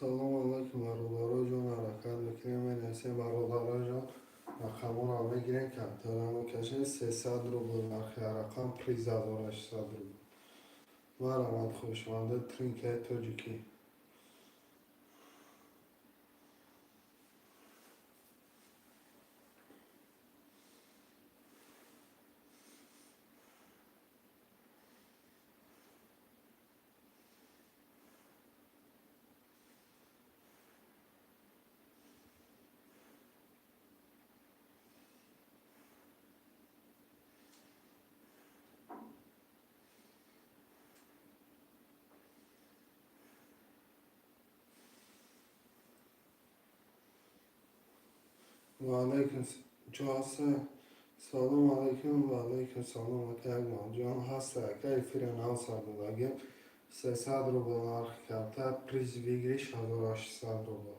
Салому алайкум, бародаро ҷон, ҳаракат мекунем, менависем, бародаро ҷон, рақамҳоро мегирем, картара мекашем, 300 рубл нархи рақам, приз 1600 рубл. Марҳамат, хушомадед, тринкаи тоҷикӣ. Ва алайкум ҷоҳаста. Салом алайкум, ва алайкум салом, ака Акмалҷон ҳаста, ака, эфира нав сар додагем. 300 рубл нархи карта, приз выигрыш 1600 рубл.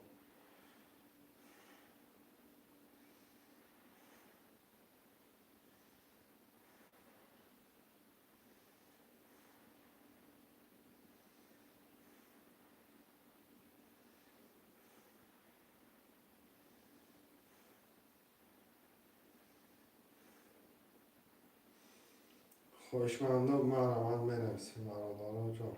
Хоҳишмандо, марҳамат, менависем, бародаро ҷон.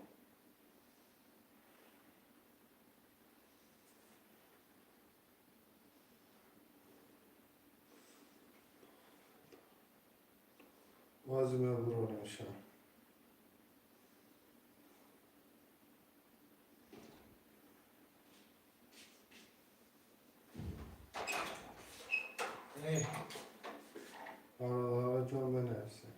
Ҳозир мебуроремшам. Бародаро ҷон, менависем.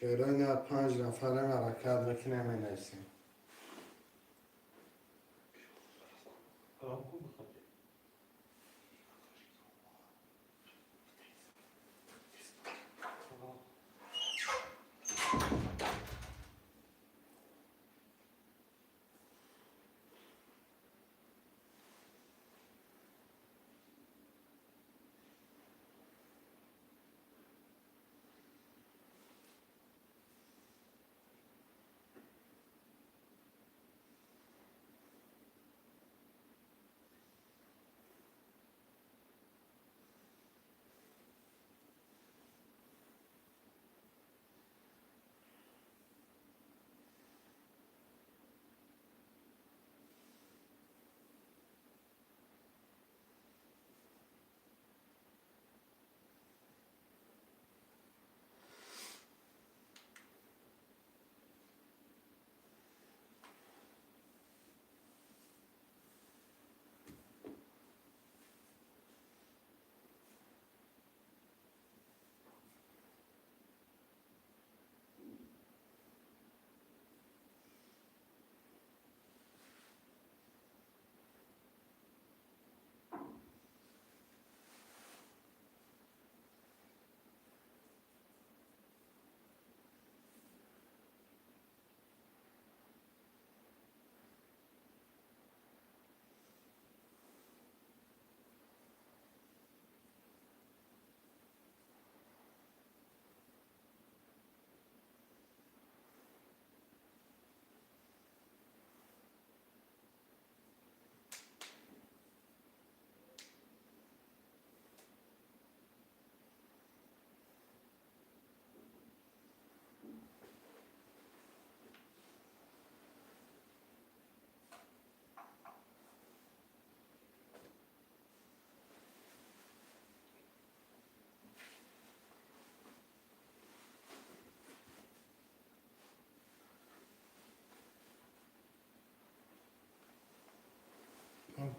Шерои нар, панҷ нафарем, ҳаракат мекунем, менависем. Салом кун бихоти. Салом.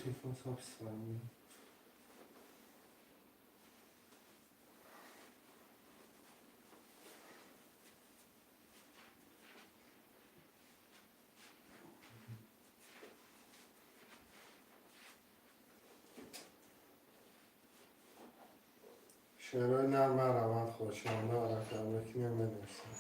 Телефон записываем. Шерои нар, марҳамат, хушомада, ҳаракат мекунем, менависем.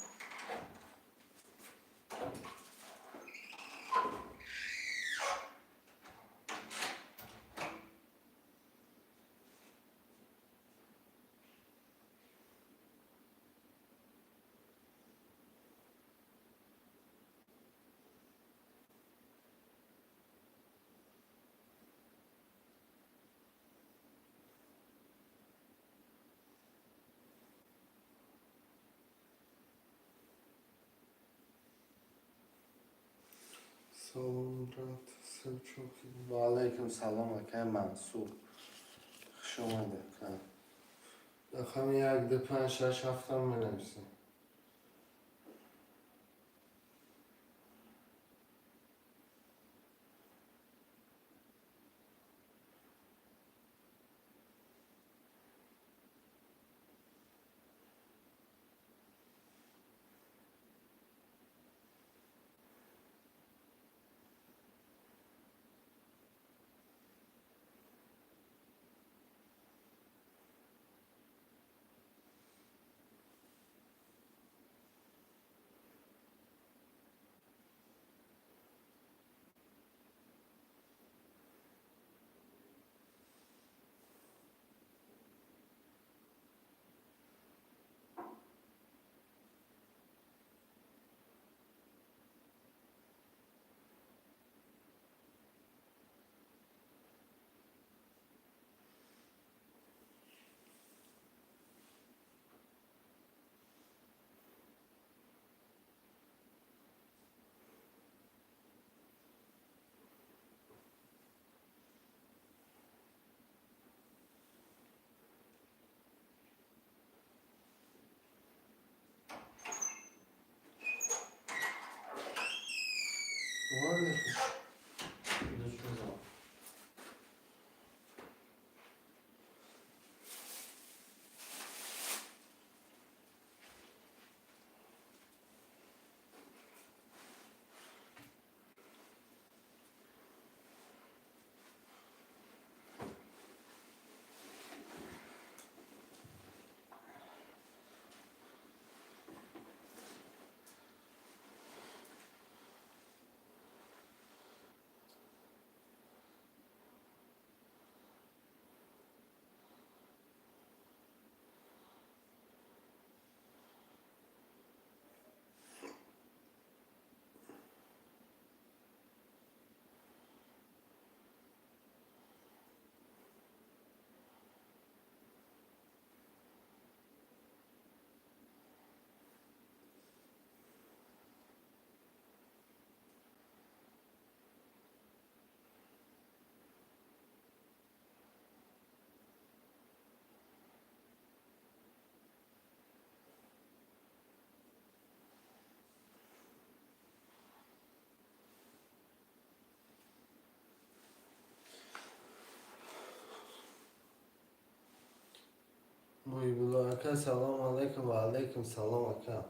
Салом, брат. Ва алайкум салом, акай Мансур. Хуш омадед. Рақами як, ду, панҷ, шаш, ҳафтам менависем. Муҳибулло ака, салом алайкум. Ва алайкум салом, ака.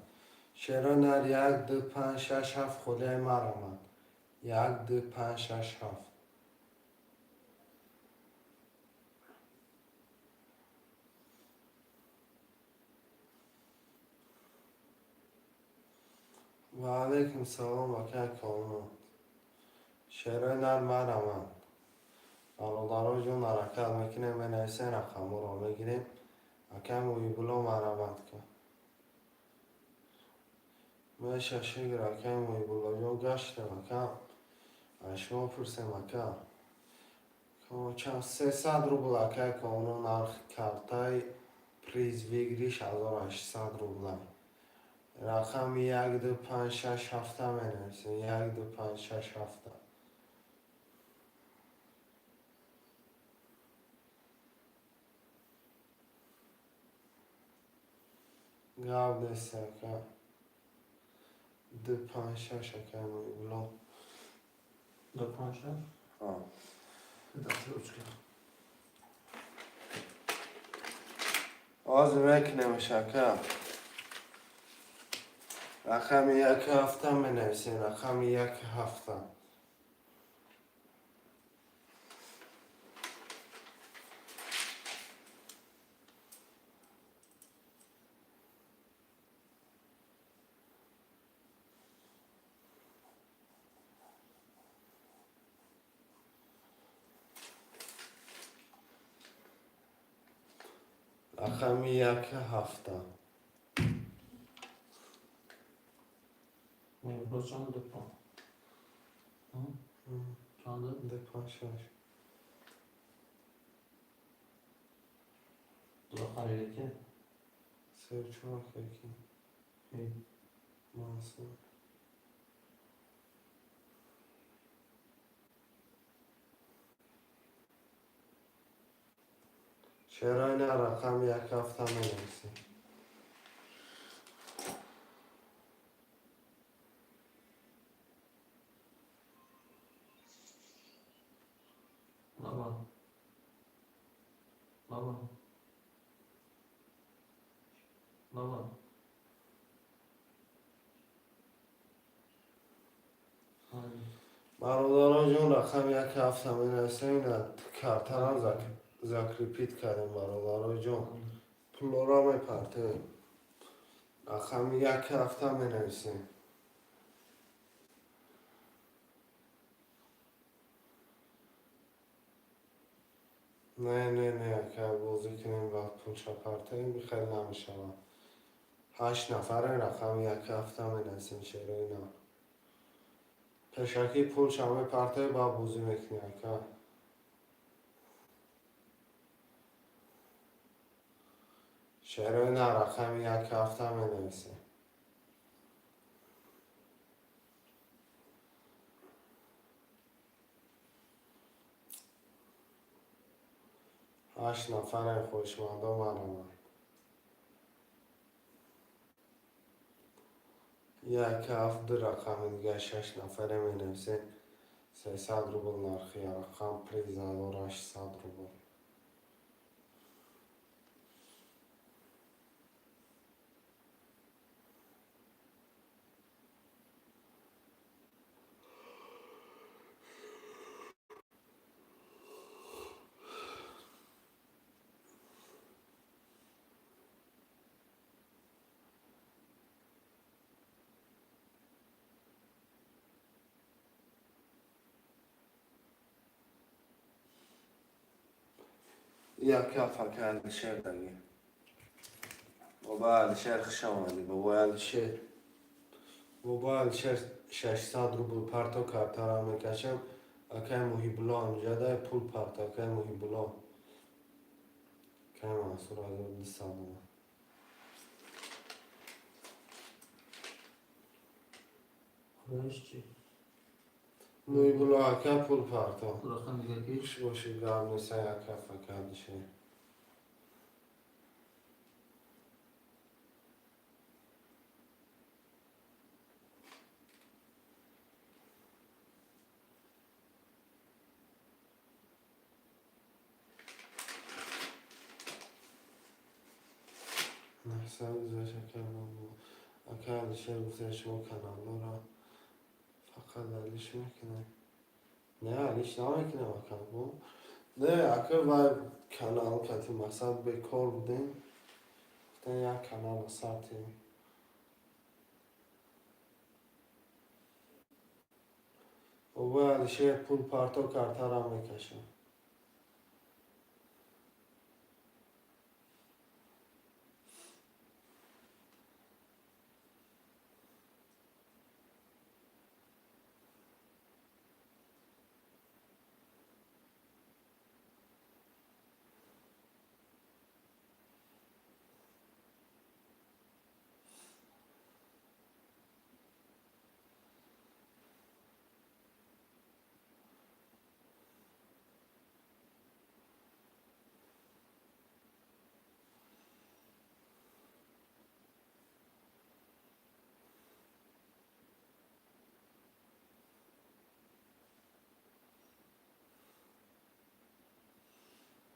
Шерои нар як, ду, панҷ, шаш, ҳафт холияи марамад. Як, ду, панҷ, шаш, ҳафт. Ва алайкум салом, ака Комрон. Шерои нар марамад. Бародаро ҷон, ҳаракат мекунем, менависем, рақамҳоро мегирем. Ака Муҳибулло, марҳамат кун. Меша, шукр, акай Муҳибуллоҷон, гаштем, ака. Аз шумо пурсем, ака. Чанд? 300 рубл, акай Комрон, нархи картаи приз выигрыш 1800 рубла. Рақами як, ду, панҷ, шаш, ҳафта менависем. Як, ду, панҷ, шаш, ҳафта. Гап нест, ака. Ду, панҷ, шаш, акай Муҳибулло. Ду, панҷ, шаш? Ҳа. Дастри ручка. Ҳозир мекунемш, ака. Рақами як, ҳафта менависем. Рақами як, ҳафта. Рақами як, ҳафта. Муҳибулло, чанд? Ду, панҷ. Чанд? Ду, панҷ, шаш. Ду харида ки? Се, чор, яки. Мансур. Шерои на, рақами як ҳафта менависем. Лава. Лава. Лава. Бародарон ҷон, рақами як ҳафта менависем. Ина картарам закрепить кардем, бародарон ҷон. Пулора мепартем. Рақами як ҳафта менависем. Не, не, не, ака, бозӣ кунем, баъд пулша партоем, хеле намешавад. Ҳашт нафаре, рақами як ҳафта менависем, шерои нав. Пешакӣ пулша мепартои, баъд бозӣ мекунӣ, ака. Шерои нав, рақами як ҳафта менависем. Ҳашт нафаре, хоҳишмандо мараманд. Як ҳафт, ду рақами дига, шаш нафаре менависем. 300 рубл нархи рақам, приз 1800 рубл. Як ҳафт, ака Алишер даги. Бобои Алишер, хуш омадӣ, бобои Алишер. Бобои Алишер, 600 рубл парто, картара мекашам. Акай Муҳибулло ҳамҷадай, пул парто, акай Муҳибулло. Акай Мансур 1200 омад. Худоиш чӣ? Муҳибулло ака, пул парто. Рақам дига ки? Хуш бошӣ, гап неста, як ҳафт, ака Алишер. Нахса гузашт, ака бобо. Ака Алишер гуфта, шумо каналҳоро фақат алиш мекунед. Не, алиш намекунем, ака бо. Не, ака, вай канал кати мақсад бекор будем. Гуфтем, як канал сартем. Бобои Алишер, пул парто, картара мекашам.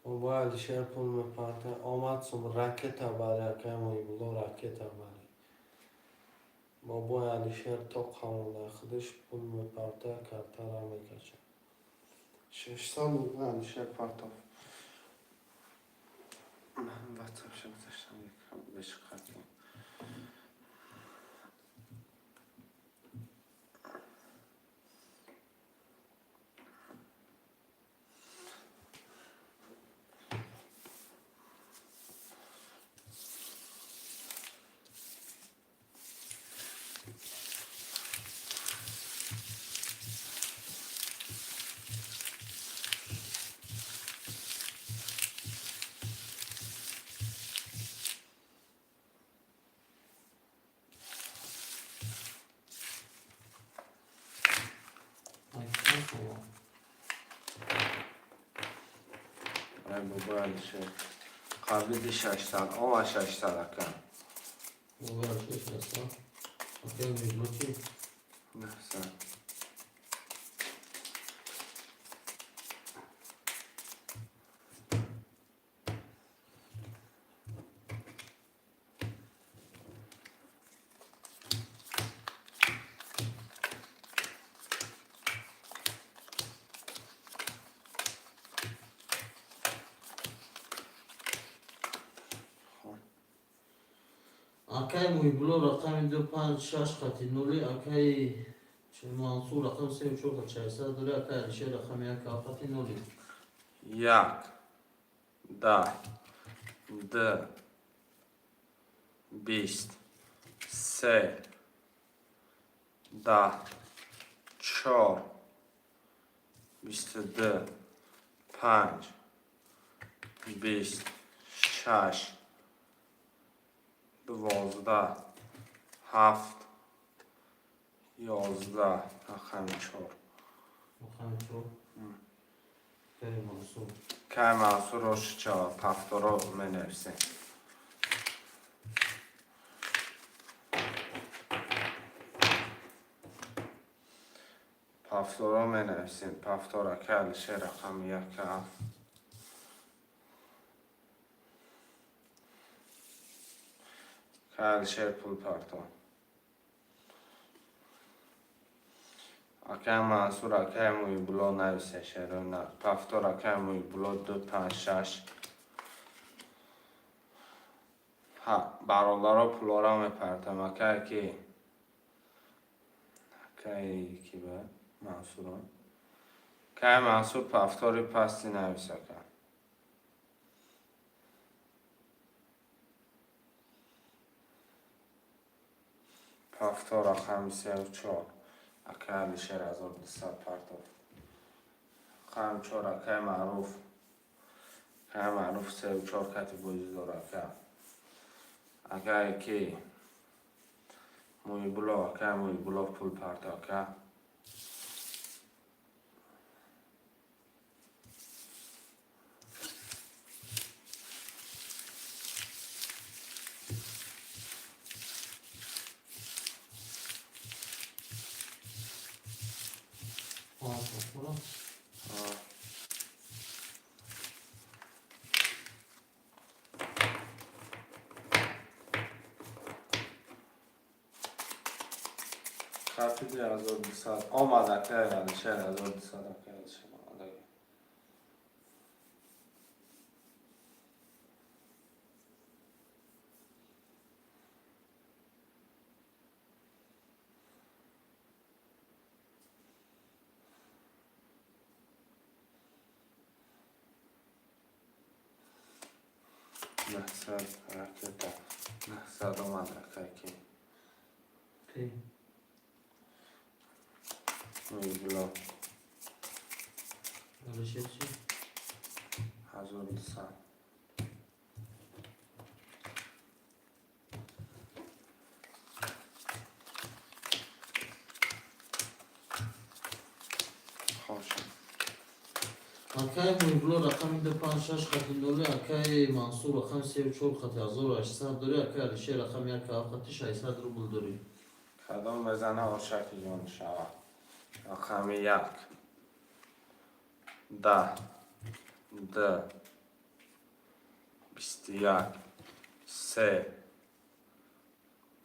Бобои Алишер пул мепарта. Омад сум, ракета бари, акай Муҳибулло, ракета бари. Бобои Алишер тоқ ҳамонда худаш пул мепарта, картара мекашад. 600 рубл Алишер партоф. Ман ватсапша гузаштам, бешиқатем. Чанд сомон? Ай, бобои Алишер. Қабиди 600 ова, 600, ака. Ова 600. Акаи Муҳибулло чӣ? 900. Акаи Муҳибулло рақами ду панҷ шаш хати нули, акаи Мансур рақами сею чор хати 600 дори, акаи Алишер рақами як ҳафт хати нули. Як, 10, д, 20, се, 10, чор, 22, панҷ, 20, шаш, 12, ҳафт, 11, рақами чор. Рақами чор. Акаи Мансур. Кай Мансур ошичава, пафторо менависем. Пафторо менависем. Пафтор, акай Алишер, рақами як ҳафт. Кай Алишер, пул парто. Акай Мансур, акай Муҳибулло нависе шерона. Пафтор, акай Муҳибулло, ду панҷ шаш. Бародаро, пулора мепартам. Акай ки? Акай ки ба? Мансуро. Кай Мансур, пафтори пасти навис, ака. Пафтор рақами сеу чор. Акай Алишер 1200 партофт. Рақами чор, акай Маъруф. Акай Маъруф сеу чор кати бозӣ дора, ака. Акай ки? Муҳибулло, акай Муҳибулло, пул парто, ака. Пафтора. Қапиди 1200 омад, акай Алишер, 1200, акай Алишер омадаги. 900 ракета. 900 омад, акай ки? Ки? Муҳибулло. Алишер чӣ? 1200. Хош. Акаи Муҳибулло рақами ду панҷ шаш хати нули, акаи Мансур рақами сею чор хати 1800 дори, акаи Алишер рақами як ҳафт хати 600 рубл дори. Кадом мезана, ошаки ҷон шава. Рақами як, 10, д, 21, се,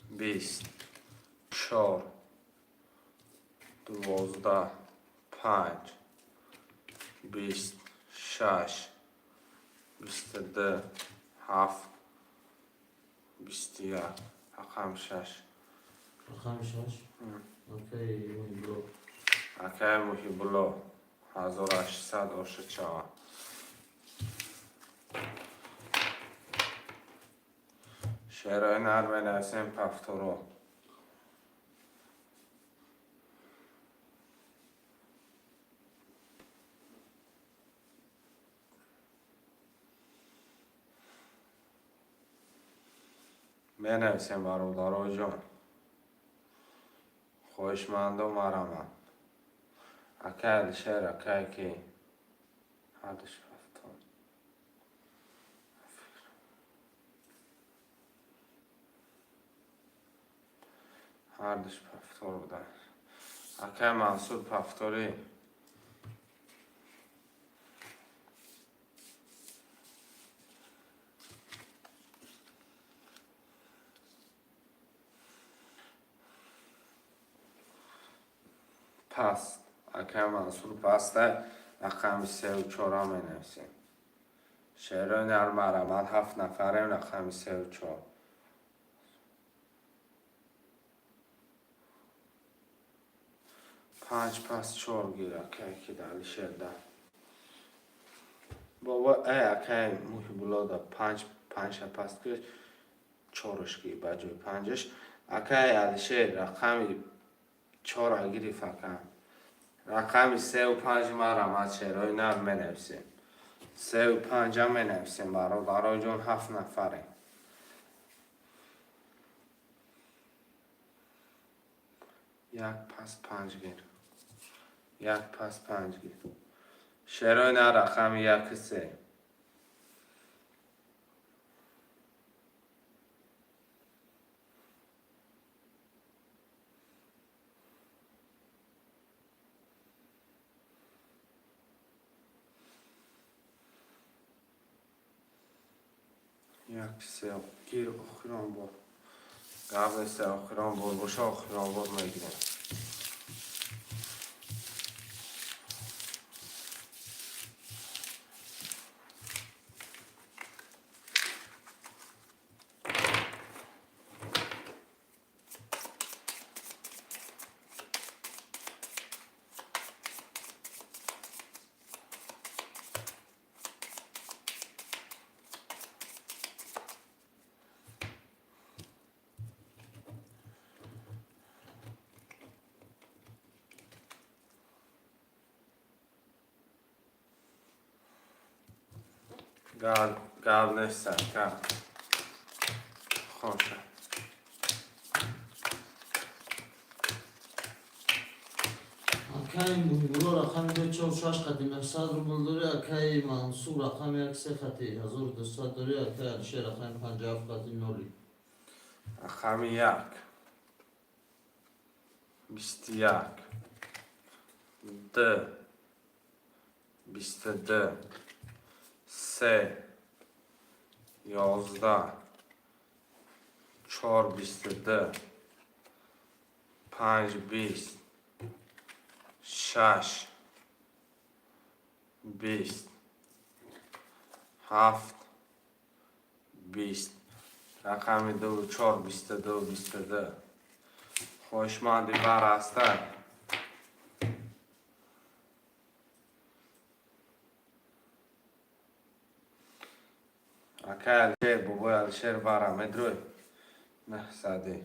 20, чор, 12, панҷ, 20, шаш, 22, ҳафт, 21, рақами шаш. Рақами шаш. Акаи Муҳибулло. Акай Муҳибулло, 1800 ошид шава. Шерои нар менависем, пафторо. Менависем, бародароҷон. Хоҳишмандо, марамам. Акай Алишер, акай ки? Ҳардуш рафтон. Ҳардуш повтор будан. Акай Мансур, повторӣ. Паст. Акай Мансур паста, рақами сеу чора менависем. Шерои нар, марҳамат, ҳафт нафарем, рақами сеу чор. Панҷ пас чор гир, акай ки да Алишерда. Бобо, эй, акай Муҳибуллода панҷ, панҷа паст гир, чораш гир ба ҷои панҷаш. Акай Алишер рақами чора гирифт, ака. Рақами сеу панҷ, марҳамат, шерои нар менависем. Сеу панҷа менависем, бародарои ҷон, ҳафт нафарем. Як пас панҷ гир. Як пас панҷ гир. Шерои нар, рақами яку се. Як се гир, охирон бор. Гап нест, охирон бор боша, охирон бор мегирем. Гап нест, ака. Хоша. Акай Муҳибулло рақами ду чор шаш қати 900 рубл дорӣ, акай Мансур рақами як се қати 1200 дорӣ, акай Алишер рақами панҷу ҳафт қати ноли. Рақами як. 21. Д. 22. Се. 11. Чор 22. Панҷ 20. Шаш. 20. Ҳафт. 20. Рақами дуву чор, 22, 22. Хоҳишманди бар ҳастад. Акай Алишер, бобои Алишер бара медрӯй? Наҳсади.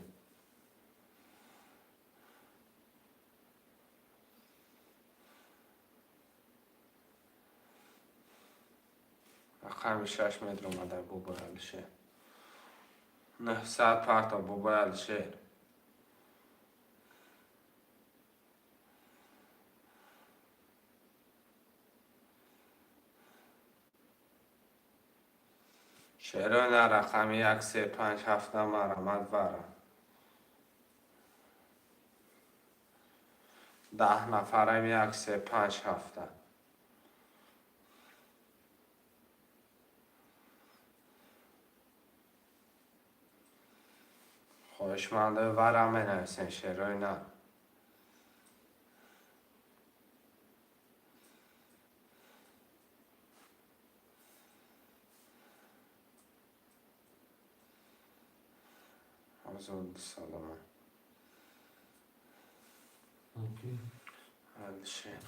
Рақами шаш медромада бобои Алишер. 900 парта, бобои Алишер. Шерои на, рақами як, се, панҷ, ҳафта, марҳамат, вара. 10 нафарам, як, се, панҷ, ҳафта. Хоҳишмандои вара менависен, шерои на. 1200 салома. Окей. Алишер.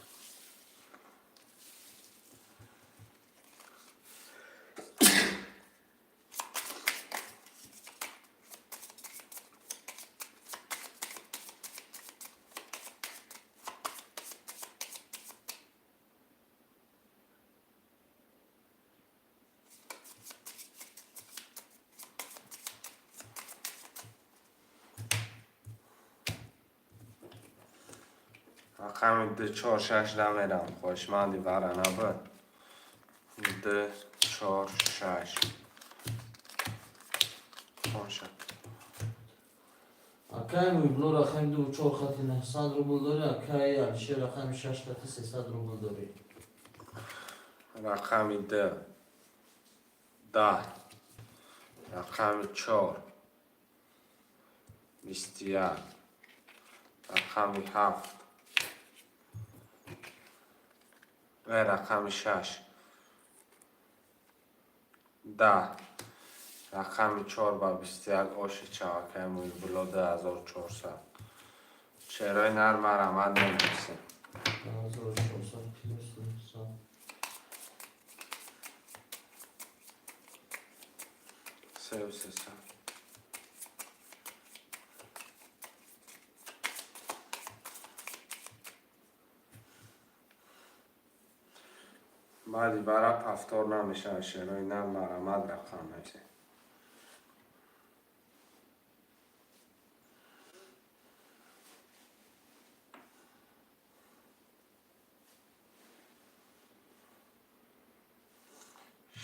Рақами ду чор шаш намерам. Хоҳишманди вара набуд. Ду чор шаш. Хоша. Акай Муибло рақами 2 4 хати 900 рубл дорӣ, акай Алишер рақами 6 хати 300 рубл дорӣ. Рақами 2, 10, рақами 4, 21, рақами 7 ва рақами 6, 10, рақами 4 ба 21. Оши чавакаи Муибулло 2400. Шерои нар марамад менависем. 2400 плюс 900. Сеу 300. Баъди бара повтор намешавад. Шерои нар марамад рақам нависем.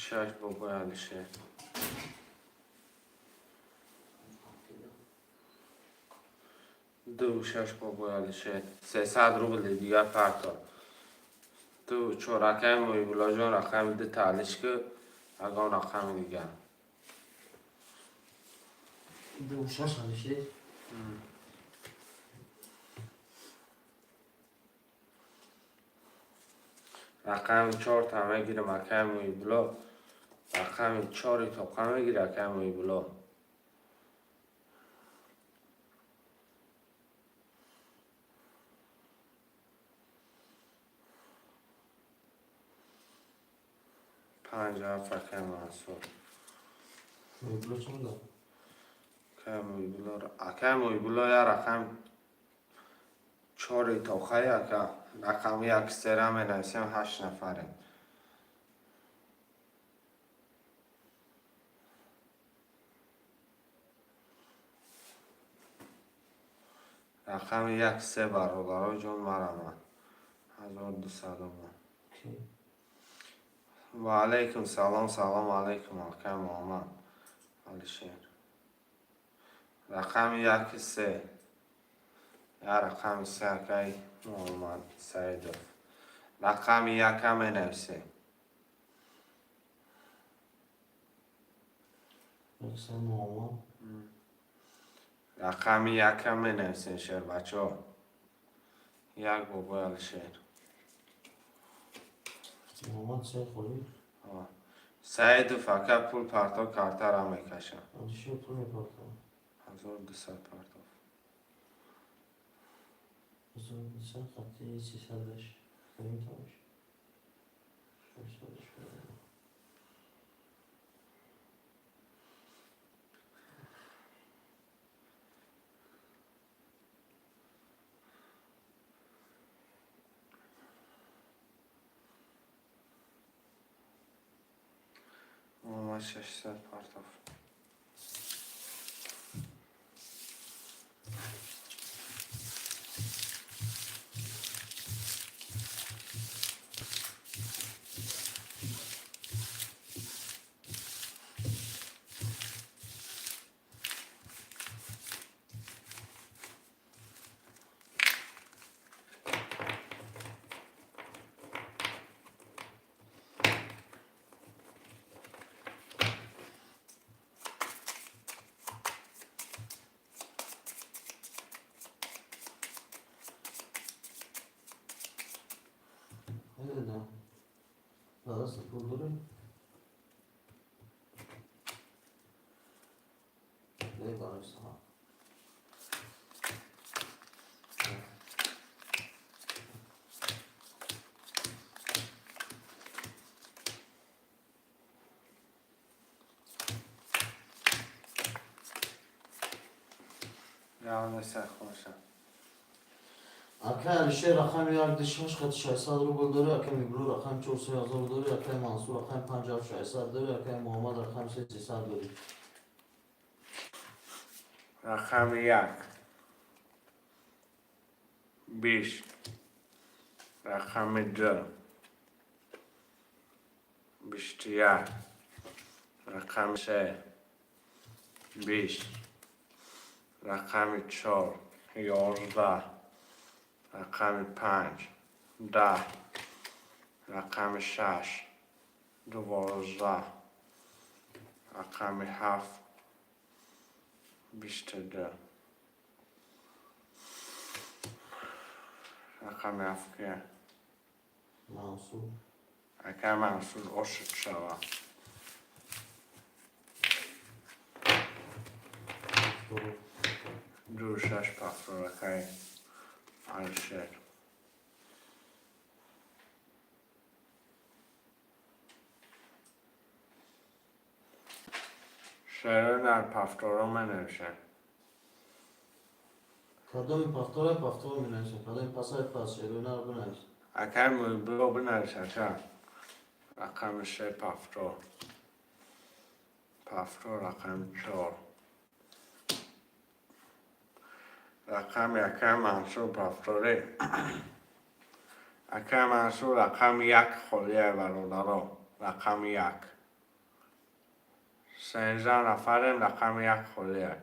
6, бобои Алишер. 2, 6, бобои Алишер. 300 рубли дигар парто. 2, 4, акаи Муибуллоҷон, рақами 2 таълиш ки ягон рақами дигар. 2 6, Алишер. Рақами 4 та мегирам, акаи Муибулло. Рақами 4-и тоқа мегири, акаи Муибулло. 5, 7, акаи Мансур. Муибло чанда? Акаи Муибулло, акаи Муибулло, я рақами 4-и тоқаи, ака. Рақами 1, 3-ра менависем, ҳашт нафарем. Рақами 1, 3, бародаро ҷон, марамад. 1200 омон. Ки? Ва алайкум салом, салом алайкум, акаи Муҳаммад Алишер. Рақами 1, 3, я рақами 3, акаи Муҳаммад Саидов. Рақами 1-а менависем. 1 3, Муҳаммад. Рақами 1-а менависем, шербачаҳо. 1, бобои Алишер. Муҳаммад 3 холӣ. Саидов ака пул парто, картара мекашам. Алишер пул мепартам. 1200 партов. 1200 хати 300-аш. Наметавониш. 600-аш. Муҳаммад 600 партов. Намедонам. Дадаст пул дорӣ? Не барои саҳар. Явно хошам. Акай Алишер рақами 1 2 6 хати 600 рубл дорӣ, акай Мибло рақами 4 3000 дорӣ, акай Мансур рақами 5 7 600 дорӣ, акай Муҳаммад рақами 3 300 дорӣ. Рақами 1, 20, рақами 2, 21, рақами 3, 20. Рақами чор, 11. Рақами панҷ, 10. Рақами шаш, 12. Рақами ҳафт, 22. Рақами ҳафт кия? Мансур. Акай Мансур ошид шава. Ду шаш пафтор, акай Алишер. Шеро дар пафторо менависем. Кадоми пафтора пафтор менависем, кадоми пасай пас шерои нар бинавис. Акай Муҳибулло бинавис, ака. Рақами се пафтор. Пафтор рақами чор. Рақами акай Мансур пафторӣ. Акай Мансур рақами як холия, бародаро. Рақами як. 13 нафарем, рақами як холия.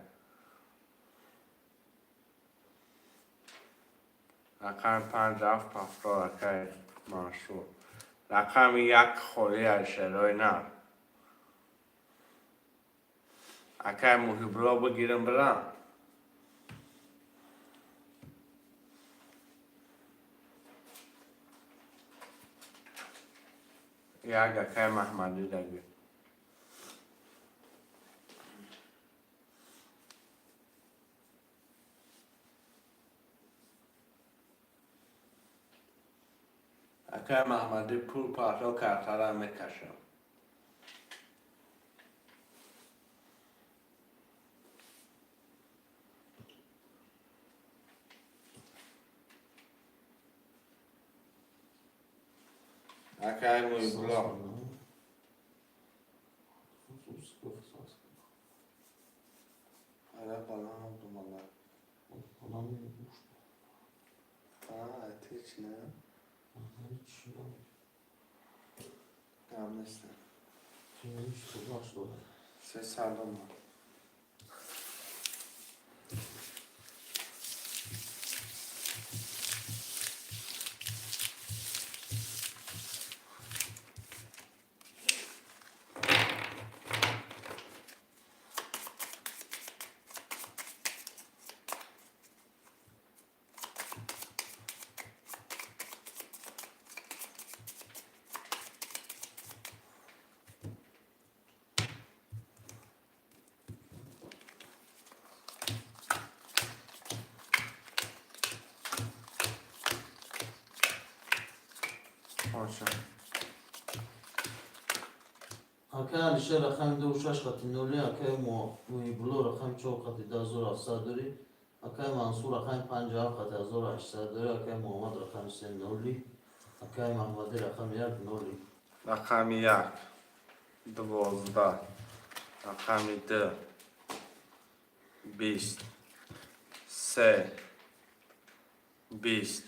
Рақами панҷ ҳафт пафтор, акай Мансур. Рақами як холия, шерои нар. Акай Муҳибулло бигирам бирам. Як акай Маҳмадӣ дагир. Акай Маҳмадӣ пул парто картара мекашам. Акай Муҳибулло. Ара балам думала. Отлично. Гап нест. 300 сом. Боша. Акай Алишер рақами ду шаш қати ноли, акай Муҳибулло рақами чор қати 2700 дорӣ, акай Мансур рақами панҷу ҳафт қати 1800 дорӣ, акай Муҳаммад рақами се ноли, акай Маҳмадӣ рақами як ноли. Рақами як, 12. Рақами ду, 20. Се, 20.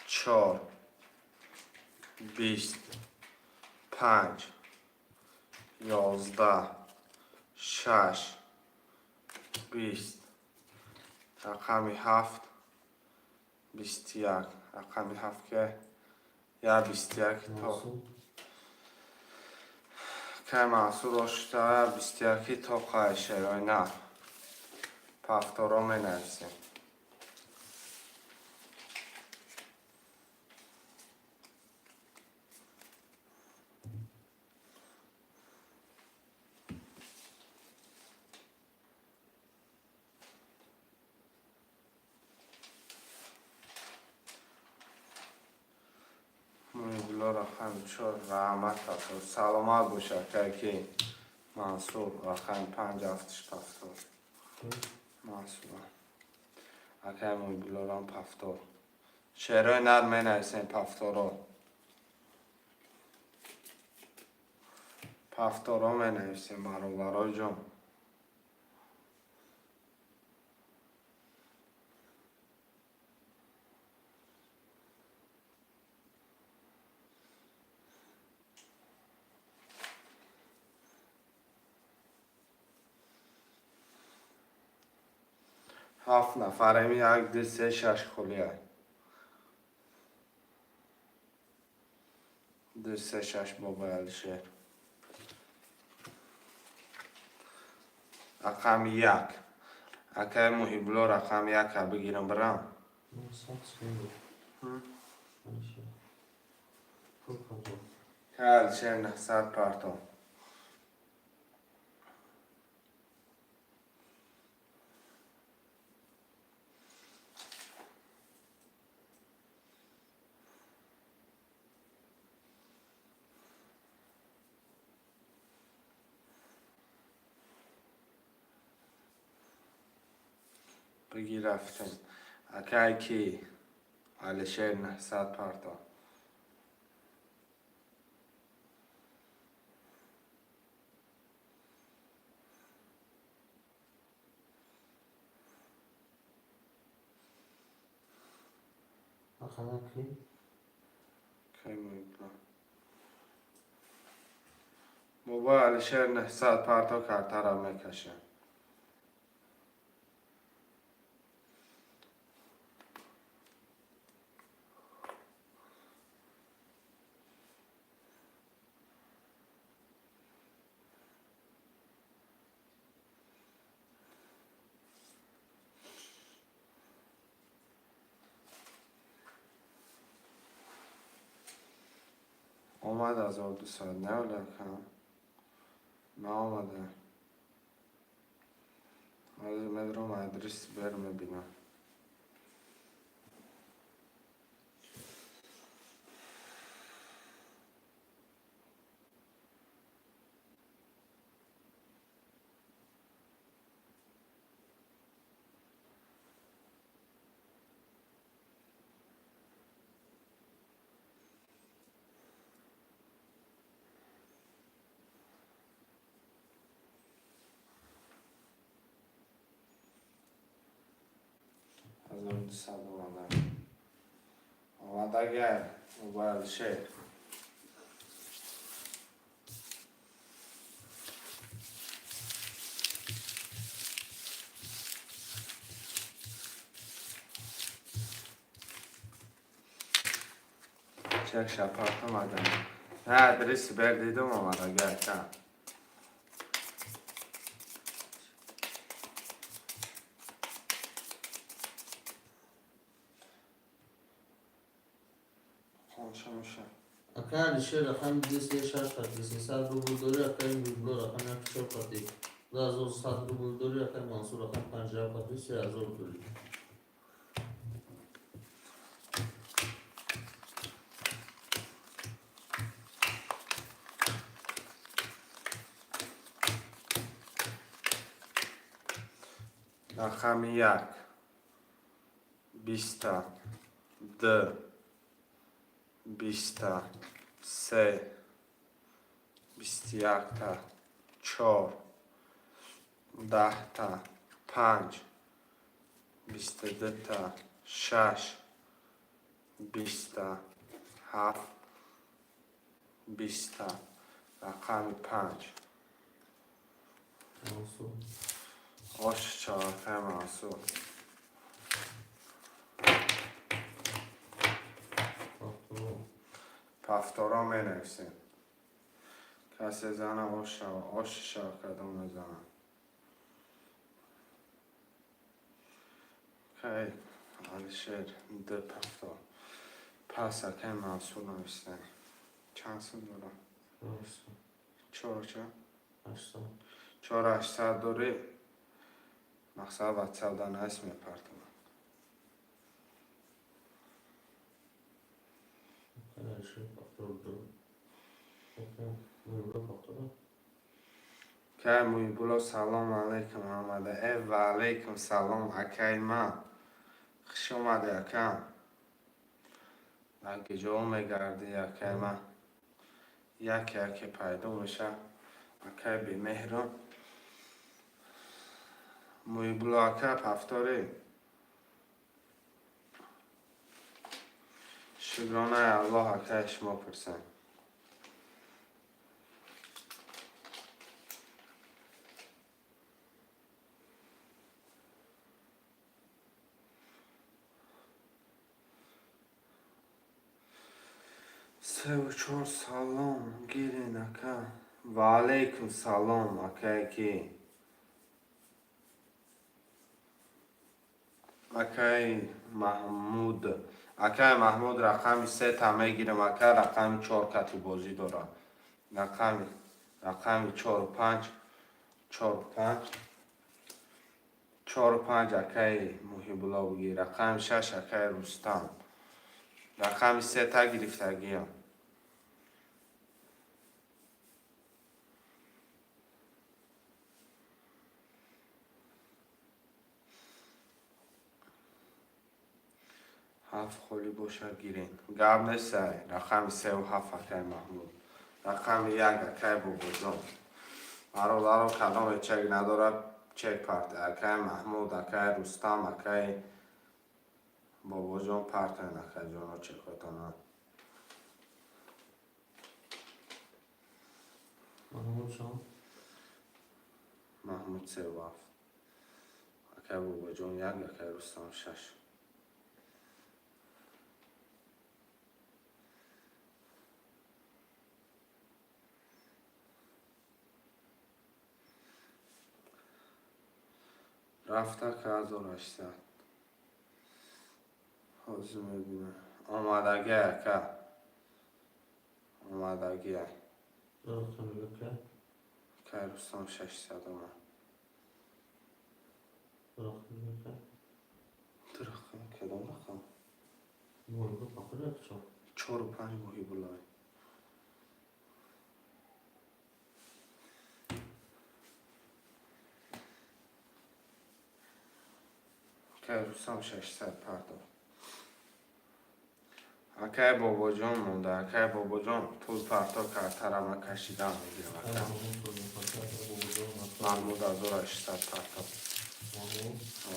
Чор, 20. Панҷ, 11. Шаш, 20. Рақами ҳафт, 21. Рақами ҳафт ки я 21 то. Кай Мансур ошита 21 то қай шерои нар. Пафторо менависем. Муҳибулло рақами чор, раҳмат пафтор. Саломат бош, акай ки Мансур рақами панҷ ҳафтиш пафтор. Мансур. Акай Муҳибуллорам пафтор. Шерои нар менависем пафторо. Пафторо менависем, бародарои ҷон. Ҳафт нафар, ами як, ду, се, шаш холия. Ду, се, шаш, бобои Алишер. Рақами як. Акаи Муҳибулло, рақами яка бигирам бирам. 900 сом. Алишер. Пул партов. Акаи Алишер, 900 партов. Бигир, рафтем. Акай ки? Алишер, 900 партов. Рақами ки? Кай Муҳибулло? Бобои Алишер, 900 партов, картара мекашем. Омад 1200, не олякам? Наомада. Ҳозир медурам, адрес бер мебинам. 1200 омада. Омадагай, бобои Алишер. Чек шапарт омадам. Не, адреси бер дидум, омадагай, ка. Хомша меша. Акай Алишер, рақами ду, се, шаш қати 300 рубл дорӣ, акаи Муҳибулло, рақами як, чор қати 2100 рубл дорӣ, акаи Мансур, рақами 57 қати 3000 дорӣ. Рақами як. Биста. Д. Биста. Се. 21-та. Чор. 10-та. Панҷ. 22-та. Шаш. 20-та. Ҳафт. 20-та. Рақами панҷ. Мансур. Ош чоракаи Мансур. Повторо. Повторо менависем. Касе зана, ош шава, ош шава, кадом мезанам. Кай Алишер, д повтор. Пас акай Мансур навистани. Чанд сум дорам? 400. Чор ча? 800. Чор ҳаштсад дорӣ? Мақсад ватсап да мепартонам. Акай Алишер, повтор ду. Акай Муҳибулло, повторо. Кай Муҳибулло, салом алейкум ҳамада. Э, ва алейкум салом, акай ман. Хуш омадӣ, акам. Дар куҷо мегардӣ, акай ман? Яке яке пайдо меша. Акай бемеҳру. Муҳибулло ака, повторӣ. Шукронаи Аллоҳ, акай, шумо пурсем. Севу чор. Салом, гирен, ака. Ва алейкум салом, акае ки акаи Маҳмуд. Акаи Маҳмуд, рақами сета мегирам, ака. Рақами чор кати бозӣ дорам. Рақами чору панҷ, чору панҷ, чору панҷ. Акаи Муҳибулло, бигир. Рақами шаш, акаи Рустам. Рақами сета гирифтагиям. Ҳафт холӣ боша, гирен, гап нестай. Рақами севу ҳафт, акаи Маҳмуд. Рақами як, акаи Бобоҷон. Бародаро, кадоме чек надорад, чек парта. Акаи Маҳмуд, акаи Рустам, акаи Бобоҷон, партаен, акаҷоно, чекотона. Маҳмуд чанд? Маҳмуд севу ҳафт, акаи Бобоҷон як, акаи Рустам шаш. Рафта ка 1800. Ҳозир мебинам. Омадагӣ, ака, омадагӣ. Рақами ака? Акаи Рустам 600 омад. Рақами ака? Ду рақам, кадом рақам? Муҳибулло пақир чор. Чору панҷ, Муҳибуллой. Акаи Рустам 600 пардохт. Акаи Бобоҷон монда. Акаи Бобоҷон пул парто картарама кашидан мегирам, ака. Маҳмуд 1800 парто. Маҳмуд. О.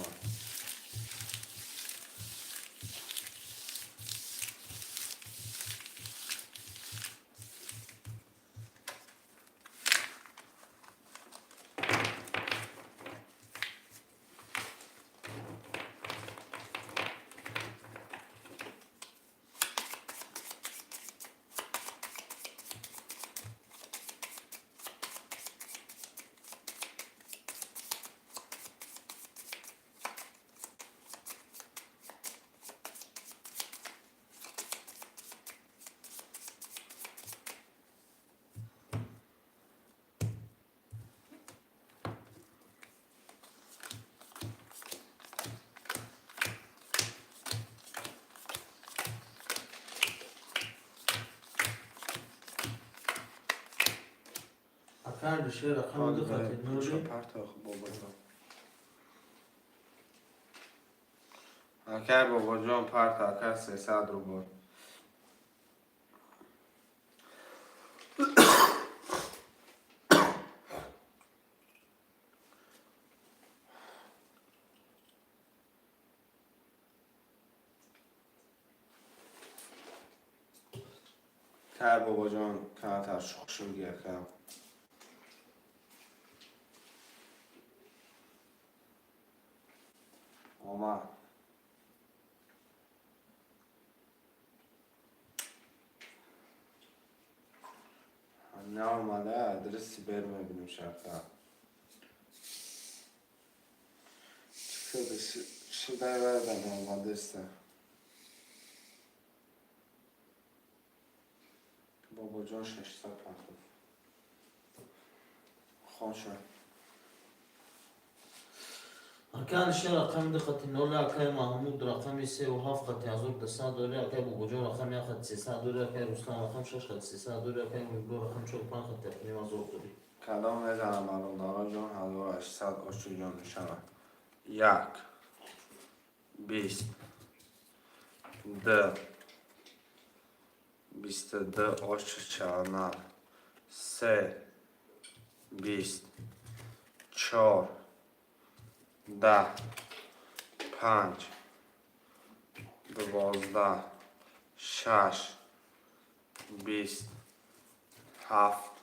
Ака Алишер рақами ду хати нули. Партох, Бобоҷон. Акаи Бобоҷон, парта, ака, 300 рубл. Акаи Бобоҷон, камтар шухшуги, ака. Омад. Наомада, адреси бер мебинем шарта. Шудай вайда наомадеста. Бобоҷон 600 пантов. Хон шуд. Ака Алишер рақами ду хати ноли, акаи Маҳмуд рақами севу ҳафт хати 1200 дори, акаи Бобоҷон рақами як хати 300 дори, акаи Рустам рақами шаш хати 300 дори, акаи Муҳибулло рақами чору панҷ хати 7500 дори. Кадом мезанам, бародароҷон? 1800 ошуҷон мешавад. Як, бист, д, бисту ду ошчана, се, бист, чор, 10, панҷ, 12, шаш, бист, ҳафт,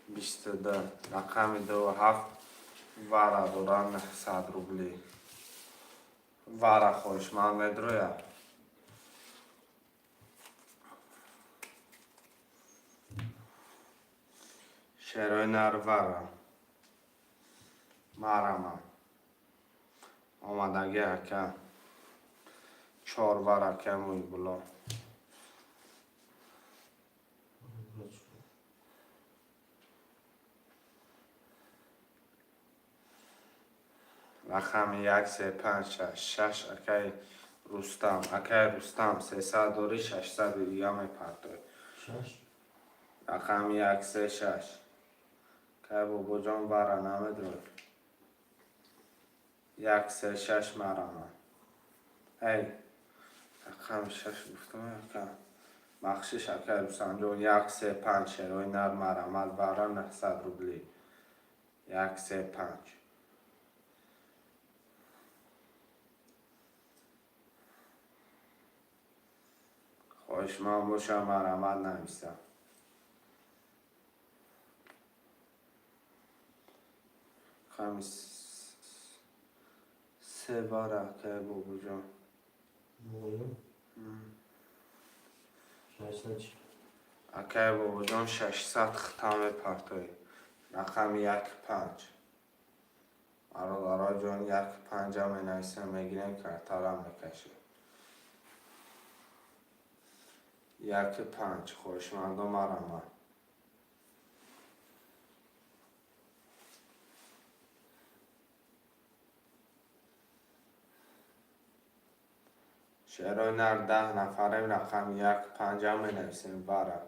22. Рақами дуву ҳафт вара дорад, 900 рубли. Вара хоҳишманд медрояд. Шерои нар, вара. Марама. Омадагӣ, ака. Чор вар, ака Муҳибулло. Рақами як, се, панҷ, шаш, шаш, акаи Рустам. Акаи Рустам, 300 дорӣ, 600 дига мепартоӣ. Шаш. Рақами як, се, шаш. Акаи Бобоҷон, вара намедонӣ. Як, се, шаш, марама. Эй, рақами шаш гуфтам, ака. Бахшиш, акаи Рустамҷон, як, се, панҷ, шерои нар, марамат, вара, 900 рубли. Як, се, панҷ. Хоҳишманд бошам, марамат нависам. Рақами се вара, акаи Бобоҷон. Бобоҷон. 600 чӣ? Акаи Бобоҷон, 600 хита мепартоӣ. Рақами як, панҷ. Бародароҷон, як панҷа менависем, мегирем, картара мекашем. Як панҷ, хоҳишмандо, марама. Шерои нар, 10 нафарем, рақами як панҷа менависем, вара.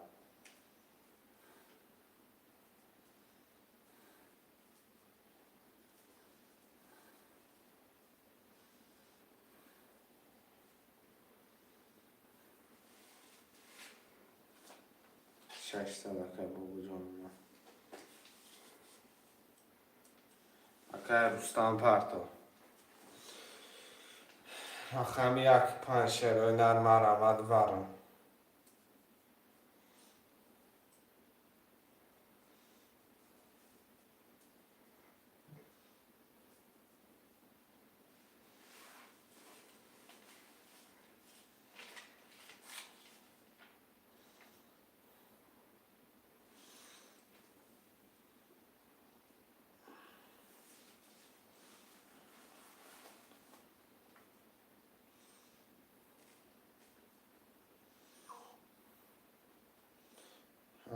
600, акай Бобоҷон. Акай Рустам, парто. Рақами як панҷ, шерои нар, марамат, вара.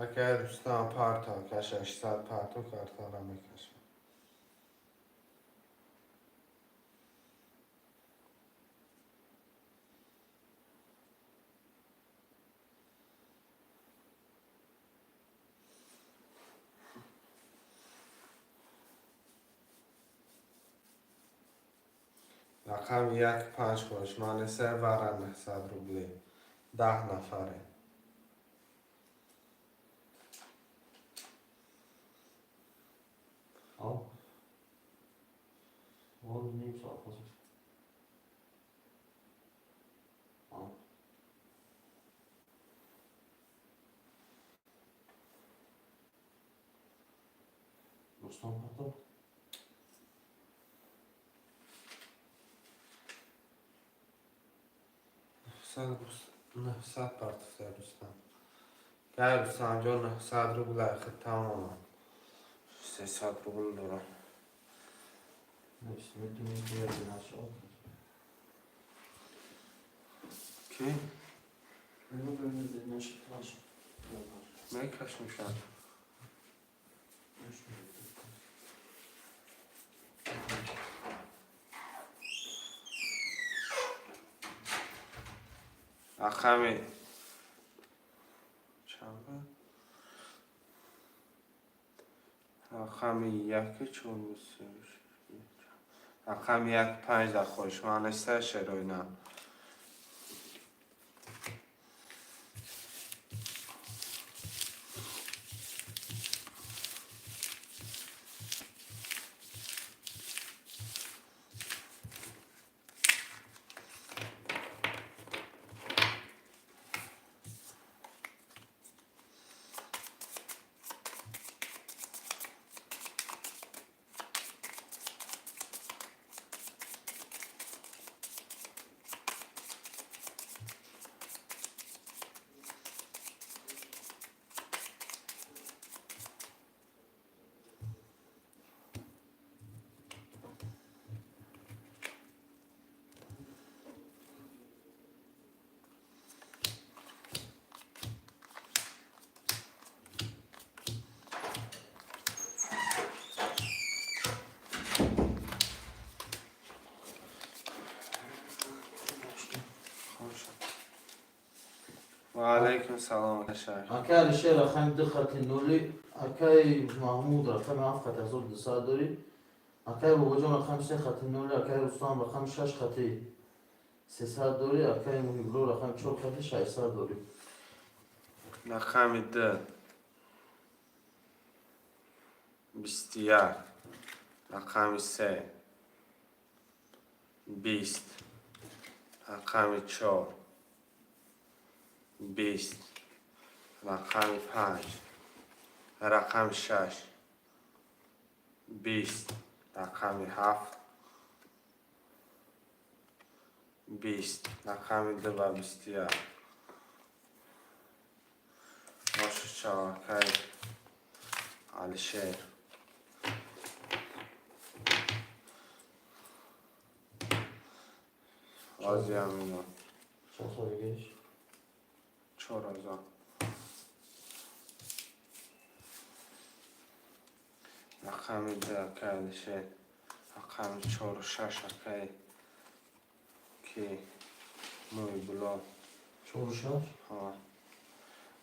Акай Рустам, парто, ака, 600 парто, картара мекашам. Рақами як панҷ, хоҳишманд се вара, 900 рубли. 10 нафаре. Ав. Вон ним соат ҳозир. Ав. Рустам, парто. 900 партофта, Рустам. Акай Рустамҷон, 900 рубл ахир тамоман. 300 рубл дорам. Нависем, медонем, ки як нашо. Ки? Ну, бибин, нашо, нашо. Мекашем шад. Нашо. Рақами чанд буд? Рақами яки чор се. Рақами як панҷ дар хоҳишманд неста, шерои нар. Алейкум салом, шайх. Акай Алишер рақами ду хати нули, акай Маҳмуд рақами ҳафт хати 1200 дорӣ, акай Бобоҷон рақами се хати нули, акай Рустам рақами шаш хати 300 дорӣ, акай Муҳибулло рақами чор хати 600 дорӣ. Рақами ду 21, рақами се 20, рақами чор 20, рақами панҷ, рақами шаш 20, рақами ҳафт 20, рақами ду ва 21. Бошу чавакай Алишер. Озиям ино. Чанд солигиш? 4000. Рақами ду, акай Алишер, рақами чору шаш, акай ки Муҳибулло. Чору шаш? Ҳа.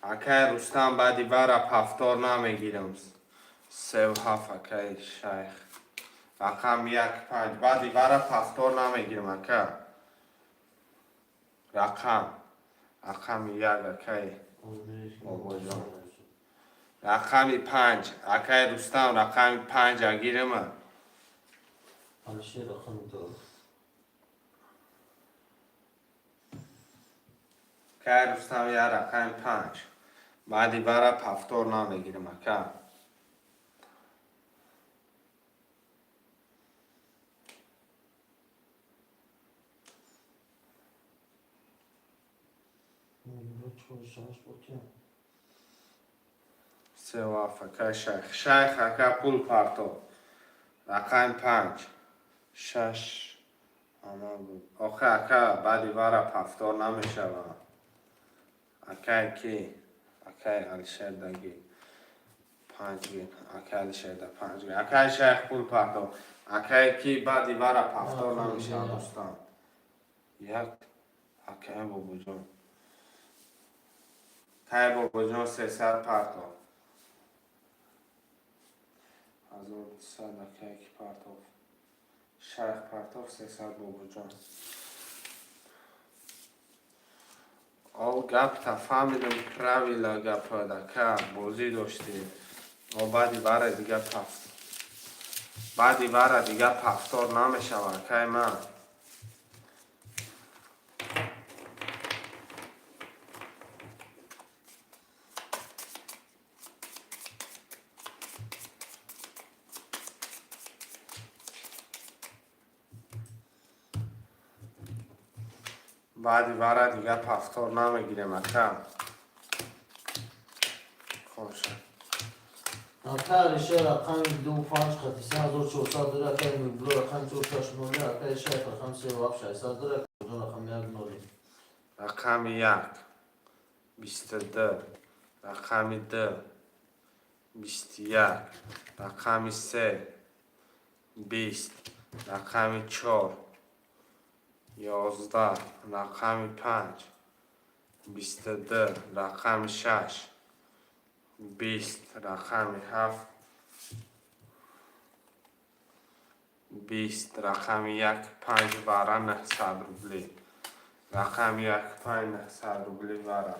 Акай Рустам, баъди вара повтор намегирам. Севу ҳафт, акай Шайх. Рақами як панҷ. Баъди вара повтор намегирам, ака. Рақам. Рақами як, акай Бобоҷон. Рақами панҷ. Акай Рустам, рақами панҷ агирама. Алишер рақами ду. Акай Рустам, як рақами панҷ. Баъди вара повтор намегирам, ака. Муҳибулло чору шаш бо кия? Севу ҳафт, акай Шайх. Шайх, ака, пул парто. Рақами панҷ. Шаш. Ана буд. Охе, ака, баъди вара повтор намешава. Акай ки? Акай Алишер даги. Панҷ гир. Акай Алишер да панҷ гир. Акай Шайх, пул парто. Акай ки, баъди вара повтор намешава, Рустам. Як. Акай Бобоҷон. Акай Бобоҷон 300 парто. 1200, акай ки партов. Шайх партов 300, Бобоҷон. Ол гапта фаҳмидам, правила гапа, ака, бозӣ доштӣ. О, баъди вара дига пафт. Баъди вара дига повтор намешава, акай ман. Баъди вара дига повтор намегирем, ака. Хоша. Акай Алишер рақами ду панҷ хати 3400 дорӣ, акай Муҳибулло рақами чор шаш нули, акай Шайх рақами севу ҳафт 600 дорӣ, акай Бобоҷон рақами як нули. Рақами як 22, рақами ду 21, рақами се 20, рақами чор 11, рақами панҷ 22, рақами шаш 20, рақами ҳафт 20, рақами як панҷ вара 900 рубли. Рақами як панҷ 900 рубли вара.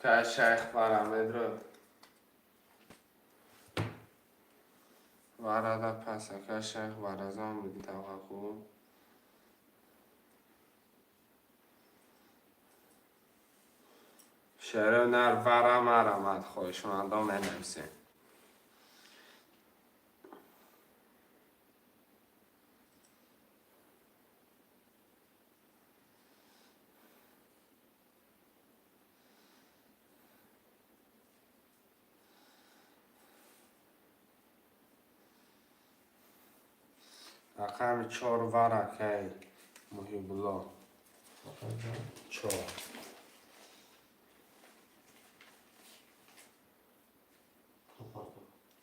Кай Шайх вара медро. Варада пас, ака Шайх, варазон буди таваққу. Шеро нар вара марамад, хоҳишмандо менависем. Рақами чор вара, акай Муҳибулло. Чор.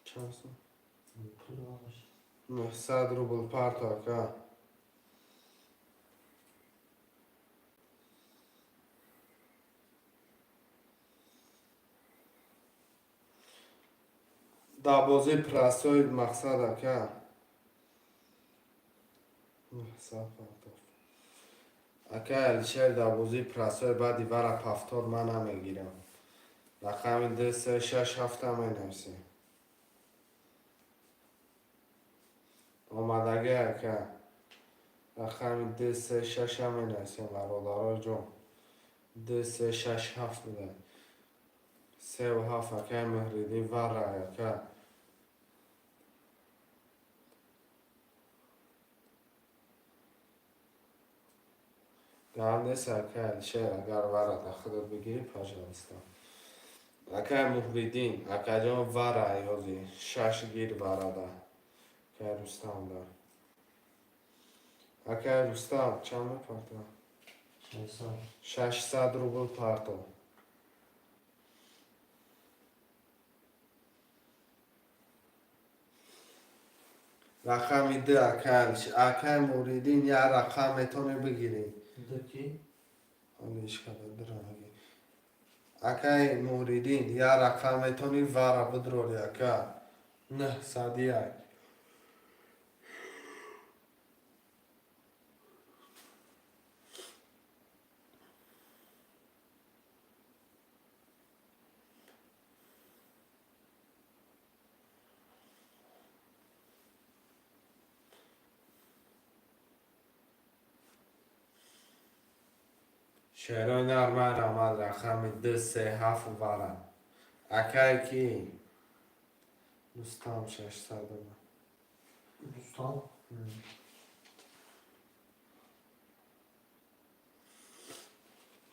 Чанд сум? Пул вараш. 900 рубл парто, ака. Дар бозии простой мақсад, ака. 900 парто. Акай Алишер, дар бозии простой баъди вара повтор ман намегирам. Рақами ду, се, шаш, ҳафта менависем. Омадагӣ, ака. Рақами ду, се, шаша менависем, бародарои ҷон. Ду, се, шаш, ҳафт буда. Севу ҳафт, акай Меҳриддин, вара, ака. Гап нест, акай Алишер, агар вара дар худат бигирӣ, пожалуйста. Акай Муҳриддин, акаҷон, вара ҳозир. Шаш гир варада. Акай Рустам да. Акай Рустам, чанд мепарто? 600. 600 рубл парто. Рақами ду, акай Алишер. Акай Муҳриддин, як рақам метавонӣ бигирӣ. Ду ки? Ҳоли ишкада дираги. Акай Муҳриддин, як рақам метавонӣ вара бидрорӣ, ака. 901. Шерои нар марамад рақами ду, се, ҳафт вара. Акай ки? Рустам, 600. Рустам.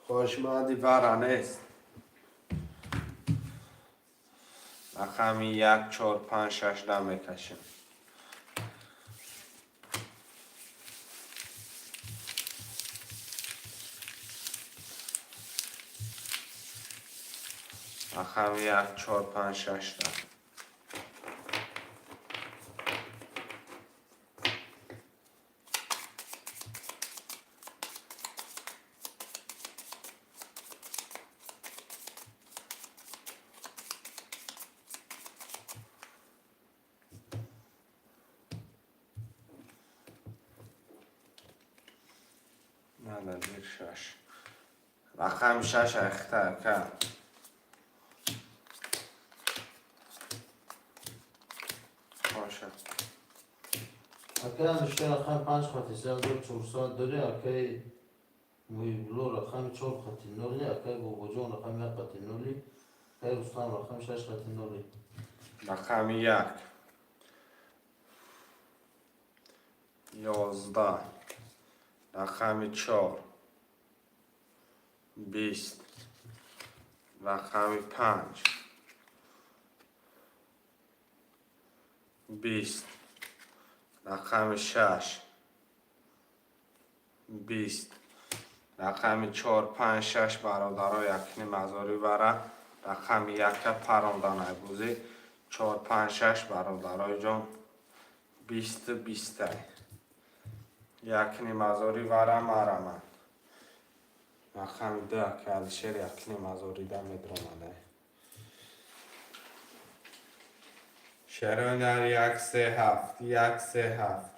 Хоҳишманди вара нест. Рақами як, чор, панҷ, шаш да мекашем. Рақами як, чор, панҷ, шаш да. Надо шаш. Рақами шаш айхта, ака. Боша. Акай Алишер рақами панҷ хати 3400 дорӣ, акай Муҳибулло рақами чор хати ноли, акай Бобоҷон рақами як хати ноли, акай Рустам рақами шаш хати ноли. Рақами як. 11. Рақами чор. 20. Рақами панҷ. 20. Рақами шаш. 20. Рақами чор, панҷ, шаш, бародаро, якним ҳазори вара. Рақами якка парондан айбозӣ. Чор, панҷ, шаш, бародарои ҷон. Бисту бистай. Якним ҳазори вара марамад. Рақами ду, ака Алишер, якним ҳазорида медромадай. Шерои нар як, се, ҳафт, як, се, ҳафт.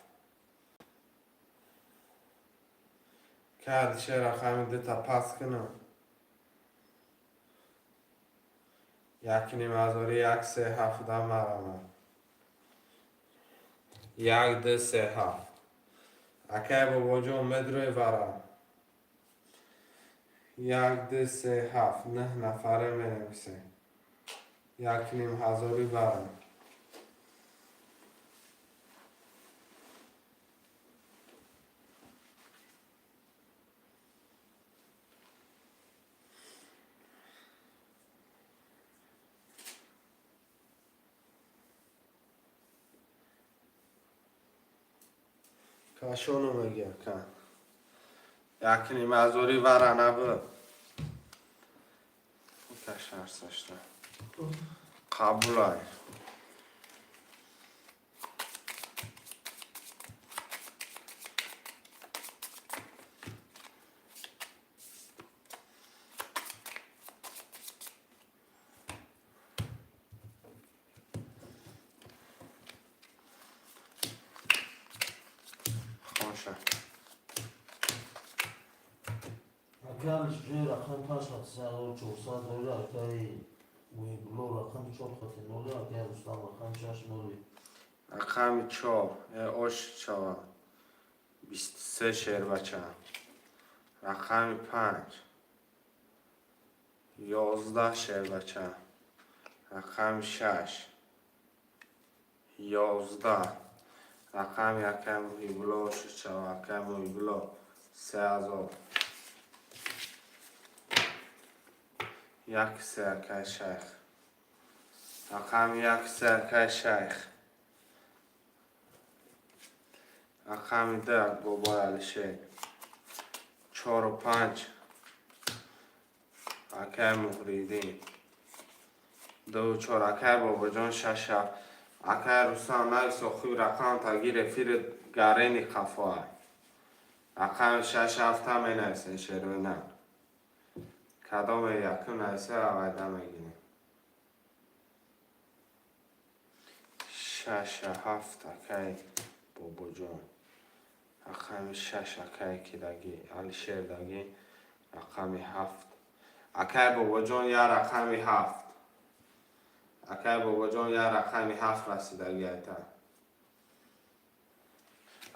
Ка Алишер рақами дута пас кунам. Якним ҳазори як, се, ҳафтда марамад. Як, ду, се, ҳафт. Акай Бобоҷон, медрои вара. Як, ду, се, ҳафт. Нӯҳ нафаре менависем. Якним ҳазори вара. Кашону меги, ака. Якним ҳазори вара набуд. Кашарсашта. Қабулай. Оша. Акаи Алишер рақами панҷ хати 3400 дори, акаи Муҳибулло рақами чор хати ноли, акаи Рустам рақами шаш ноли. Рақами чор ош шавад 23 шербача. Рақами панҷ 11 шербача. Рақами шаш 11. Рақами акаи Муҳибулло ош шавад, акаи Муҳибулло 3000. Як се акаи Шайх. Рақами як се акаи Шайх. Рақами ду бобои Алишер. Чору панҷ акаи Муҳриддин. Дуву чор акаи Бобоҷон шаш ҳафт. Акаи Рустам навис охири рақам тагир эфири гарени қафоа. Рақами шаш ҳафта менависен шерӯна. Кадоме якум нависа авайда мегирем. Шаш ҳафт акаи Бобоҷон. Рақами шаш акаи кидаги Алишердаги. Рақами ҳафт. Акаи Бобоҷон я рақами ҳафт. Акаи Бобоҷон я рақами ҳафт расидаги айта.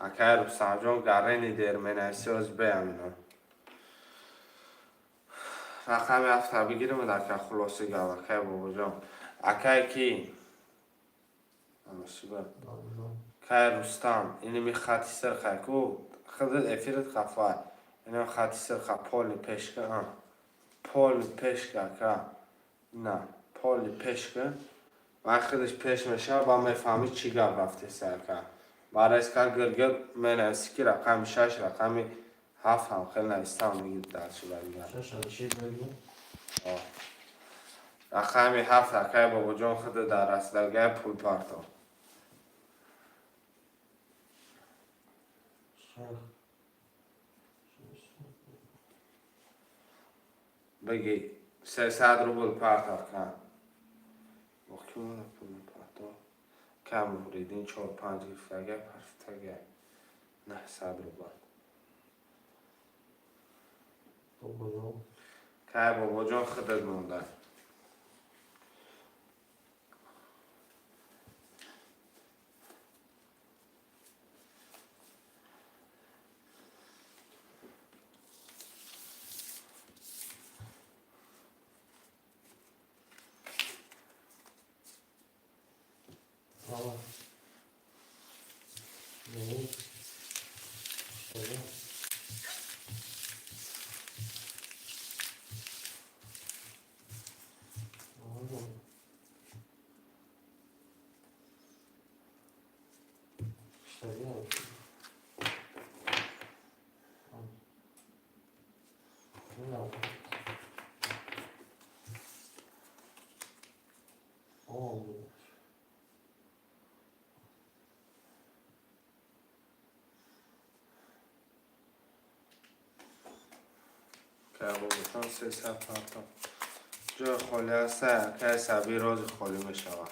Акаи Рустамҷон гарени дер менависи оз беамино. Рақами ҳафта бигирим ака хулоси гап акаи Бобоҷон. Акаи ки? Акаи Рустам иними хати сирхай ку худат эфират хафай. Инам хати сирха поли пешка а. Поли пешка ака. На, поли пешка. Вай худаш пеш мешава ба мефаҳмӣ чӣ гап рафтеса ака. Бареска гиргир менависи ки рақами шаш рақами ҳафт ҳам хел навистам мегирд дар шуда. Шаш Алишер мегирем. Рақами ҳафт акаи Бобоҷон худа дар расидагиа пул парто. Шайх. Бигӣ 300 рубл парто ака. Боқӣ монда пул парто. Кам Муҳриддин чор панҷ гирифтага парфтага 900 рубл. Бобоҷон. Кай Бобоҷон худат монда. Ала. Ну. Что? Что делать? Ну, О, Акаи Бобоҷон 300 парто. Ҷои холӣ ҳаста акаи Сабир рози холӣ мешавад.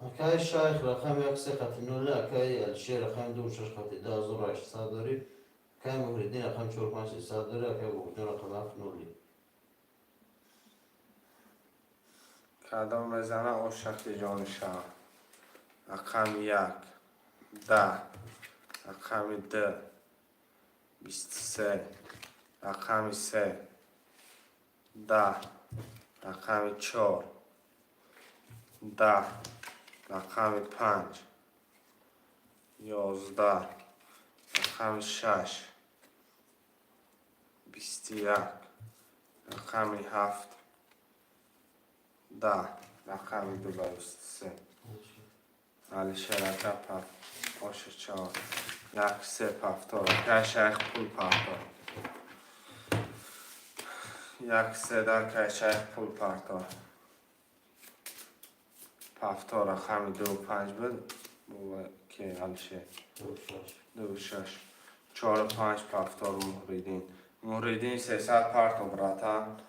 Акаи Шайх рақами як се хати ноли, акаи Алишер рақами ду шаш хати 2800 дори, акаи Муҳриддин рақами чор панҷ сесад дори, акаи Бобоҷон рақами ҳафт ноли. Кадом мезана ошақи ҷони шавад. Рақами як 10, рақами ду 23, рақами се 10, рақами чор 10, рақами панҷ 11, рақами шаш 21, рақами ҳафт 10, рақами ду ба 23. Алишер ака паф оша чор як се пафтор акаи Шайх пул партор. Як седа кай шайх пул парто. Пафто рақами ду панҷ буд. Ки Алишер? Ду шаш. Ду шаш. Чору панҷ пафтор Муҳриддин. Муҳриддин 300 парто, братан.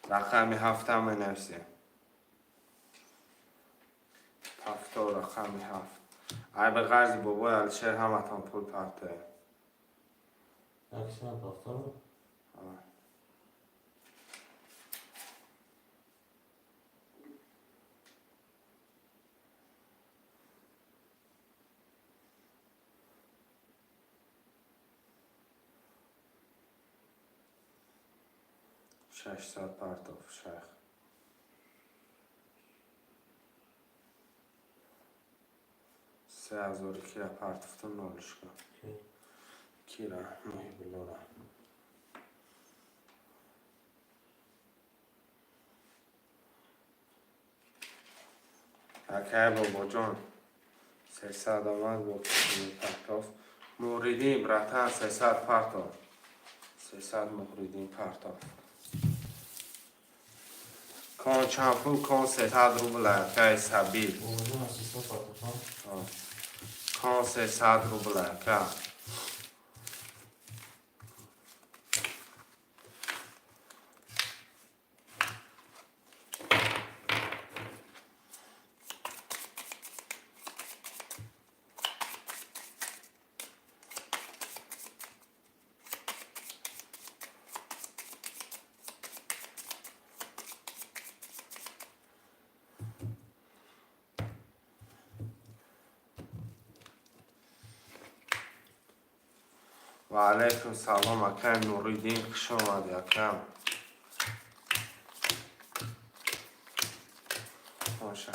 Рақами ҳафта менависем. Пафтор рақами ҳафт. Ай ба ғарзи бобои Алишер ҳаматон пул партоем. Як сена пафтору. 600 партов шайх. 3000 кира партовту нолишка. Кира Муҳибуллора. Акай бобоҷон 300 омад бо партов. Муҳриддин, братан, 300 партов. 300 Муҳриддин партов. Кон чанд пул? Кон 300 рубл, акай Сабир. Бобоҷон 300 партофан. Кон 300 рубл, ака. Ва алайкум салом, акай Нуриддин, хуш омадӣ, акам. Боша.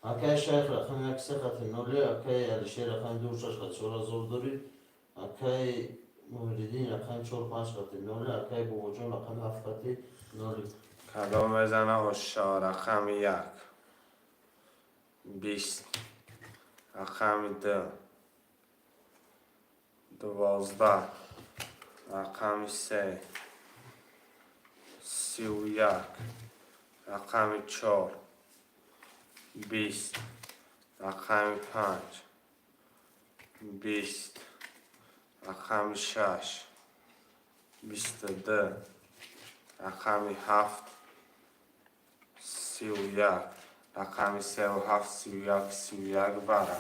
Акай Шайх рақами як се хати ноли, акай Алишер рақами ду шаш хати 4000 дорӣ, акай Муҳриддин рақами чор панҷ хати ноли, акай Бобоҷон рақами ҳафт хати ноли. Кадом мезана ошо? Рақами як. 20. Рақами ду. 12. Рақами се. 31. Рақами чор. 20. Рақами панҷ. 20. Рақами шаш. 22. Рақами ҳафт. 31. Рақами севу ҳафт 31 31 вара.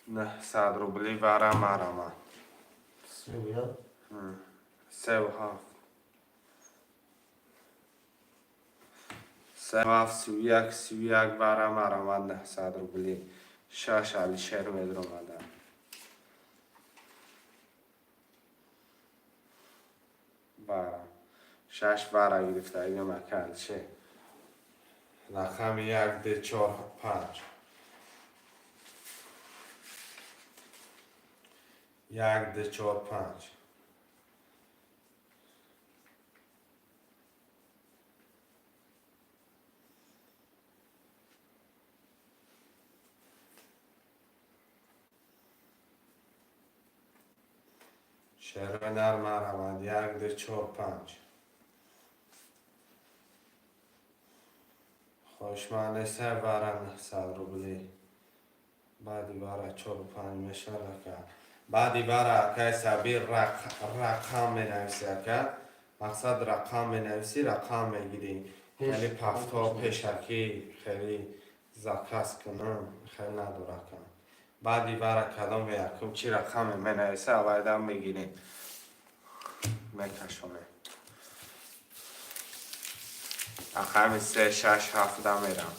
900 рубли вара марама. 31. Севу ҳафт. Севу ҳафт 31 31 вара марама 900 рубли. Шаш Алишер медромада. Вара. Шаш вара гирифта идем ака Алишер. Рақами як д чор панҷ. Як д чор панҷ. Шерои нар марамад. Як д чор панҷ. Хоҳишманд се вара 900 рубли. Баъди вара чору панҷ мешавад ака. Баъди вара акай Сабир рақам менависи ака. Мақсад рақам менависӣ, рақам мегирӣ. Хеле пафто пешакӣ хеле заказ кунам хеле надора ака. Баъди вара кадом якум чӣ рақаме менависа аввалдан мегирем. Мекашонем. Рақами се шаш ҳафта мерам.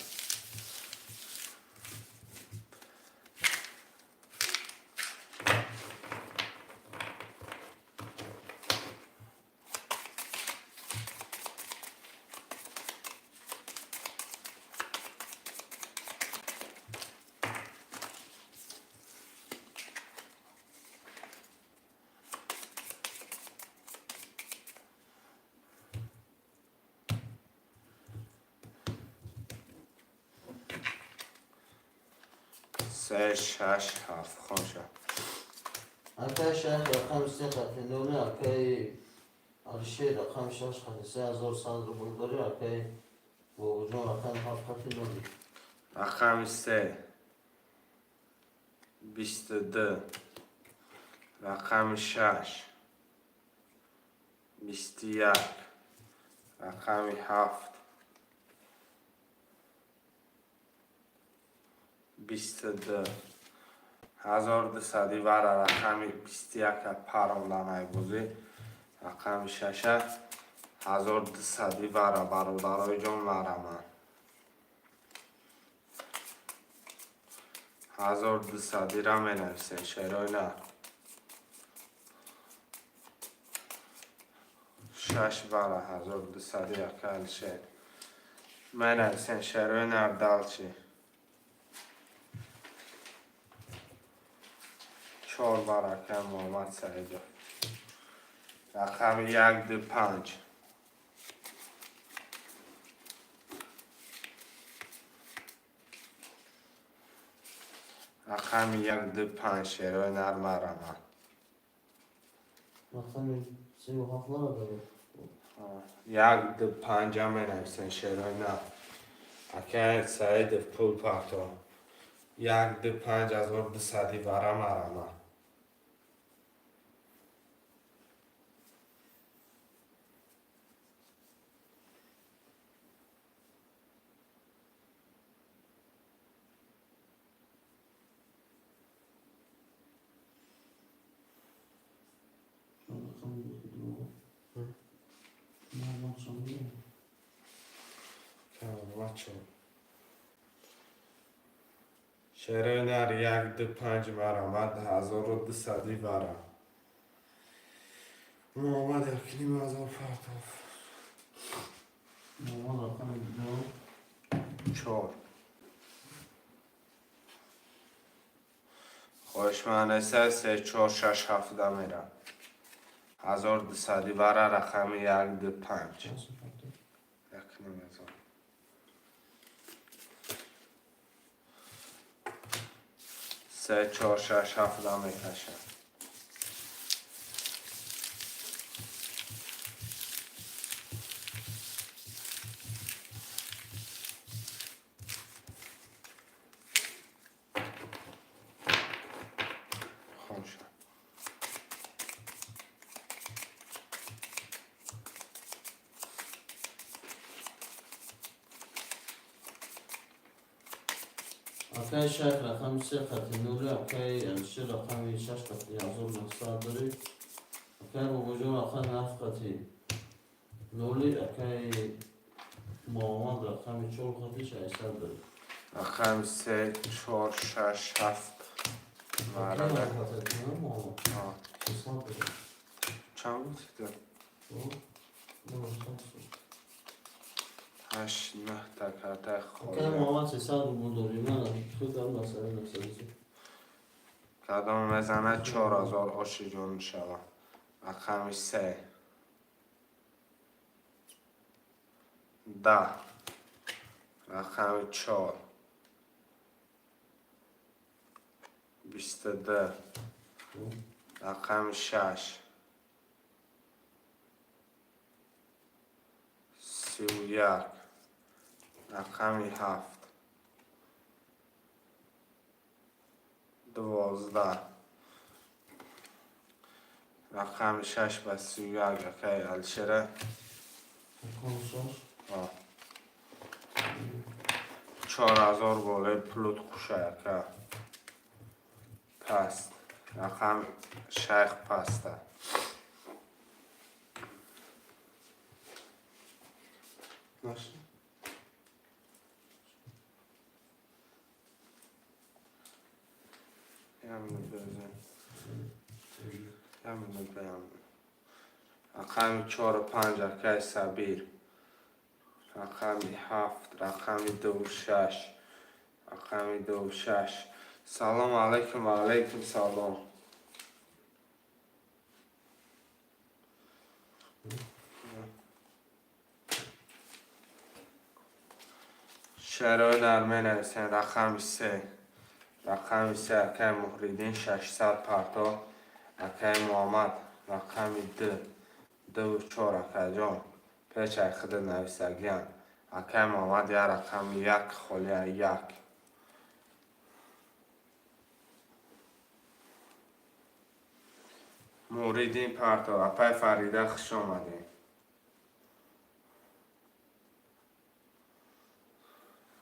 Се шаш ҳафт хонша. Акаи Шайх рақами се хати ноли, акаи Алишер рақами шаш хати 3100 рубл дорӣ, акаи Бобоҷон рақами ҳафт хати ноли. Рақами се, 22, рақами шаш, 21, рақами ҳафт, 22, 1200 вара. Рақами 21-а паронданай бозӣ, рақами шаша 1200 вара, бародарои ҷон, мараман. 1200-ра менависем, шерои нар. Шаш вара, 1200, ака Алишер. Менависем, шерои нар, дальше. Чор вара, ака Муҳаммад Саидов. Рақами як, ду, панҷ. Рақами як, ду, панҷ, шерои нар, мараман. Рақами севу ҳафт нарадара. Як, ду, панҷа менависем, шерои нар. Акай Саидов, пул парто. Як, ду, панҷ, 1200 вара, мараман. Рақами ду. Муҳаммад Шомил. Бачо. Шерои нар, як, ду, панҷ, марамад, 1200 вара. Муҳаммад 1500 партов. Муҳаммад рақами ду. Чор. Хоҳишманд се, чор, шаш, ҳафта мерам. 1200 вара, рақами як, ду, панҷ. 1500. Се, чор, шаш, ҳафта мекашам. Хомша. Акаи Шайх рақами се хати ноли, акаи Алишер рақами шаш хати 1900 дорӣ, акаи Бобоҷон рақами ҳафт хати ноли, акаи Муҳаммад рақами чор хати 600 дорӣ. Рақами се, чор, шаш, ҳафт. Акаи Марада. Муҳаммад Муҳаммад 600 дорӣ. Чанд буд? Ҳашт, нӯҳта картаи Акаи холӣ. Муҳаммад 300 рубл дорӣ. Ман худам масъала насадизи. Кадом мезанад, 4000 оши ҷон шавад. Рақами се. 10. Рақами чор. 22. Рақами шаш. 31. Рақами ҳафт. 12. Рақами шаш ба 31, акаи Алишера. Рақами шаш. 4000 болои пулут хушай, ака. Паст. Рақами шайх паста. Нашли? Як минут бизан. Як минут баён. Рақами чору панҷ, акаи Сабир. Рақами ҳафт, рақами дуву шаш. Рақами дуву шаш. Салом алайкум ва алайкум салом. Шерои нар менависем, рақами се. Рақами се, акаи Муҳриддин, 600 парто. Акаи Муҳаммад, рақами ду, дуву чор. Акаҷон, печаи худа нависагиян. Акаи Муҳаммад, як рақами як холия, як. Муридин парто. Апай Фарида, хуш омадем.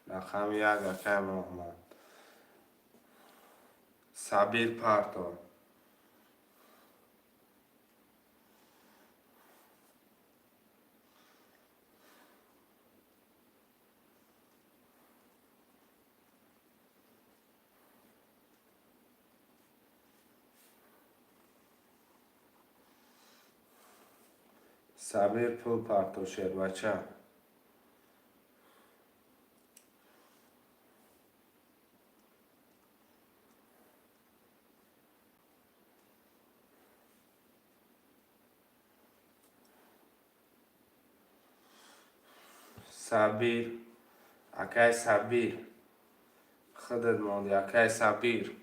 Рақами як, акаи Муҳаммад. Сабир парто. Сабир, пул парто, шербача. Сабир, акай Сабир, худат монди. Акай Сабир,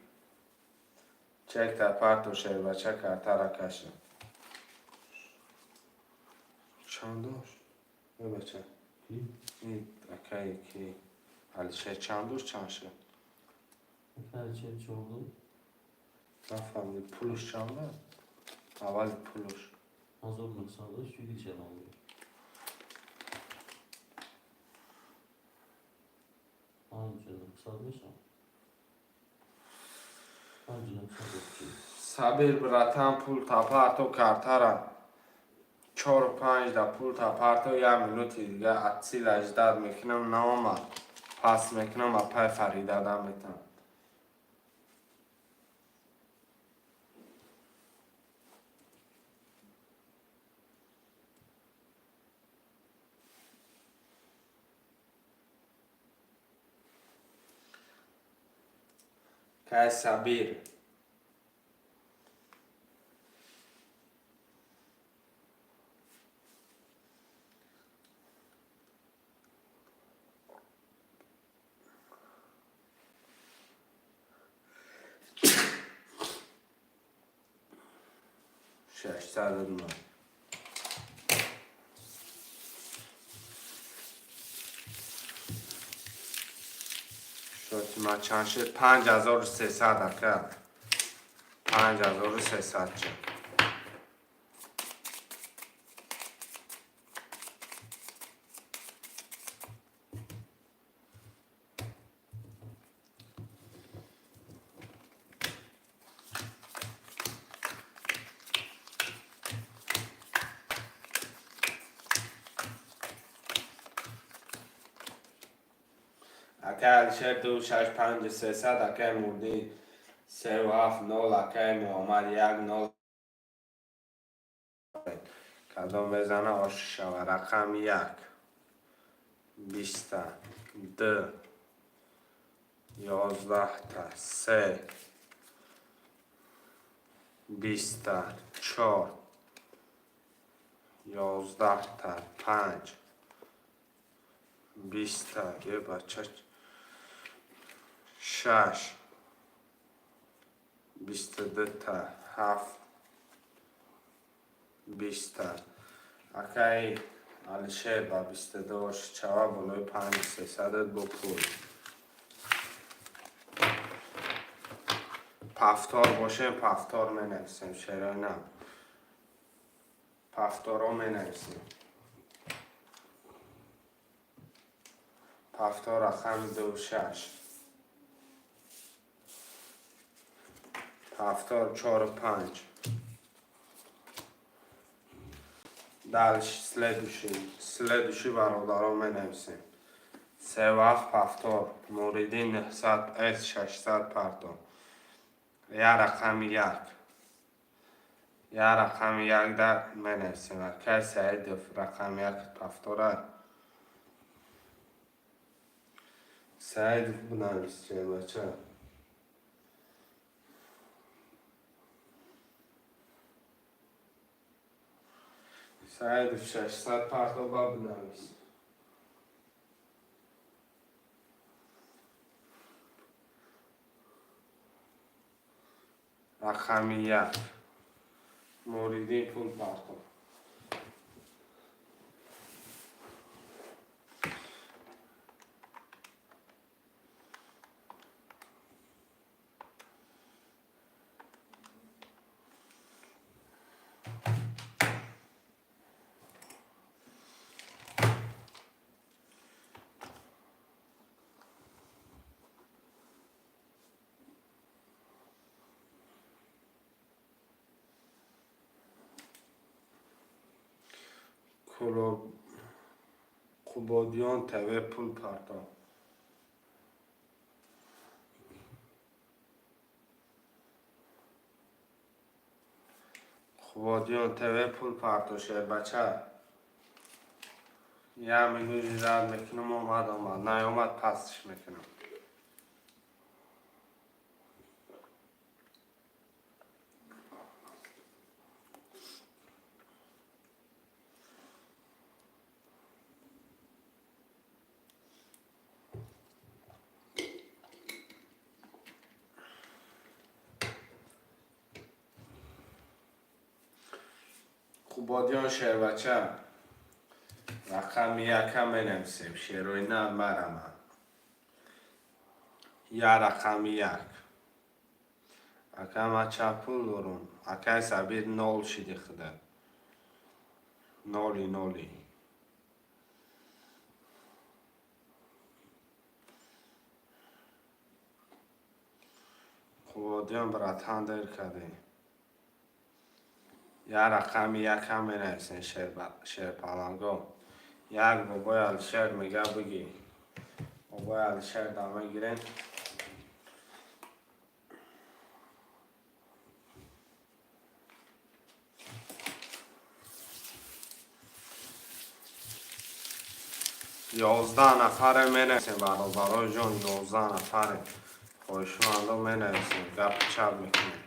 чекта парто, шербача, картара каша. Чанд дошт, э бача? Акай ки Алишер чанд дошт, чанд шуд? Акай Алишер чор буд. Нафаҳмидем, пулуш чанд буд аввали пулуш? 1900 дошт, чуги чалон буд. 5900 мешавад. 5900. Сабир, братан, пул тапарто, картара чору панҷ да пул тапарто. Як минути дига атсила ждать мекунам, наомад, пас мекунам, апай Фарида дам метам. Кай Сабир. 609. Шоти ма чанд шуд? 5300, ака. 5300 шуд. Акай Алишер, ду шаш панҷ сесад. Акай Мурдин, севу ҳафт нол. Акай Муҳаммад, як нол. Кадом мезана, ош шава. Рақами як, 20-та, д 11-та, се, 20-та, чор, 11-та, панҷ, 20-та, е бача, шаш, 22-та, ҳафт, 20-та. Акаи Алишер, ба 22 ошчава, болои панҷ сесадат бо пул. Повтор бошем, повтор менависем, шерои нам повторо менависем. Повтор, рақами ду шаш, повтор, чору панҷ. Дальше, следующий, следующий, бародарон, менависем. Севу ҳафт, повтор. Муридин, 900 с 600 парто. Я рақами як, я рақами як да менависем. Акай Саидов, рақами як, повтора. Саидов, бинавис, бача. Саидов, 600 парто, ба бинавис. Рақами як. Муридин пул парто. Қубодиён ТВ пул парто. Қубодиён ТВ пул парто, шербача. Як минут рад мекунам, омад, омад, наёмад, пастш мекунам. Қубодиён, шербача, рақами яка менависем. Шерои нар марама. Я рақами як. Ака, ма ча пул дорум? Акай Сабир, нол шиди худа. Ноли, ноли. Қубодиён, братан, дер кардем. Я рақами якам менависем, шерпаланго. Як бобои Алишер мега, бигӣ. Бобои Алишер да мегирем. 11 нафаре менависем, бародарои ҷон, 11 нафаре. Хоҳишмандо, менависем, гапи чап мекунем.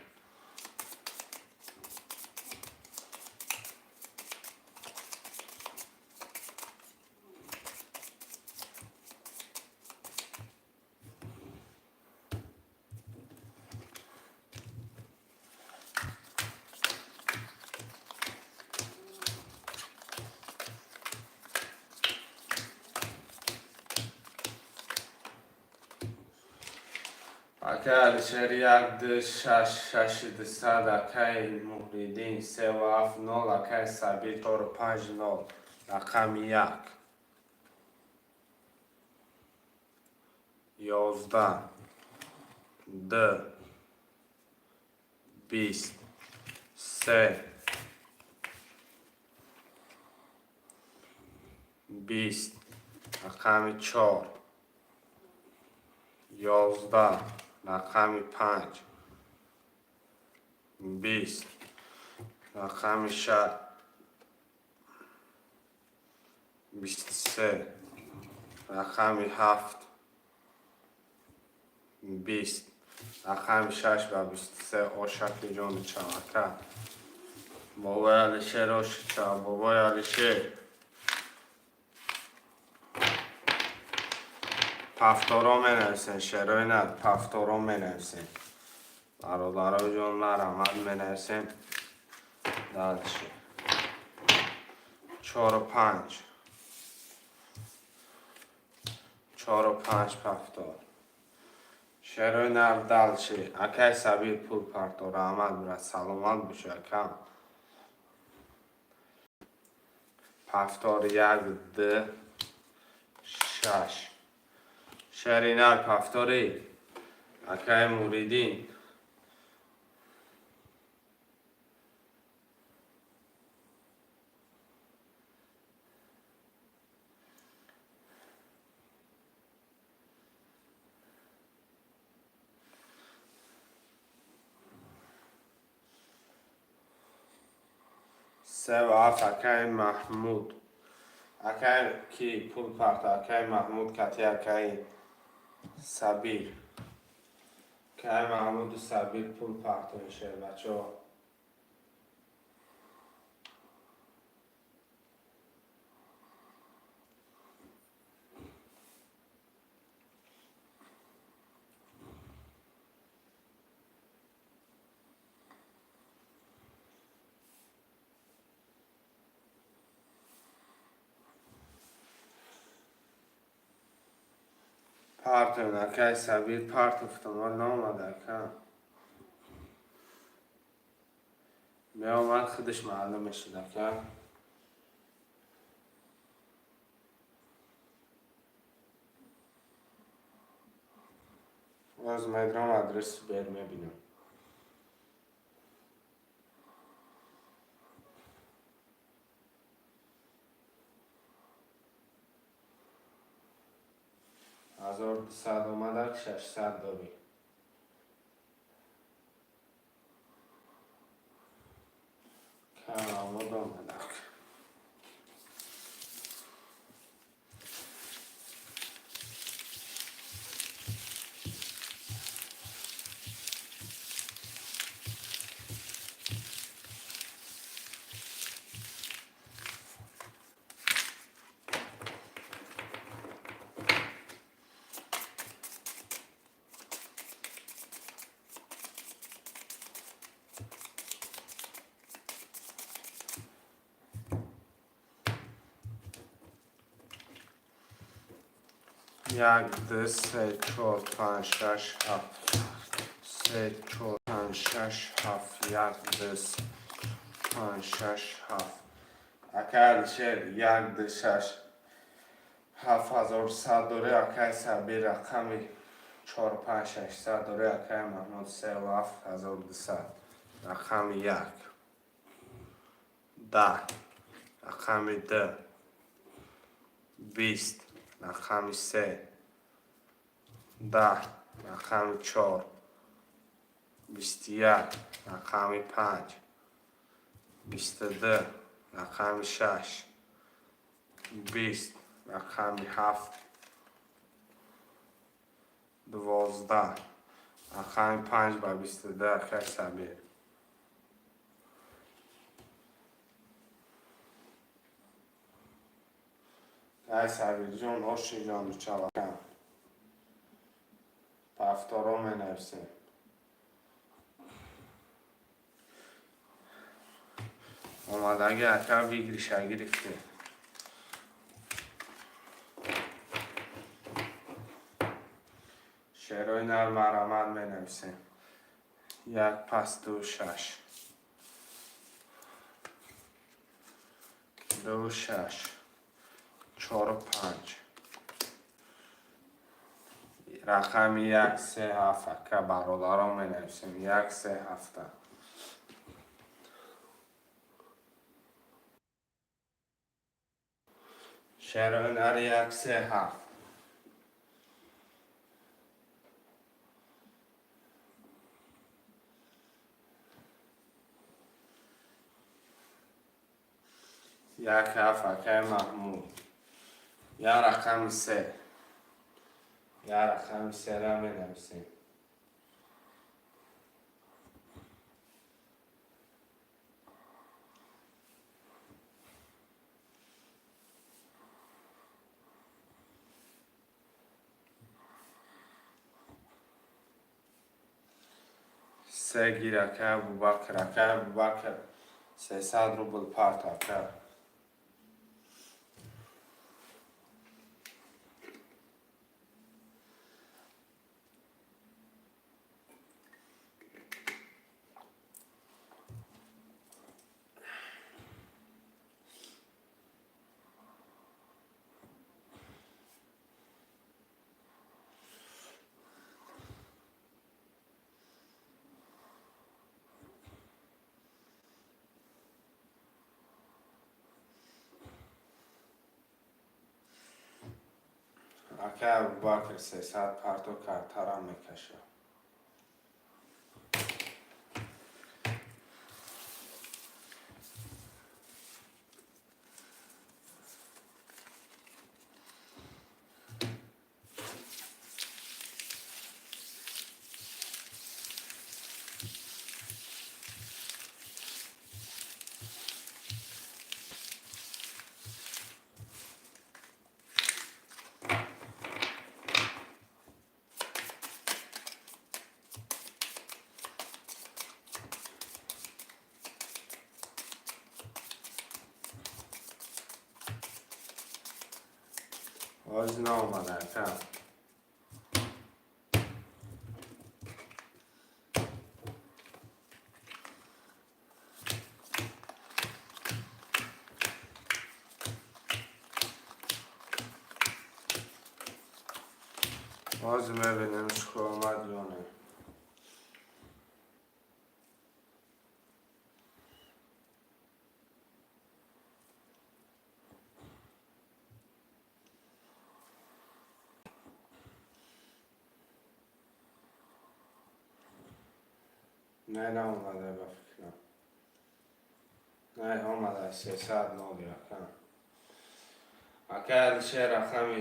Акай Алишер, як, ду, шаш, шаши дусад, акай Муҳриддин, севу ҳафт нол, акай Сабир, чору панҷ нол, рақами як. 11, ду, 20, се, 20, рақами чор, 11, рақами панҷ, 20, рақами 23, рақами ҳафт, 20, рақами шаш ва 23. Ошаки ҷони чавака, бобои Алишер, оши чав, бобои Алишер. Пафторо менависен, шерои на, пафторо менависен. Бародарои ҷон, марҳамат, менависем. Дальше. Чору панҷ. Чору панҷ пафтор. Шерои нар, дальше. Акай Сабир пул парто, раҳмат, брат, саломат бошӣ, акам. Пафтор, як, ду, шаш. Шери нар, пафтори. Акай Муриддин. Севу ҳафт, акай Маҳмуд. Акай ки пул парто, акай Маҳмуд кати акай Сабир. Акай Маҳмуду Сабир пул парто, шербачаҳо. Партон, акай Сабир, партофтам, вал наомада, ака. Меомад, худаш маълум мешуд, ака. Боз медрам, адрес бер мебинам. 1200 омадак, 600 дорӣ. Кам омадак. Як, ду, се, чор, панҷ, шаш, ҳафт, се, чор, панҷ, шаш, ҳафт, як, ду, се, панҷ, шаш, ҳафт. Акай Алишер, як, ду, шаш, ҳафт, 1100 дорӣ. Акай Сабир, рақами чор, панҷ, 600 дорӣ. Акай Маҳмуд, севу ҳафт, 1200. Рақами як, 10, рақами ду, 20, рақами се, 10, рақами чор, 21, рақами панҷ, 22, рақами шаш, 20, рақами ҳафт, 12, рақами панҷ ба 22. Акай Сабир, ай Сабирҷон, ошиҷон, чалакам повторо менависем. Омадаги, ака, выигрыша гирифтем. Шерои нар марамат менависем. Як, пас, ду, шаш, ду, шаш, чору, панҷ, рақами як, се, ҳафт. Ака, бародарон, менависем як, се, ҳафта. Шерои нар, як, се, ҳафт. Як, ҳафт. Акаи Маҳмуд, я рақами се, я рақами сера менависем. Се гир, акай Абубакр. Акай Абубакр, 300 рубл парт, ака. Акай Абубакр, 300 парто, картарам мекаша. Ҳозир наомада, ака. Ҳозир мебинем, шуко омад ё не. Не, наомада, ба фикрам. Не, омада, 300 ноли, ака. Акай Алишер рақами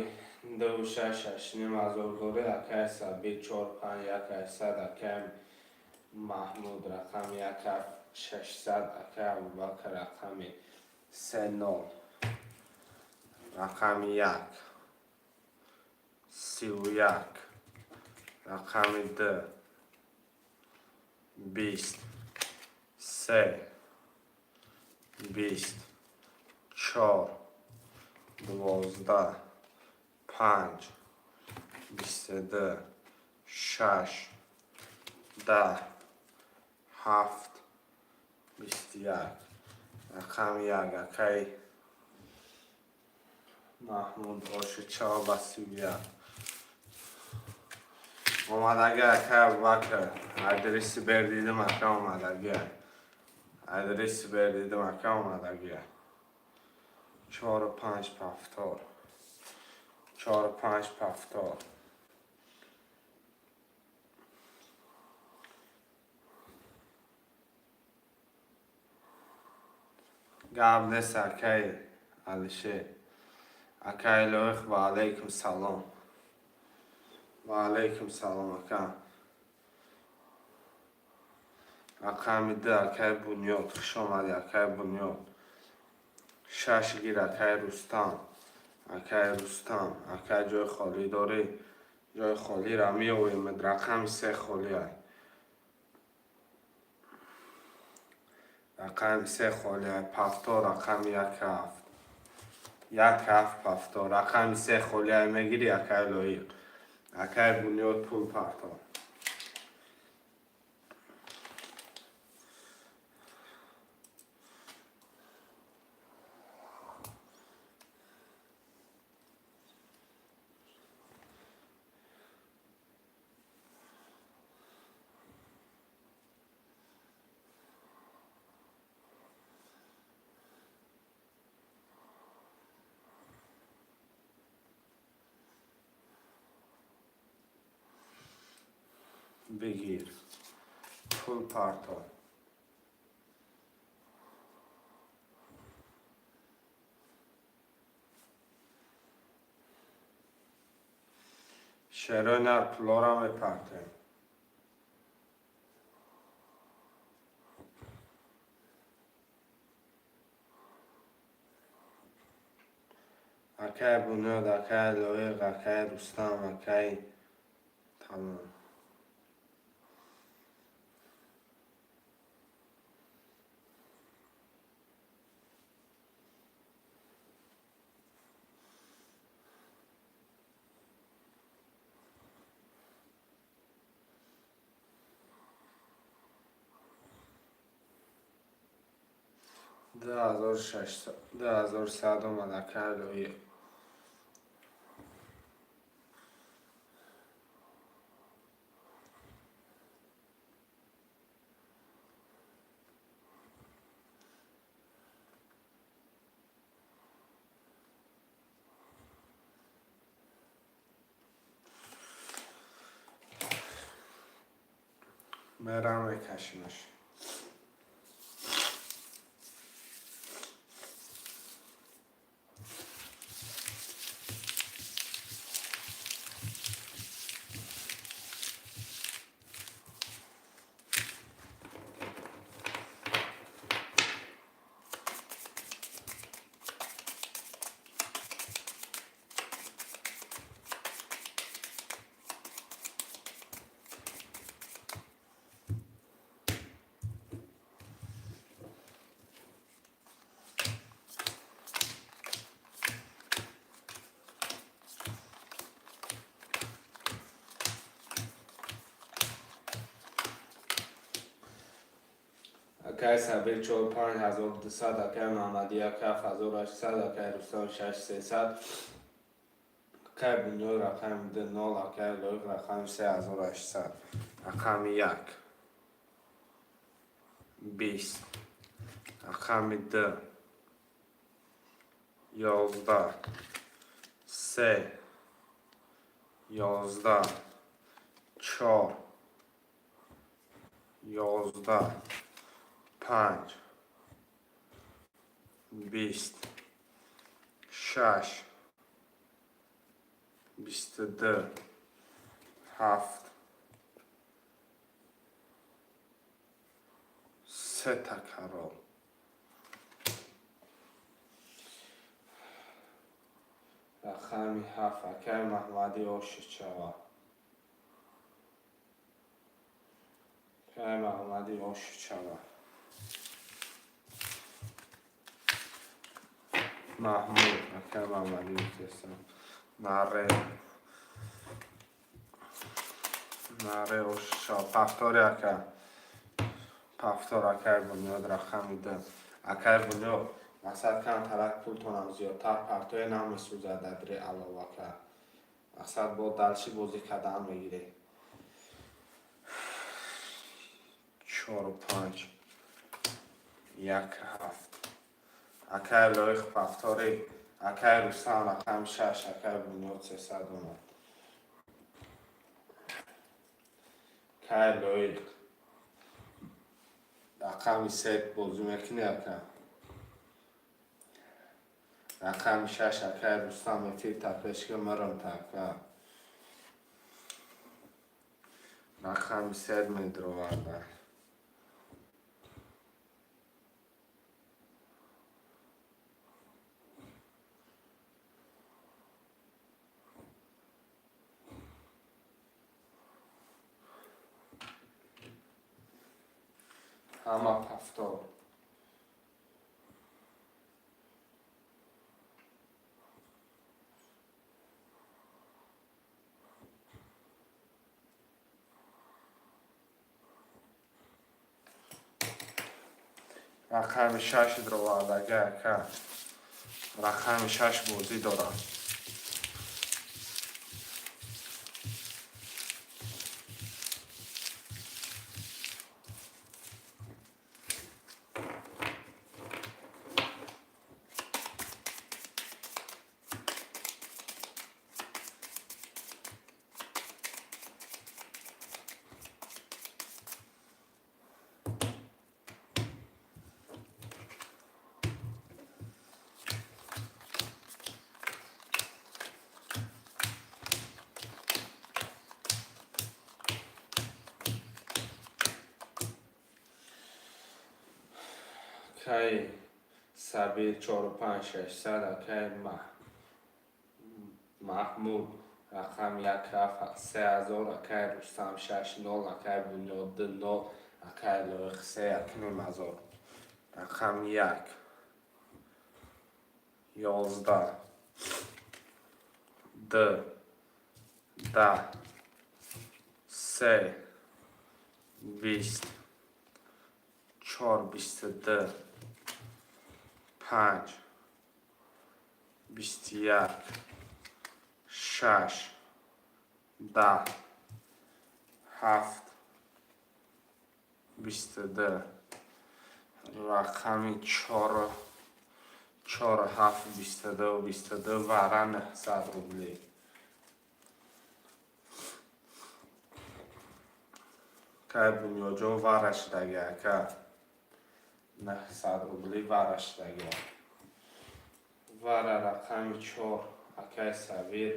ду шаш шашним ҳазор дорӣ, акай Сабир чор панҷ як ҳаштсад, акай Маҳмуд рақами як ҳафт шашсад, акай Абубакр рақами се нол, рақами як 31, рақами ду 20, се 20, чор 12, панҷ 22, шаш 10, ҳафт 21, рақами як, акай Маҳмуд оши чор ба 31 омадаги. Акай Абубакр, адреси бердидим, ака, омадаги. Адреси бердидим, ака, омадаги. Чору панҷ повтор, чору панҷ повтор. Гап нест, акай Алишер. Акай Лоиқ, ва алайкум салом, ва алайкум салом, ака. Рақами ду, акай Бунёд, хуш омадӣ, акай Бунёд. Шаш гир, акай Рустам. Акай Рустам, акай, ҷои холӣ дорӣ? Ҷои холиро меовем. Рақами се холӣ ай, рақами се холӣ ай. Повтор, рақами як ҳафт, як ҳафт повтор. Рақами се холӣ ай, мегирӣ, акай Лоиқ? Акай Бунёд, пул партор. Бигир, пул партор. Шерои нар, пулора мепартем. Акай Бунёд, акай Лоиқ, акай Рустам, акай, тамом. 2600, 2100 омад, акай Лоиқ. Мерам, мекашимаш. Акай Сабир чор панҷ 1200, акай Маҳмади як ҳафт 1800, акай Рустам шаш сесад. Акай Бунёд рақами ду нол, акай Лоиқ рақами 3800. Рақами як 20, рақами ду 11, се 11, чор 11, панҷ 20, шаш 22, ҳафт, сета король. Рақами ҳафт, акай Маҳмадӣ Ошичава. Акай Маҳмадӣ Ошичава. Маҳмуд, акай Маҳмадӣ гуфтестам. Наре. Наре Ошичава. Повтори, ака. Повтор, акай Бунёд, рақами ду. Акай Бунёд, мақсад камтарак пултонам зиёдтар партоя, намесӯзад дадри аловака. Мақсад бо дальше бозӣ кардан мегирӣ. Чору панҷ, як ҳафт. Акай Лоиқ, повтори. Акай Рустам рақами шаш, акай Бунёд 300 омад. Акай Лоиқ рақами се бозӣ мекунӣ, ака? Рақами шаш, акай Рустам, эфир тапешка маромта, ака. Рақами се медроварда. Ҳама повтор. Рақами шаш дровардага, ака. Рақами шаш бозӣ дорад. Акай Сабир чору панҷ 600, акай Маҳмуд рақами як ҳафт 3000, акай Рустам шаш нол, акай Бунёд ду нол, акай Лоиқ се 1500. Рақами як 11, ду 10, се 20, чор 22, панҷ 21, шаш 10, ҳафт 22. Рақами чор чор ҳафт 22 22, вара 900 рубли. Кай Бунёҷон вара шудаги, ака. 900 рубли вара шудаги. Вара рақами чор, акай Сабир,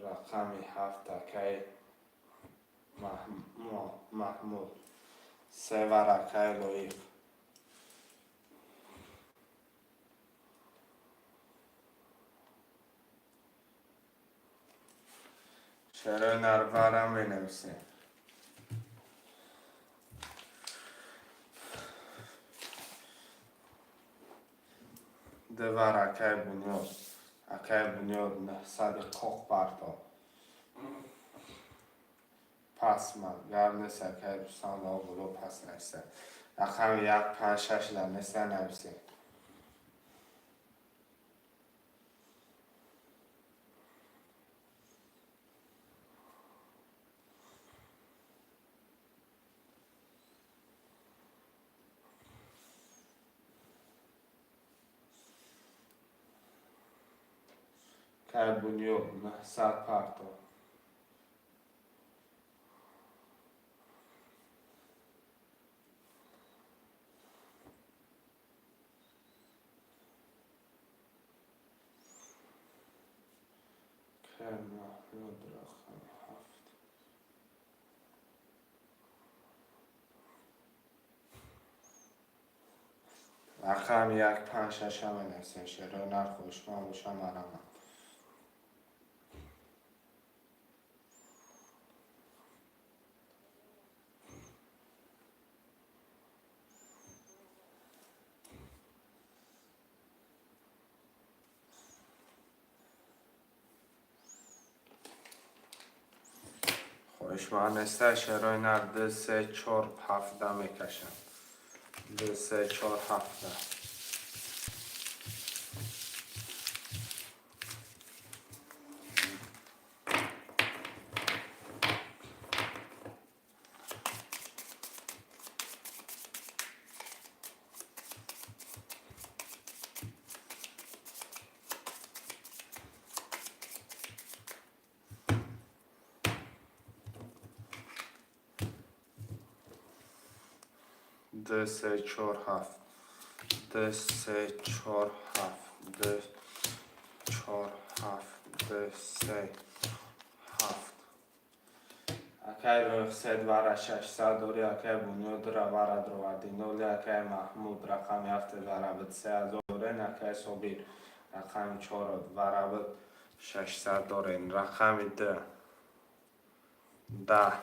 рақами ҳафт, акай Маҳмуд. Се вара, акай Лоиқ. Шарои нарвара менависем. Ду вара, акай Бунёд. Акай Бунёд 900-и қоқ бардор. Пас ман гап нест, акай Рустам ва боло пас нависа. Рақами як панҷ шаш дар неста нависем. Акай Бунёд 900 парто. Акай Маҳмуд рақами 7. Рақами 1, 5, 6 менависем. Шерои нар хоҳишманд боша, марамад. Хоҳишманд неста, шерои нар 2, 3, 4, 7 мекашам. 2, 3, 4, 7. 2, 3, 4, 7. 2, 3, 4, 7. 2, 4, 7. 2, 3, 7. Акай Рӯҳсед вара 600 дори, акай Бунёд вара дроварди 0, акай Маҳмуд рақами 7 вара буд 3000 дорен, акай Собир рақами 4 вара буд 600 дорен. Рақами 2, 10,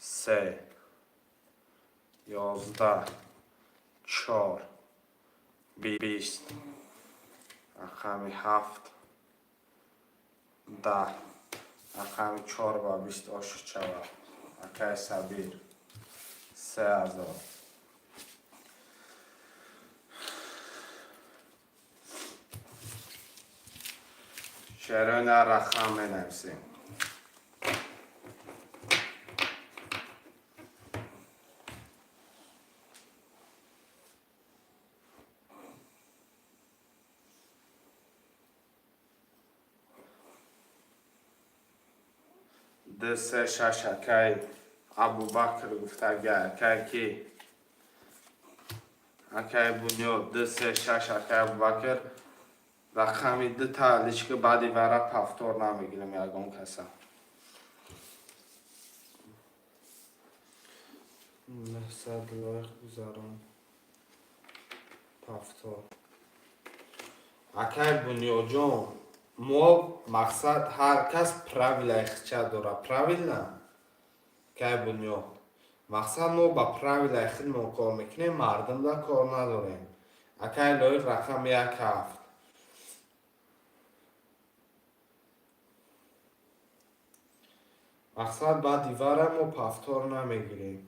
3, 11, 4, 20, рақами 7, 10, рақами 4 ба 20 ошуд шавад. Акай Сабир 3000. Шерои нар рақам менависем. 2, 3, 6. Акай Абубакр гуфтага, акай ки? Акай Бунёд 2, 3, 6. Акай Абубакр рақами 2 та личка баъди вара повтор намегирам ягон каса. 900 лоиқ гузарон повтор. Акай Бунёдҷон, мо мақсад ҳар кас правилаи хича дора, правильно? Акай Бунёд, мақсад мо ба правилаи худмон кор мекунем, мардумда кор надорем. Акай Лоиқ рақами 1, 7. Мақсад баъди вара мо повтор намегирем.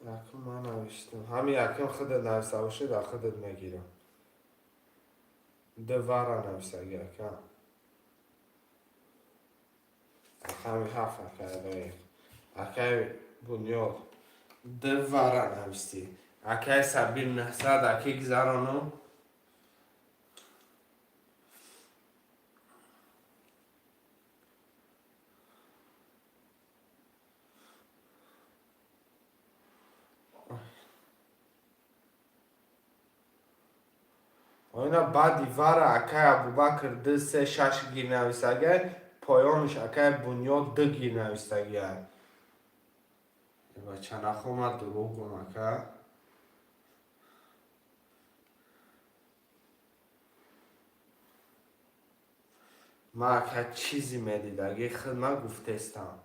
Якум ман навиштам. Ҳами якум худат нависта бошед, а худат мегирам. Ду вара нависаги, ака. Рақами 7, акай Лоиқ. Акай Бунёд ду вара навистӣ. Акай Сабир 900 аки гузаронум. Оина баъди вара акай Абубакр 2, 3, 6 гир нависагай, поёниш акай Бунёд 2 гир навистагиай. Бача, нахомад дурӯғ гум, ака. Ман ака чизе медидаги худ ман гуфтестам.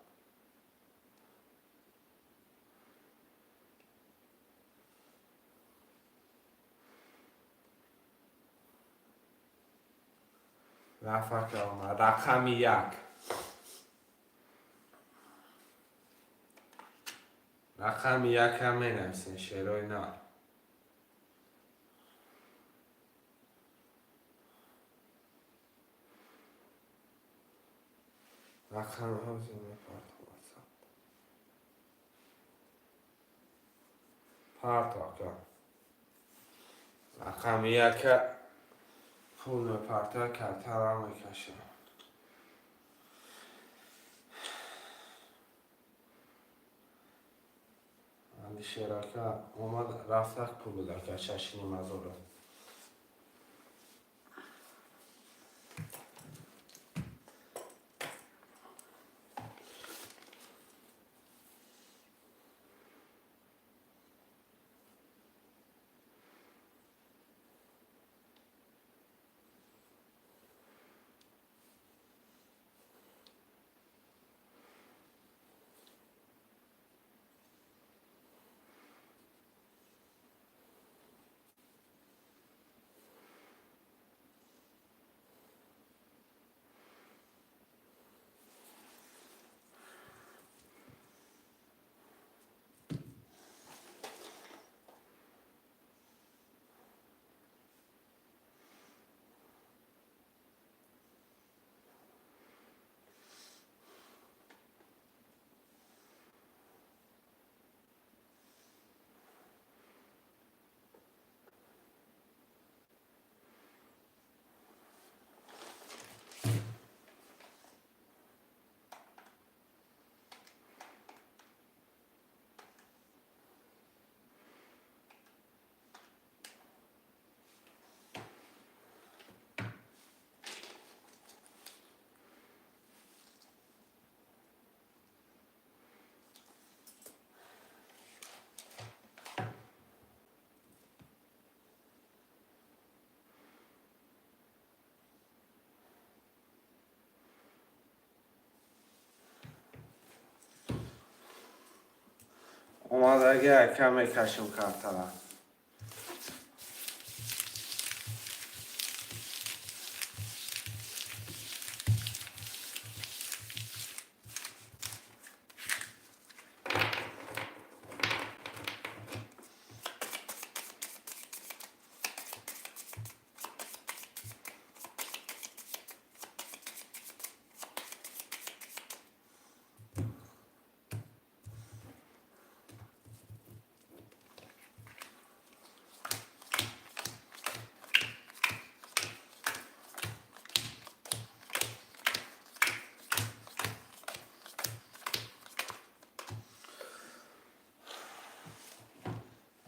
Рафака омад. Рақами 1. Рақами 1-ам менависем, шерои нар. Рақами ҳозир мепартом WhatsApp. Парто, ака. Рақами 1-а. Пул мепартоя, картара мекашам. Алишер ака омад, рафтак, пул будака 6,5 ҳазора. Омадаги ака, мекашем картара.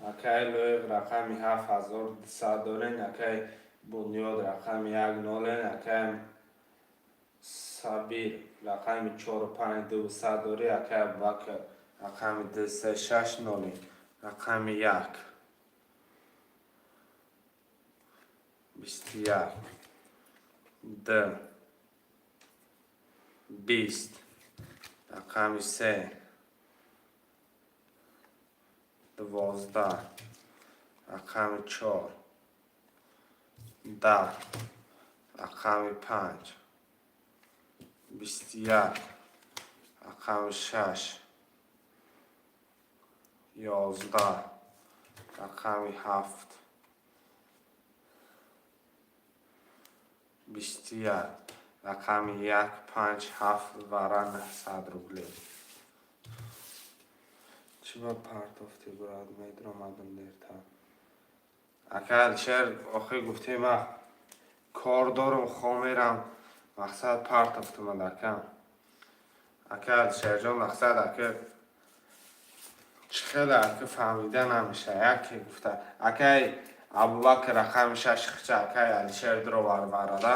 Акай Лоиқ рақами 7200 дорен, акай Бунёд рақами як нолен, акай Сабир рақами чору панҷ дусад дорӣ, акай Абубакр рақами ду се шаш ноли, рақами як 21 д 20, рақами се 12, рақами чор 10, рақами панҷ 21, рақами шаш 11, рақами ҳафт 21, рақами як панҷ ҳафт вара 900 рубле. Чӣ ба партофти, брат? Медромадам дертар. Ака Алишер, охир гуфтем, ма кор дорум, хом мерам, мақсад партофтумад, ака. Ака Алишерҷон, мақсад, ака, чӣ хеле, ака, фаҳмида намеша. Яке гуфта, акай Абубакр рақами шаш хича, акай Алишер дуровар варада,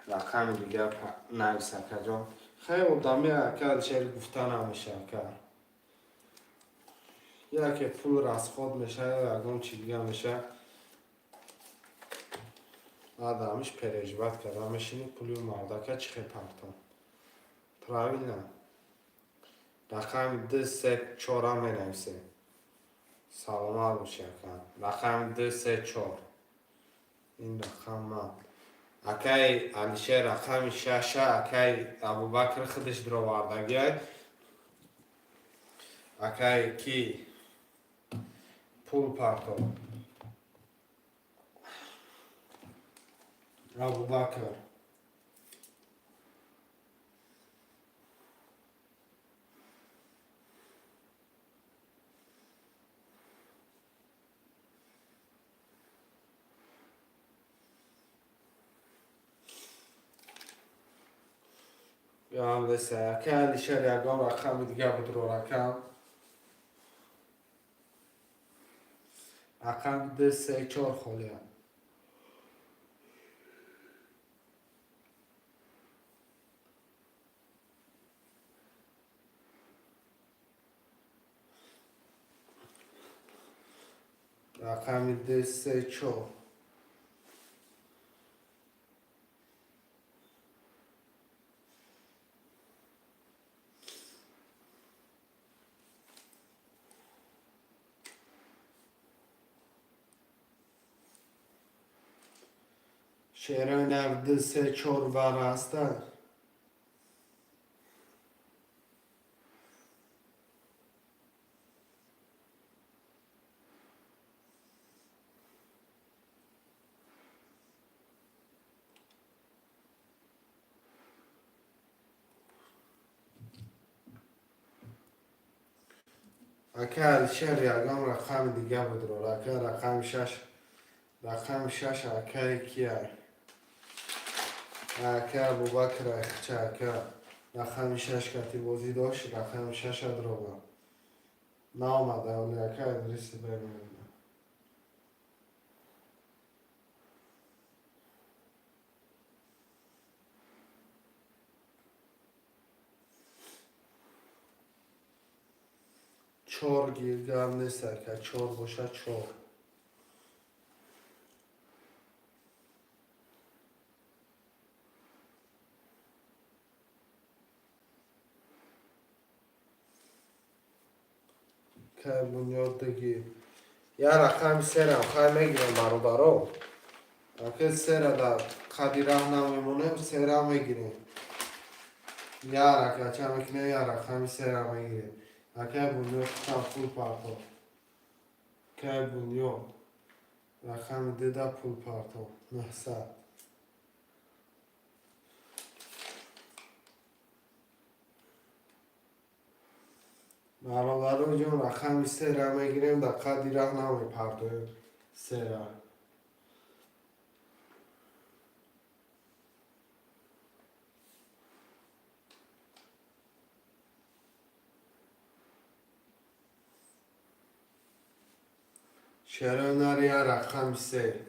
рақами дигар навис, акаҷон. Хеле одами, ака Алишер, гуфта намеша, ака. Яке пул расход меша ё ягон чи дига меша, баъд ҳамиш переживать карда мешини, пули мардака чӣ хел партом. Правильно, рақами ду се чора менависем. Саломат боши, ака. Рақами ду се чор, ин рақам ман. Акаи Алишер рақами шаша, акаи Абубакр худаш дуровардагиай. Акаи ки пул партов, Абубакр. Гап нест. Ака Алишер, ягон рақами дига будро, рақам ду, се, чор холиам. Рақами ду, се, чор. Шерои нав, ду, се, чор вара ҳастанд. Ака Алишер, ягон рақами дига будро. Ака, рақами шаш, рақами шаш. Акаи кияй? Ака Абубакр Айхча. Ака, рақами шаш кати бозӣ дошт, рақами шаша дроба наомада. Оли, ака Идриси бемеда. Чор гир, гап нест, ака, чор боша, чор. Кай Бунёд, дигир я рақами серам. Хай, мегирем, бародаро. Ака, сера дар қади раҳ намемонем, сера мегирем. Я ракача мекунем, я рақами сера мегирем. Акай Бунёд, там пул парто. Акай Бунёд, рақами дида пул парто, 900. Бародаро ҷон, рақами сера мегирем, дар қади раҳ намепартоем сера. Шерои нари, я рақами се.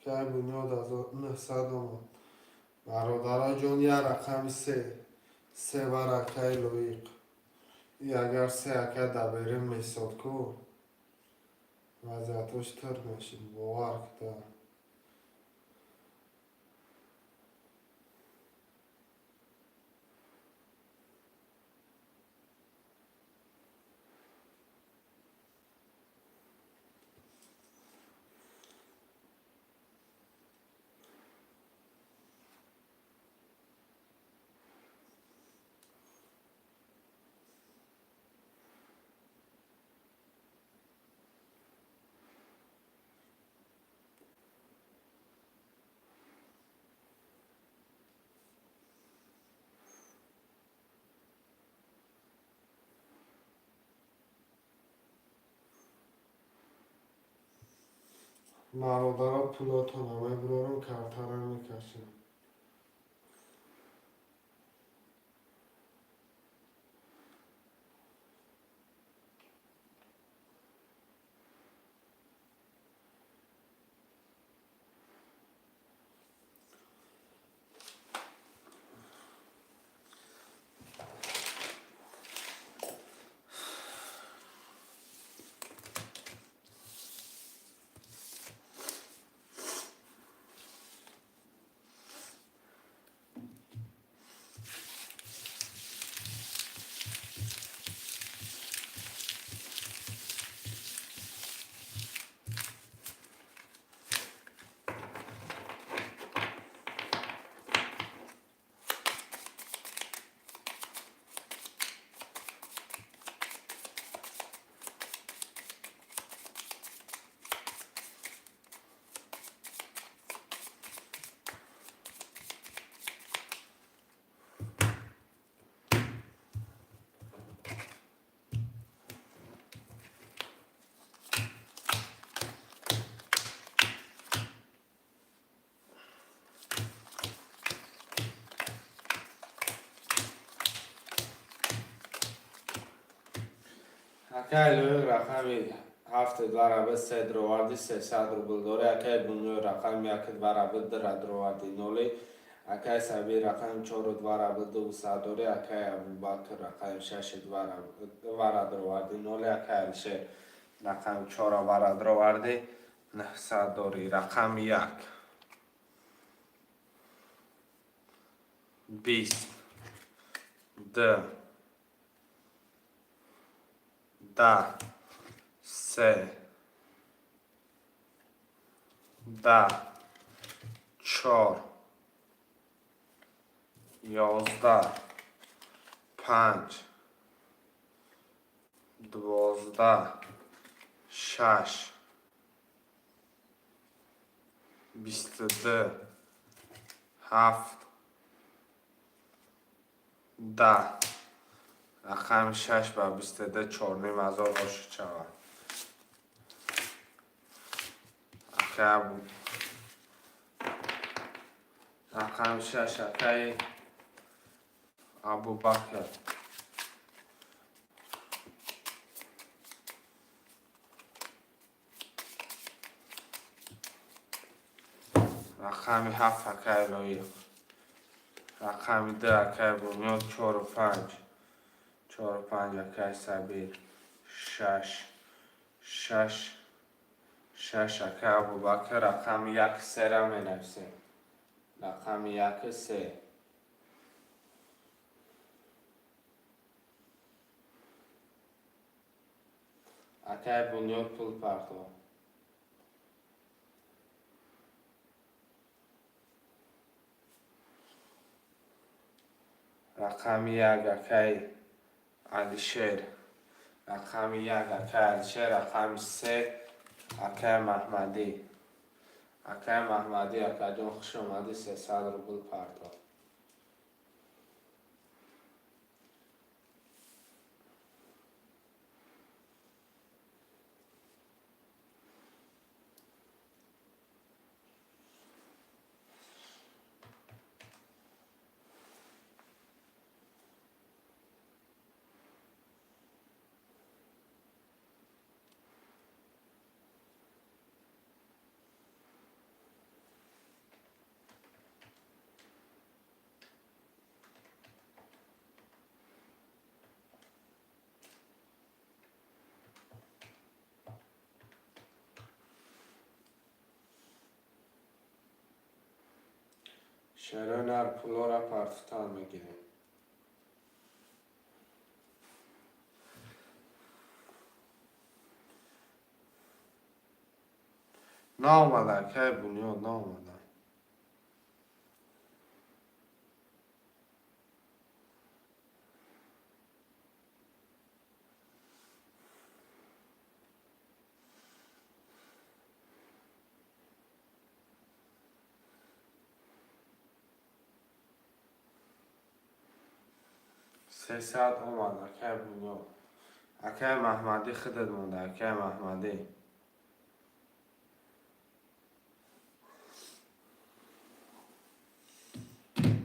Кай Бунёд, 900 омад. Бародаро ҷон, я рақами се, се бар. Акаи Лоиқ, и агар се ака дар берун месод ку, вазъиятош тир мешид, бовар кида. Бародаро, пулотонро мебурорам, картаро мекашем. Акай Лоиқ рақами ҳафту двараба се дроварди, 300 рубл дорӣ. Акай Бунёд рақами яку двараба дра дроварди, ноли. Акай Сабир рақами чору двараба 200 дорӣ. Акай Абубакр рақами шашу двара дроварди, ноли. Акай Алишер рақами чора вара дроварди, 900 дорӣ. Рақами як, 20, д, 10, се, 10, чор, 11, панҷ, 12, шаш, 22, ҳафт, 10. Рақами шаш ба 22 4500 ошид шавад. Акай рақами шаш, акаи Абубакр. Рақами ҳафт, акаи Лоиқ. Рақами ду, акаи Бунёд. Чору панҷ, чору панҷ, акаи Сабир. Шаш, шаш, шаш, акаи Абубакр. Рақами як, сера менависем. Рақами як, се. Акаи Бунёд пул партов. Рақами як, акаи Алишер. Рақами як, акаи Алишер. Рақами се, акаи Маҳмадӣ. Акаи Маҳмадӣ, акаҷон, хуш омадӣ, 300 рубл партов. Шерои нар, пулора партофтан мегирем. Наомада, акаи Бунёд, наомада. 300 омад, акаи Бунёд. Акаи Маҳмадӣ, худат монда, акаи Маҳмадӣ.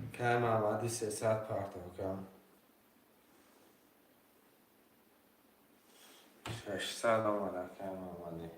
Акаи Маҳмадӣ, 300 партов, ака. 600 омад, акаи Маҳмадӣ.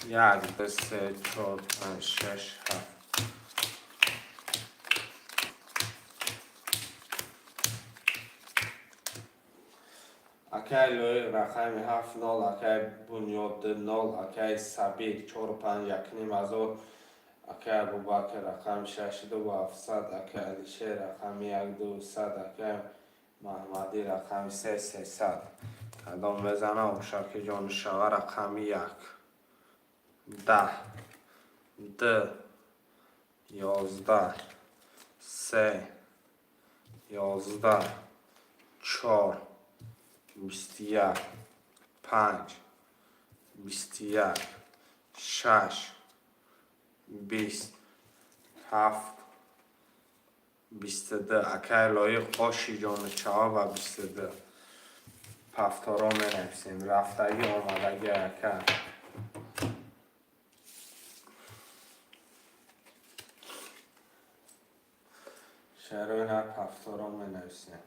Як, ду, се, чор, панҷ, шаш, ҳафт. Акаи Лоиқ рақами ҳафт, нол, акаи Бунёд нол, акаи Сабир чору панҷ, 1500, акаи Абубакр рақами шаш, дуву ҳафтсад, акаи Алишер рақами як, 200, акаи Маҳмадӣ рақами се, 300. Кадом мезана, ошаки ҷону шава. Рақами як, 10. Д, 11, се, 11, чор, 21, панҷ, 21, шаш, 20, ҳафт, 22. Акай Лоиқ, оши ҷону чаво ба 22. Ҳафторо менависем. Рафтагӣ омадагӣ, ака. Шарои нар ҳафторо менависем.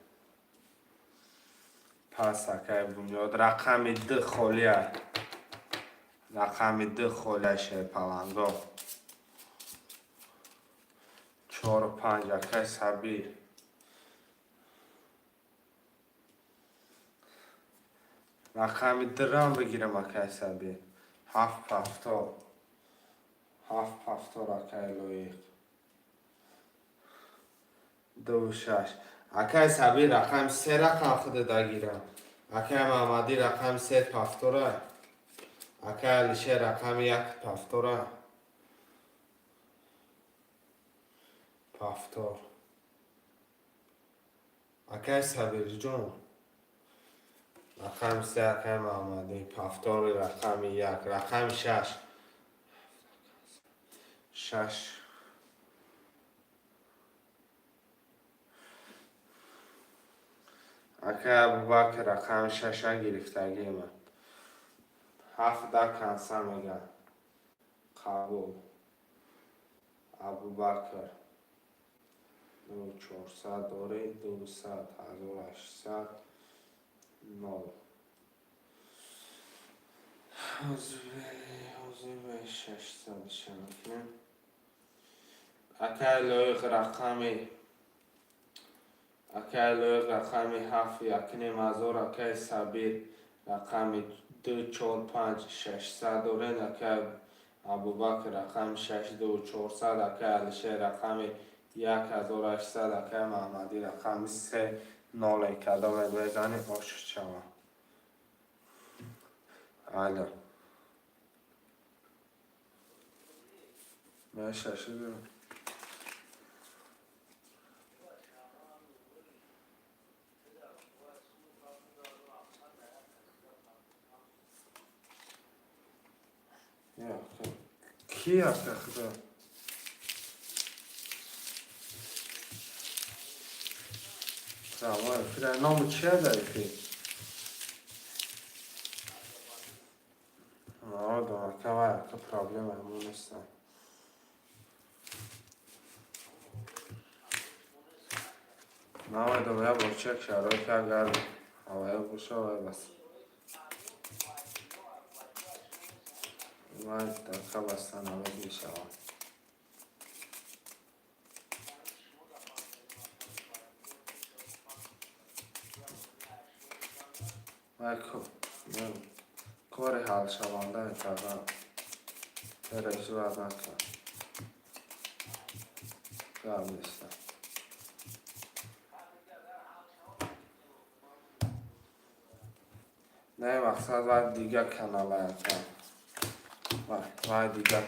Пас, акай Бунёд, рақами д холия. Рақами д холия, шерпаланго. Чору панҷ, акай Сабир. Рақами драм бигирам, акай Сабир. Ҳафт ҳафтор. Ҳафт ҳафтор, акай Лоиқ. Дуву шаш. Акай Сабир, рақами се рақам худа дагирам. Акай Маҳмадӣ, рақами се пафтора. Акай Алишер, рақами як пафтора. Пафтор. Акай Сабирҷон. Рақами се, акай Маҳмадӣ. Пафтори рақами як. Рақами шаш. Шаш. Акай Абубакр, рақами шаша гирифтагима. Ҳафт да канса меган. Қабул. Абубакр. Ду чорсад дорӣ, дусад, 1800, нол. Ҳозир 600-ша мекунем. Акай Лоиқ, рақами ҳафт, якним ҳазор. Акай Сабир, рақами ду, чор, панҷ, 600 доред. Акай Абубакр, рақами шаш, ду чорсад. Акай Алишер, рақами 1800. Акай Маҳмадӣ, рақами се, ноле. Кадоме безани, ошиқ шава. Алло. Ман шашидам. Ки ака худо? Прямой эфир. Ному чия дар эфир? Народом, ака, вай, ака, проблема мо нестам. Намедонам, я бор чек шароит агар ҳавая боша, вай бас. Вай дака баста навед мешавад. Вай кори ҳалшаванда метавон. Переживать накун. Гап нестам. Не, мақсад вай дига канала, ака. Вай дига.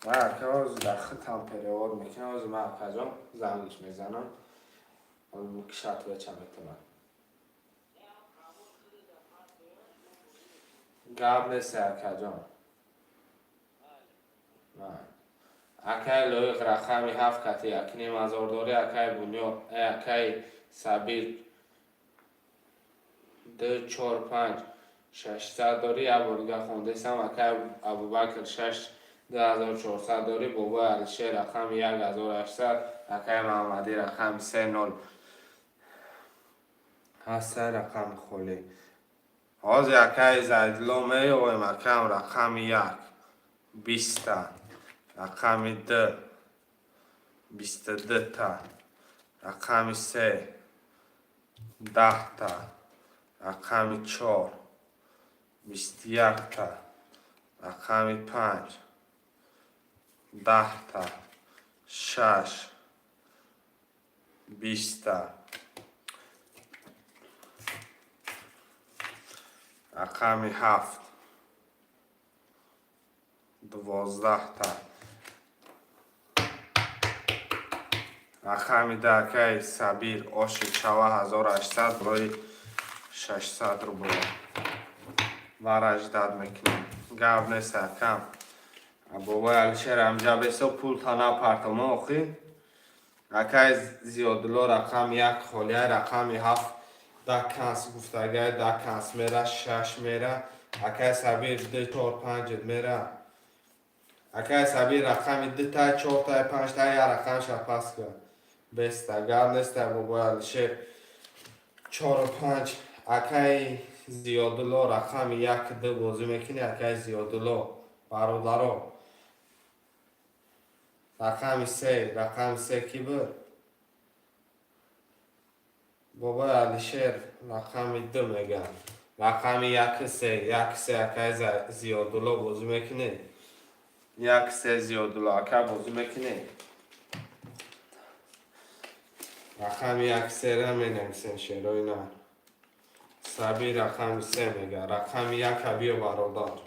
Вай ака ҳозир дар худам перевод мекунам. Ҳозир ман акаҷон зангиш мезанам. Кишат веча метавонам. Гап нест, акаҷон. Акай Лоиқ, рақами ҳафт кати якним ҳазор дорӣ. Акай Бунёд, акай Сабир, ду, чор, панҷ, 600 дорӣ. Як бор дига хондесам. Акай Абубакр, шаш, 2400 дорӣ. Бобои Алишер, рақами як, 1800. Акай Маҳмадӣ, рақами се, нол. Ҳаста рақами холӣ. Ҳозир акай Зайдулло меёвем, акам, рақами як, 20-та. Рақами д, 22-та. Рақами се, 10-та. Рақами чор, 21-та. Рақами панҷ, 10-та. Шаш, 20-та. Рақами ҳафт 12-та. Рақами 10, акаи Сабир, оши чава 1800 болои 600 рубл. Вара ждать мекунем. Гап нест, акам. Бобои Алишер амҷа бесо пул та напартома охи. Акаи Зиёдулло, рақами як холия, рақами ҳафт да канс гуфтагай, да канс мера, шаш мера. Акаи Сабир, ду, чор, панҷ мера. Акаи Сабир, рақами дутай, чортай, панҷтай, як рақамша пас кар. Беста, гап неста, бобои Алишер. Чору панҷ. Акаи Зиёдулло, рақами як, ду бозӣ мекунӣ, акаи Зиёдулло, бародаро. Рақами се, рақами се кӣ буд? Бобои Алишер рақами ду мегӯяд. Рақами як, се, як, се, акаи Зиёдулло, бозӣ мекунӣ? Як, се, Зиёдулло ака, бозӣ мекунӣ? Рақами як, сера менависем, шерои на. Сабир рақами се мегӯяд. Рақами яка биё, бародар.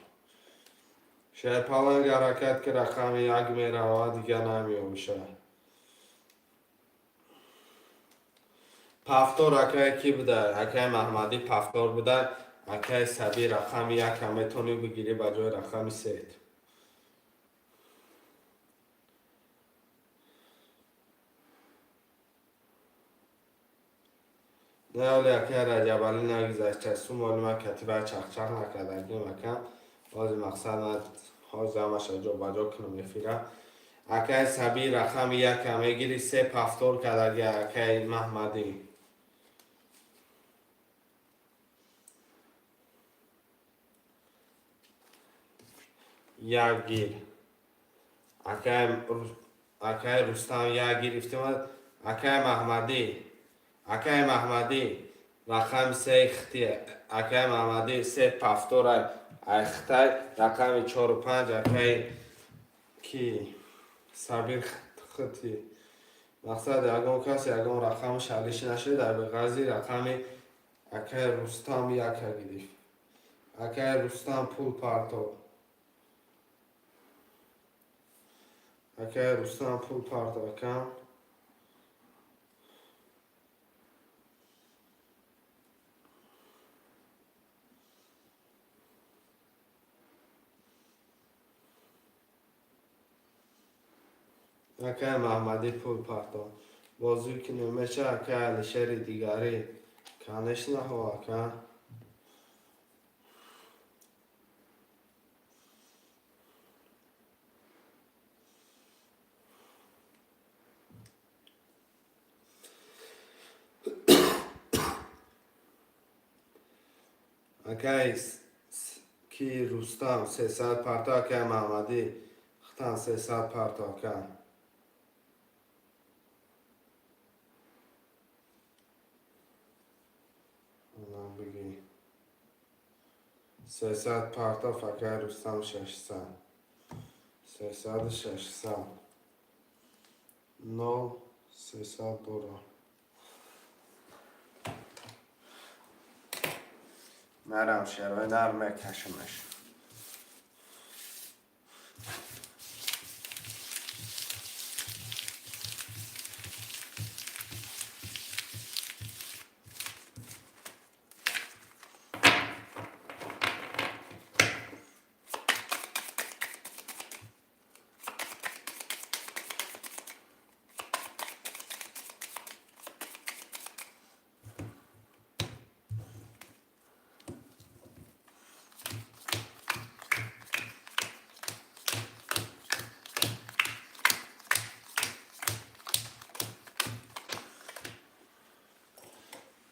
Шерпаланг, ҳаракат ки, рақами як меравад, дига намеёбишад. Повтор акае кӣ буда? Акаи Маҳмадӣ повтор буда. Акаи Сабир, рақами яка метавонӣ бигирӣ ба ҷои рақами сет. Не, оли акаи Раҷабалӣ нагузашта. Сум оли ман катибаи чахчах накардагим, акам. Ҳозир мақсад ман ҳозир ҳамаша ҷобаҷо кунам эфира. Акаи Сабир, рақами яка мегирӣ, се повтор кардаги, акаи Маҳмадӣ. Як гир. Акаи Рустам як гирифтем. Акаи Маҳмадӣ. Акаи Маҳмадӣ, рақами се хити. Акаи Маҳмадӣ, се повтора ай хитай, рақами чору панҷ, акаи ки Сабир хити. Мақсад, ягон кас ягон рақами шалиш нашуд, дар ғази рақами акаи Рустам яка гирифт. Акаи Рустам пул партоб. Акаи Рустам пул партоб, акам. Акаи Маҳмадӣ пул партоб. Бозӣ кунем меша, акаи Алишери дигарӣ. Конечно, ҳо, ака. Акаи ки Рустам 300 парто, акаи Маҳмадӣ хитан 300 парто, ака. Онам бигӣ. 300 партоф, акаи Рустам 600. 300, 600. Нол, 300 дора. Нарам, шерои нар мекашимаш.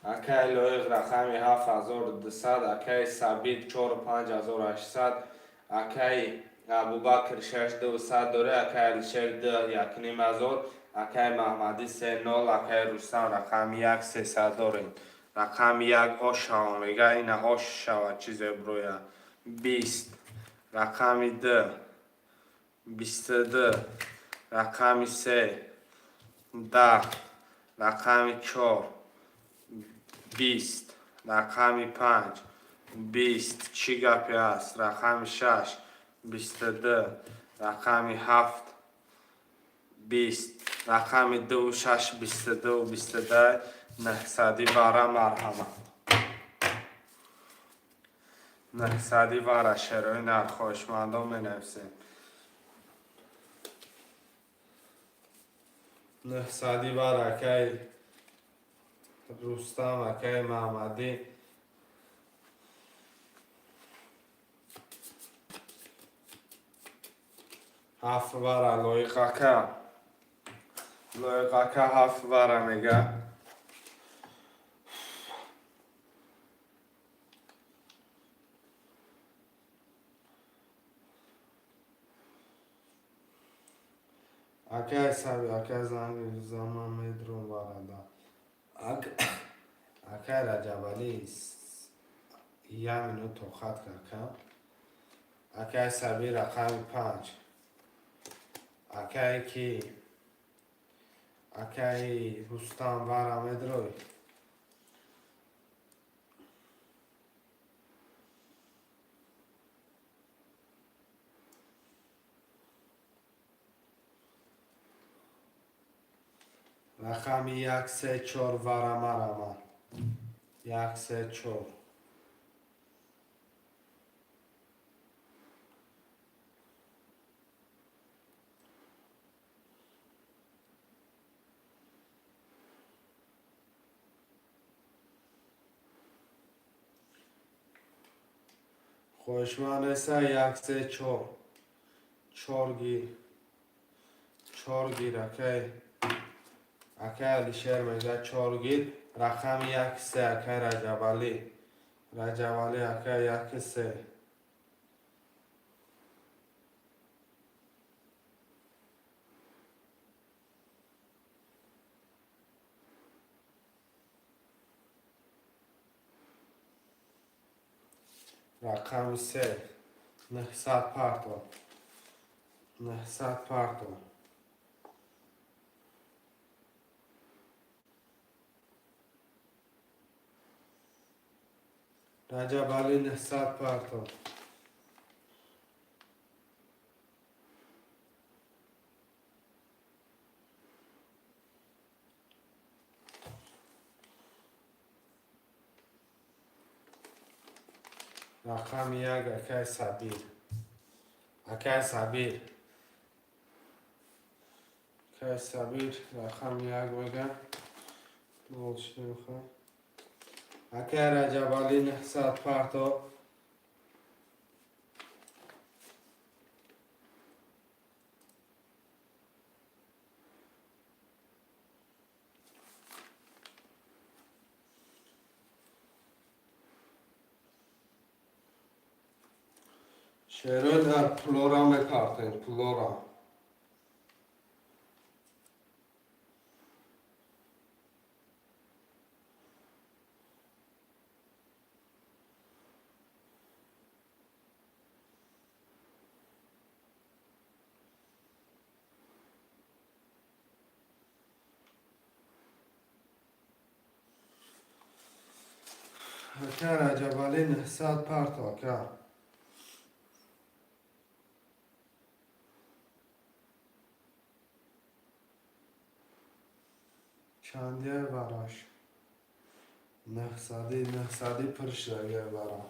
Акаи Лоиқ, рақами 7200, акаи Сабир 4, 5800, акаи Абубакр 6, 200 дора, акаи Алишер 2, 1500, акаи Маҳмадӣ 3, 0, акаи Рустам рақами як 300 дорем. Рақами як ош шава мега, ина ош шава, чизе броя. 20, рақами ду, 22, рақами се, 10, рақами чор, 20, рақами панҷ, 20. Чӣ гапе аст? Рақами 6, 22, рақами 7, 20, рақами 2, 6, 22, 22, 900 вара, марҳамат. 900 вара, шерои нар, хоҳишмандон менависем. 900 вара, акаи Рустам, акаи Маҳмадӣ. 7 вара, Лоиқ ака. Лоиқ ака 7 вара мега. Акай Саби, акай занг заман медром варада. Акай Раҷабалӣ, як минут тоқат ака. Акай Саби, рақами 5. Акай ки? Акай Рустам, вара медрой. Рақами 1, 3, 4 вара, марама. 1, 3, 4. Хоҳишманд неста, 1, 3, 4. 4 гир. 4 гир, акай. Акай Алишер мега 4 гир. Рақами 1, 3, акай Раҷабалӣ. Раҷабалӣ, акай, 1, 3. Рақами 3. 900 парто. 900 парто. Раҷабалӣ, 900 парто. Рақами 1, акай Сабир. Акай Сабир. Акай Сабир, рақами 1 мега. Нол чӣ? Акай Раҷабалӣ, 900 парто. Шерои дар пулора мепартем, пулора. Ака Раҷабалӣ, 900 парто, ака. Чандия вараш? 900, 900 пур шудагия вара.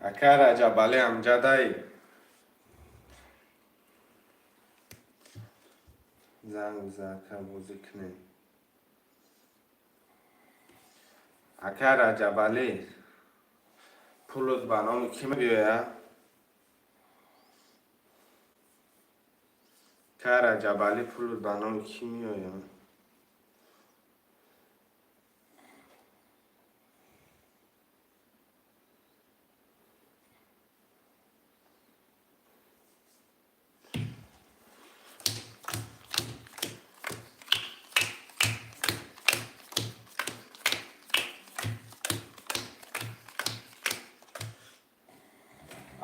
Ака Раҷабалӣ, амҷадаи, занг бизан, ака, бозӣ кунем. Ака Раҷабалӣ, пулут ба номи кӣ мебиёяд? Ака Раҷабалӣ, пулут ба номи кӣ меояд?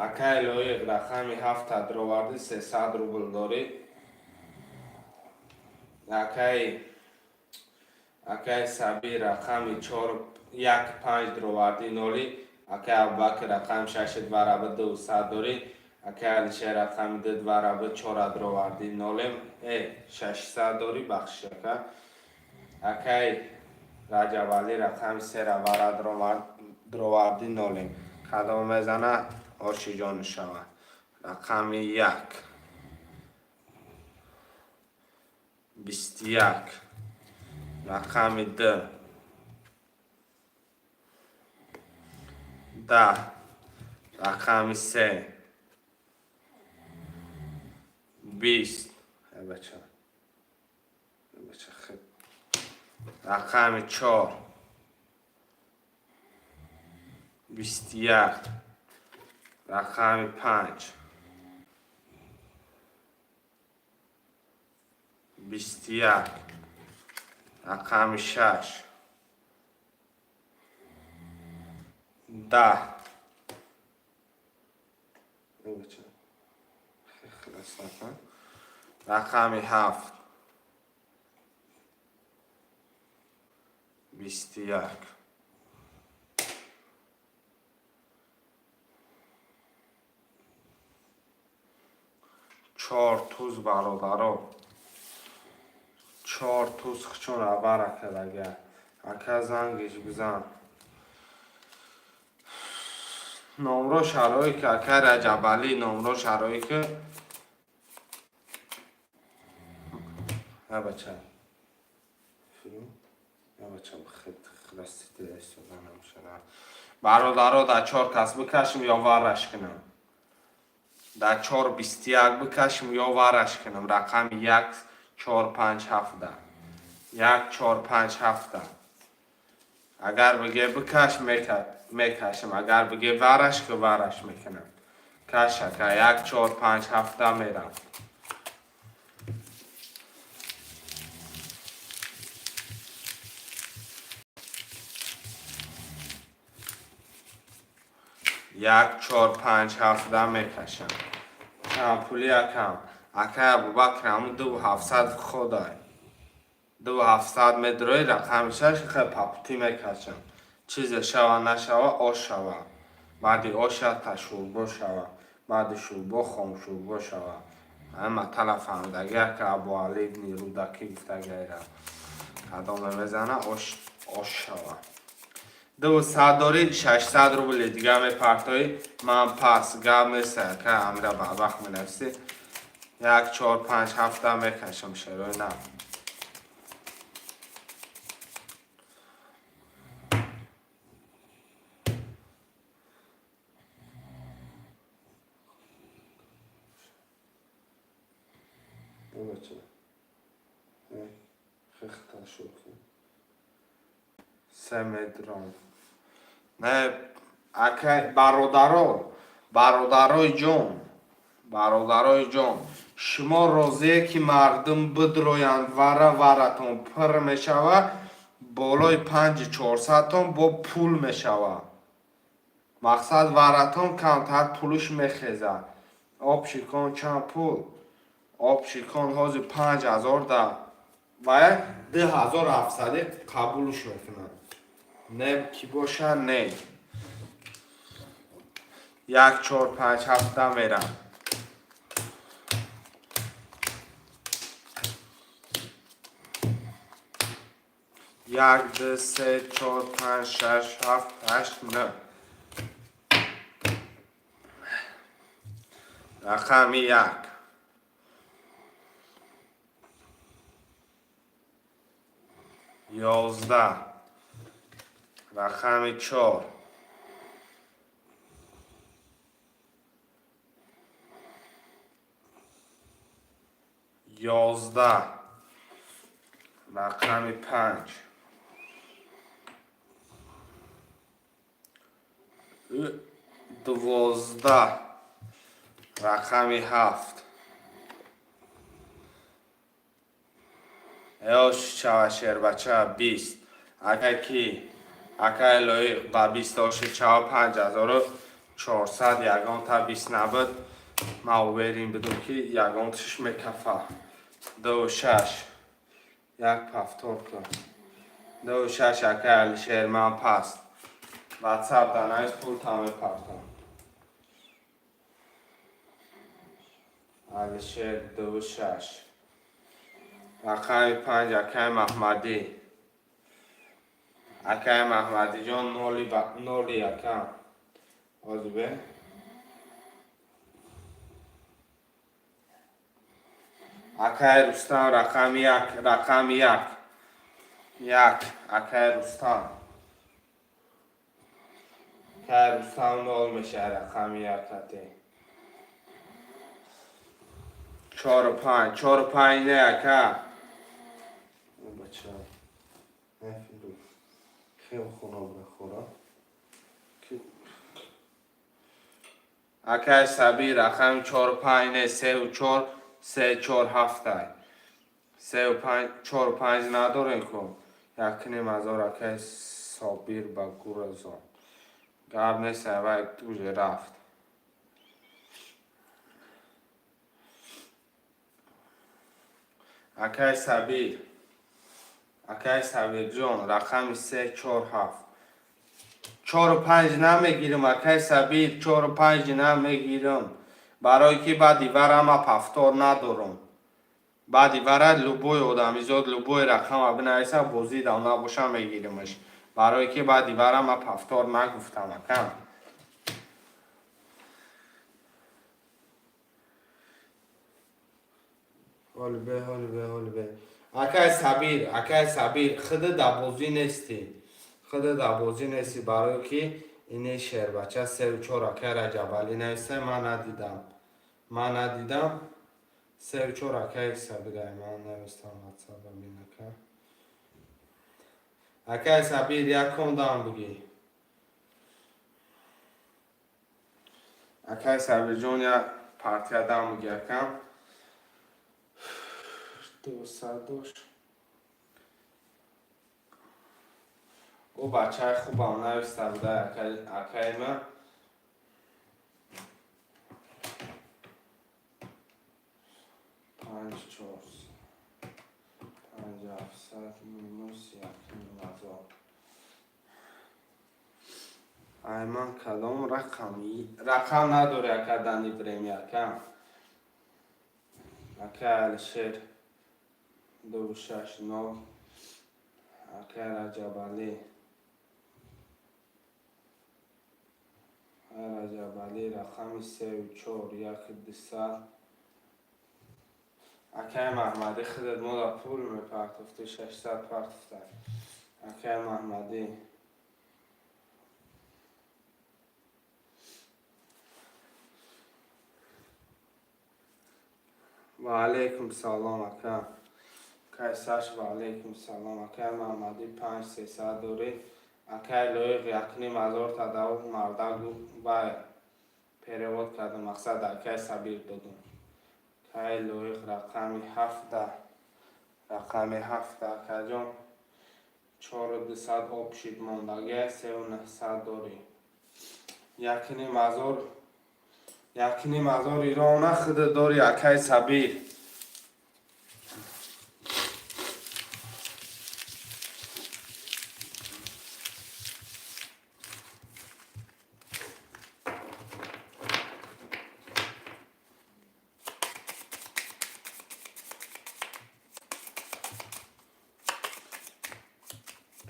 Акай Лоиқ, рақами ҳафта дровардӣ, 300 рубл дорӣ. Акай Сабир, рақами чор, як, панҷ дровардӣ, ноли. Акай Абубакр, рақами шаши двараба, 200 дорӣ. Акай Алишер, рақами ду двараба чора дровардӣ, нолем, 600 дорӣ, бахшиш, ака. Акай Раҷабалӣ, рақами сера вара дровардӣ, нолем. Кадом мезана, оши ҷон шавад? Рақами як, 21, рақами ду, 10, рақами се, 20, бача, бача, рақами чор, 21, рақами панҷ, 21, рақами шаш, 10. Бача, рақами ҳафт, 21. Чор туз, бародаро, чор туз хчон абара кардага. Ака, зангиш бизан, номро шарои ки. Ака Раҷабалӣ, номро шарои ки. Бача, бача, бародаро, дар чор кас бикашем ё вараш кунам? Дар чор, 21 бикашем ё вараш кунам? Рақами як, чор, панҷ, ҳафта, як, чор, панҷ, ҳафта. Агар биге бикаш, мекашам, агар биге вараш ки, вараш мекунам. Каш, ака, як, чор, панҷ, ҳафта мерам. Як, чор, панҷ, ҳафта мекашам. Чанд пули, акам? Акай Абубакр, ҳамун 2700 ходай, 2700 медрои, рақами шаш, хе папути мекашам. Чизе шава нашава, ош шава, баъди оша та шӯрбо шава, баъди шӯрбо хомшӯрбо шава. Ҳама тала фаҳмидаги, ака. Абуали ибни Рудакӣ гуфтагайра. Кадоме мезана, ош ош шава? 200 дорӣ, 600 рубли дига мепартоӣ. Ман пас гап нест, ака, амира барвақт менависӣ. Як, чор, панҷ, ҳафта мекашам, шерои на. Бача, хехта шуд, се метрон не. Ака, бародаро, бародарои ҷон, бародарои ҷон, шумо розие ки мардум бидроянд, вара варатон пур мешава, болои панҷи чорсадтон бо пул мешава. Мақсад, варатон камтар пулуш мехезад. Общий кон чанд пул? Общий кон ҳозир 5000 да ва 2700 қабулш мекунад. Не ки боша, не. Як, чор, панҷ, ҳафта мерам. Як, ду, се, чор, панҷ, шаш, ҳафт, ҳашт, нӯ. Рақами 1. 11. Рақами 4. 11. Рақами 5. 12. Рақами 7. Эош чава, шербача, 20. Акай ки, акай Лоиқ, ба 20 оши чава, 5400. Ягонта 20 набуд. Ман уверен будам, ки ягонташ мекафа. Ду шаш, як повтор кун. Ду шаш, акай Алишер, ман паст. Ватсап данаис, пулта мепартам. Алишер, ду шаш. Рақами 5, акай Маҳмадӣ. Акай Маҳмадиҷон, ноли, ака. Озибе. Акай Рустам, рақами 1, рақами 1. 1, акай Рустам. Акай Рустам нол мешавад, рақами 1 ате. Чору панҷ, чору панҷ не, ака. Бача, хел хуноб нахӯрам. Акай Сабир, рақами чору панҷ не, сеу чор, се чор ҳафтай. Сеу панҷ, чору панҷ надорем ку. 1,5 ҳазор, акай Собир, ба гуразон. Гап нест, вай уже рафт. Акай Сабир, акай Сабирҷон, рақами се чор ҳафт. Чору панҷ намегирам, акай Сабир, чору панҷ намегирам. Барое ки баъди вара ма повтор надорам. Баъди вара любой одамизод любой рақама бинависа, бозӣ дам набоша, мегиримаш. Барое ки баъди вара ма повтор нагуфтам, ака. Ҳолибе, ҳолибе, ҳолибе. Акай Сабир, акай Сабир, худа дар бозӣ нестӣ. Худа дар бозӣ нестӣ, барое ки ини шербача сеу чор, акай Раҷабалӣ нависта, ман надидам. Ман надидам. Сеу чор, акай Сабир, ай ман навистам ватсапа, бин, ака. Акай Сабир, якум дам бигӣ. Акай Сабирҷон, як партия дам бигӣ, акам. 200 дошт. Ӯ бачаи хубам нависта буда, акаи ман. Панҷ чор панҷ ҳафтсад минус 1,5 ҳазор. Ай ман кадом рақам? Рақам надори, ака, данный время, ака. Акай Алишер, ду шаш нол. Акай Раҷабалӣ. Раҷабалӣ, рақами сеу чор, як 200. Акай Маҳмадӣ, худат мода пул мепартофтӣ, 600 партофта. Акай Маҳмадӣ. Ва алайкум салом, ака. Акай Саш, ва алайкум салом. Акай Маҳмадӣ, панҷ сесад дорӣ. Акай Лоиқ, 1,5 ҳазор тадаву мардак вай перевод кардам, мақсад акай Сабир додум. Акай Лоиқ, рақами 17, рақами 7, акаҷон, чору 200 обшид мондагия, сеу нӯҳсад дорӣ. 1,5 ҳазор, 1,5 ҳазор ирона худа дорӣ, акай Сабир.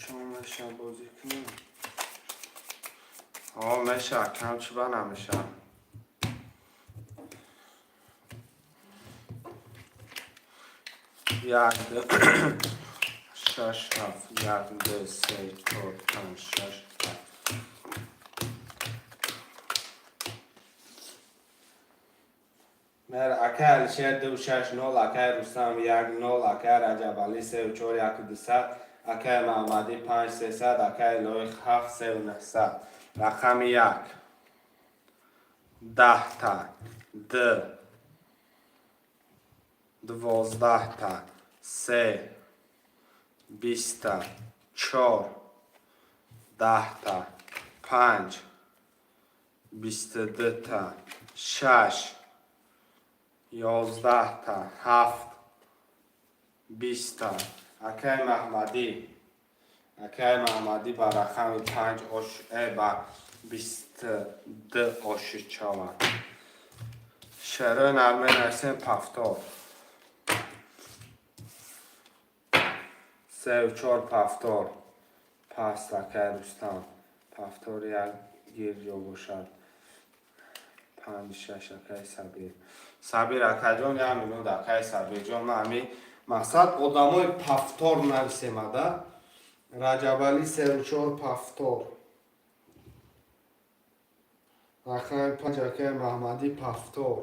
Чон меша бозӣ кунем? Ҳо, меша, кам чиба намеша. Як, ду, шаш, ҳафт. Як, ду, се, чор, панҷ, шаш, ҳафт. Мер акай Алишер ду шаш нол, акай Рустам як нол, акай Раҷабалӣ сеу чор яку дусад, акай Маҳмадӣ панҷ сесад, акай Лоиқ ҳафт сеу наҳсад. Рақами як. 10-та. Д. 12-та. Се. 20-та. Чор. 10-та. Панҷ. 22-та. Шаш. 11-та. Ҳафт. 20-та. Акай Маҳмадӣ. Акай Маҳмадӣ ба рақами панҷ ош ба 22 ошид шавад. Шерои нарме нависем повтор. Сеу чор повтор. Паст, акай Рустам. Повтор як гир ҷо бошад. Панҷ шаш, акай Сабир. Сабир акаҷон, як минут, акай Сабирҷон, ман ҳами мақсад одамои повтор нависемада. Раҷабалӣ сеу чор повтор. Рақами панҷ, акай Маҳмадӣ повтор.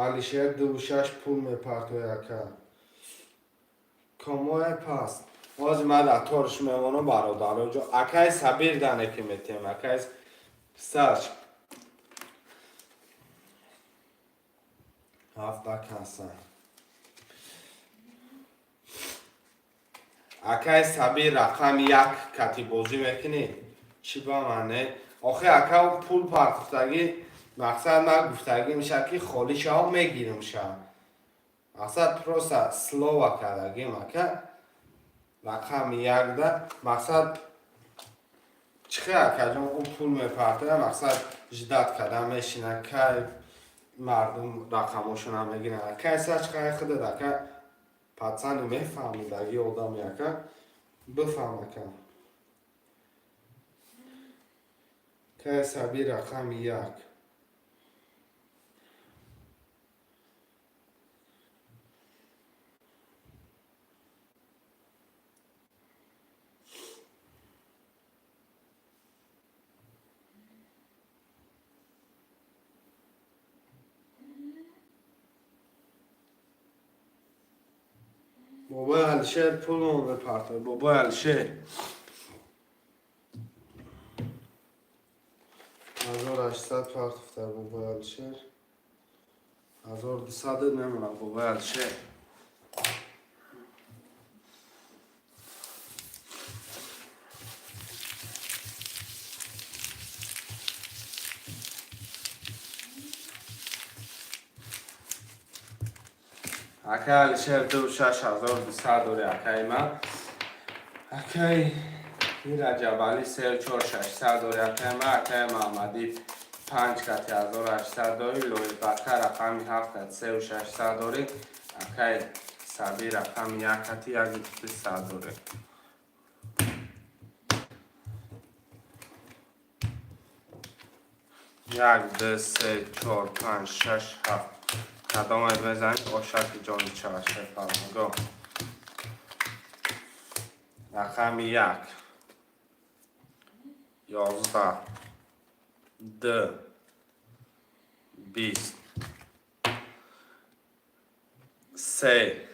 Алишер дуву шаш пул мепартояд, ака. Комое паст. Ҳозир ман дар торш мемонам, бародароҷо. Акай Сабир дане ки метем, акай сач. Ҳафта каса. Акай Сабир, рақами як кати бозӣ мекунӣ? Чӣ ба ман не? Охи ака, пул партофтагӣ, мақсад ман гуфтагӣ мешавад ки холӣ шав, мегирам шав. Мақсад просто слово кардагим, ака. Рақами якда мақсад чӣ хел, акаҷон, ӯ пул мепартояд, мақсад ждать кардан мешина, кай мардум рақамошона мегиранд. Кай сач хай худат, ака, пацани мефаҳмидаги одами, ака, бифаҳм, ака. Кай Сабир, рақами як. Бобои Алишер пулмо мепартояд. Бобои Алишер. 1800 партофта бобои Алишер. 1200 мемонад бобои Алишер. Акай Алишер ду шаш 1200 дори, акаи ман. Акай Раҷабалӣ сеу чор 600 дори, акаи ман. Акаи Маҳмадӣ панҷ кати 1800 дори. Лоиқака рақами ҳафт кати сеу 600 дори. Акай Сабир рақами як кати як 200 дори. Як, ду, се, чор, панҷ, шаш, ҳафт. Кадомай мезанед, ошаки ҷони чаше фалонго. Рақами як. 11. Д. 20. Се.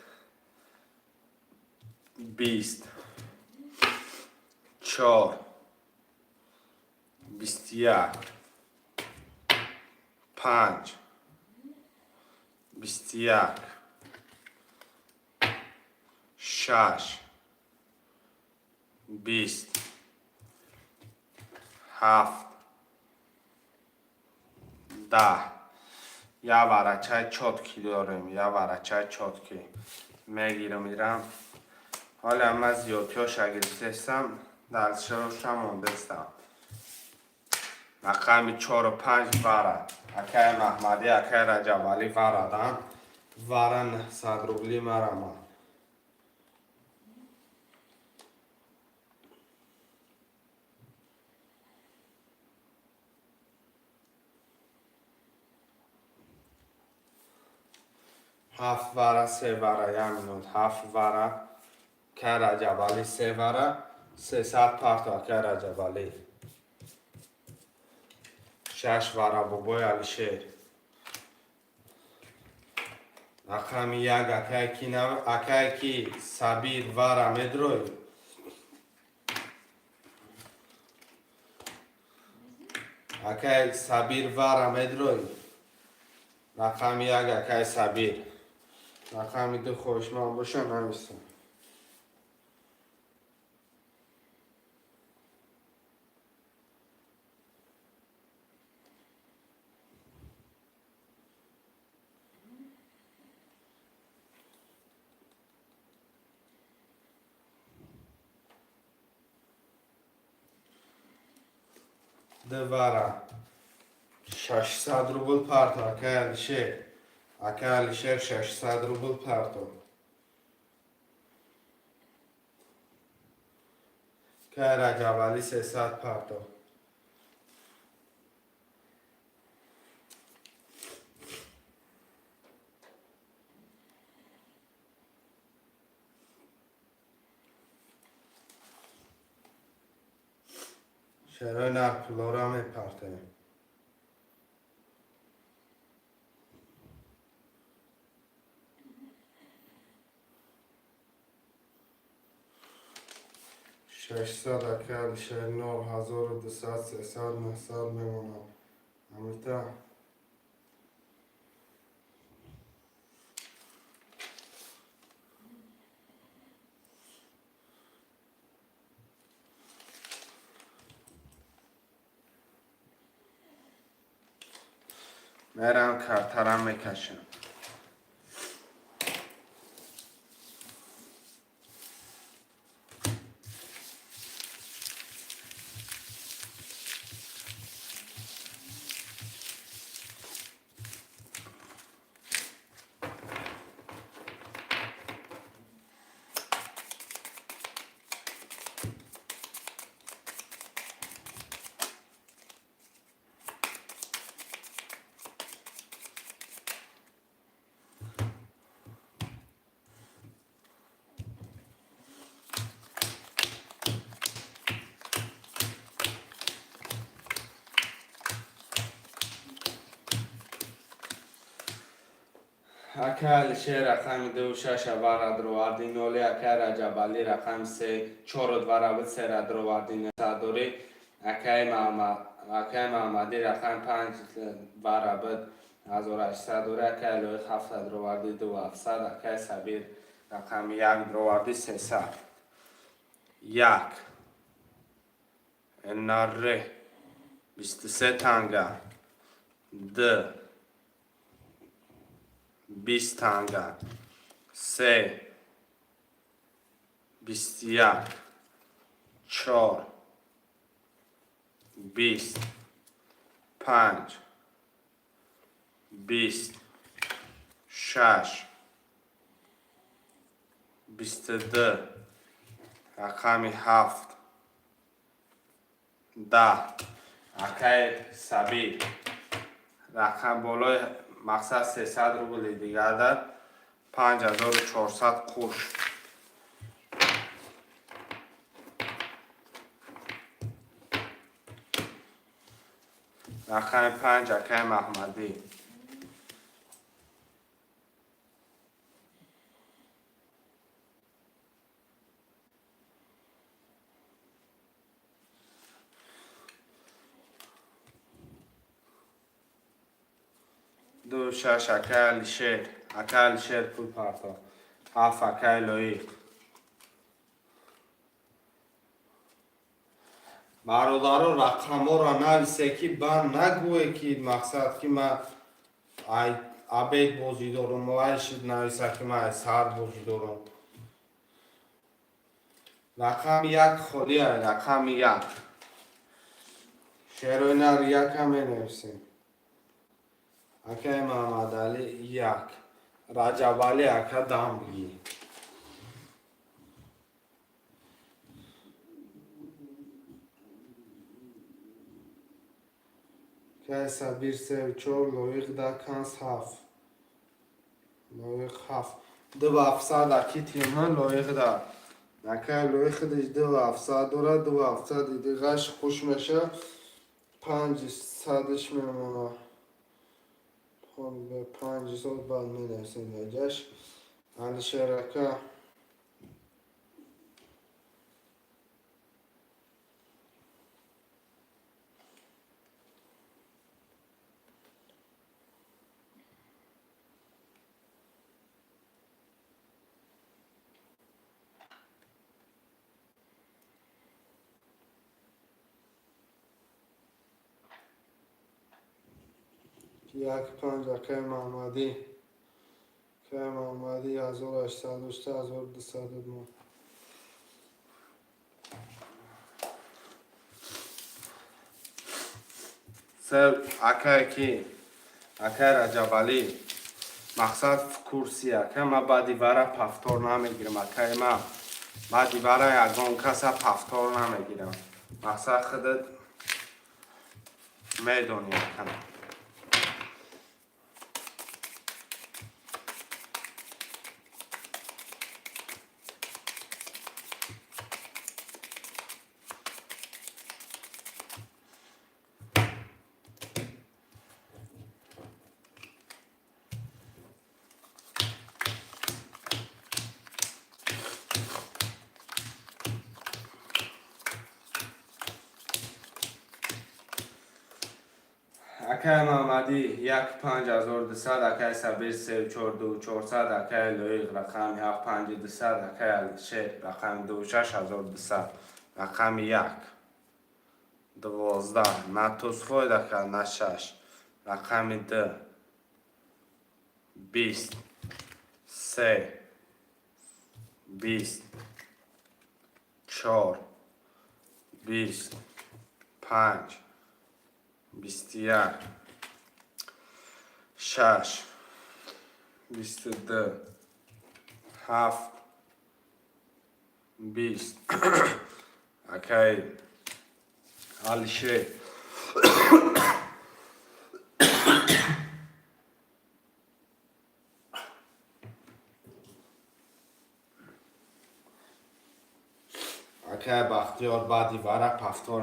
20. Чор. 21. Панҷ. 21. Шаш. 20. Ҳафт. 10. Як варачаи чёткий дорем, як варачаи чёткий. Мегирам, ирам. Ҳоле ман зиёдтиёша гирифтестам, дальшароша мондестам. Рақами чору панҷ вара. Акаи Маҳмадӣ, акаи Раҷабалӣ варадан. Вара 900 рубли марама. Ҳафт вара, се вара, як минут. Ҳафт вара, акай Раҷабалӣ, се вара, 300 парто, акай Раҷабалӣ. Шаш вара, бобои Алишер. Рақами як, акай ки, акай ки, Сабир, вара медрои. Акай Сабир, вара медрои. Рақами як, акай Сабир. Рақами ду хоҳишманд боша, нависам. Ду вара, 600 рубл парто, акай Алишер. Акай Алишер, 600 рубл парто. Акай Раҷабалӣ, 300 парто. Шерои нар, пулора мепартем. 600, акай Алишер, нол, 1200, 300, 900 мемонад. Амита. Мерам, картарам мекашам. Акай Алишер, рақами ду, шаша вара дроварди, ноли. Акай Раҷабалӣ, рақами се, чору вара буд, сера дроварди, садори. Акай Маҳаммадӣ, рақами панҷ вара буд, 1800 дори. Акай Лоиқ, ҳафта дроварди, ду ҳафтсад. Акай Сабир, рақами як дроварди, 300. Як, наре, 23 танга. Д, 20 танга. Се, 21. Чор, 20. Панҷ, 20. Шаш, 22. Рақами ҳафт, 10. Акай Сабир, рақам болои мақсад 300 рубли дигар, 5400 қуш. Рақами панҷ, акай Маҳмадӣ. Ду, шаш, акай Алишер. Акай Алишер, пул парто. Ҳафт, акай Лоиқ. Бародаро, рақамҳоро нависе, ки ба нагӯе, ки мақсад, ки ман ай обед бозӣ дорум, вайшид нависа, ки ман ай сар бозӣ дорум. Рақами як холия. Рақами як, шерои нар, якам менависем. Акай Маҳаммадалӣ, як. Раҷабалӣ ака, дам бигир. Акай Сабир, севу чор. Лоиқ, да канс, ҳафт. Лоиқ ҳафт, 2700 аки тима Лоиқ да. Акай Лоиқ худаш 2700 дорад, 2700 дигаш хуш меша, 500-ш мемона. 500 баъд менависем даҷаш. Алишер ака, як панҷ. Акай Маҳмадӣ, акай Маҳмадӣ, 1800 дошта, 1200 мо. Сел акай ки, акай Раҷабалӣ, мақсад в курсе, ака. Ма баъди вара повтор намегирам, акай. Ма баъди вара ягон каса повтор намегирам. Мақсад, худат медонӣ, ака. Акай Маҳмадӣ, як панҷ, 1200. Акай Сабир, сев чор, ду чорсад. Акай Лоиқ, рақами ҳафт, панҷи дусад. Акай Алишер, рақами ду шаш, 1200. Рақами як, 12, на тусфоид, ака, на шаш. Рақами ду, 20, се, 20, чор, 20, панҷ, 21, шаш, 22, ҳафт, 20. Акай Алишер, акай Бахтиёр, баъди вара повтор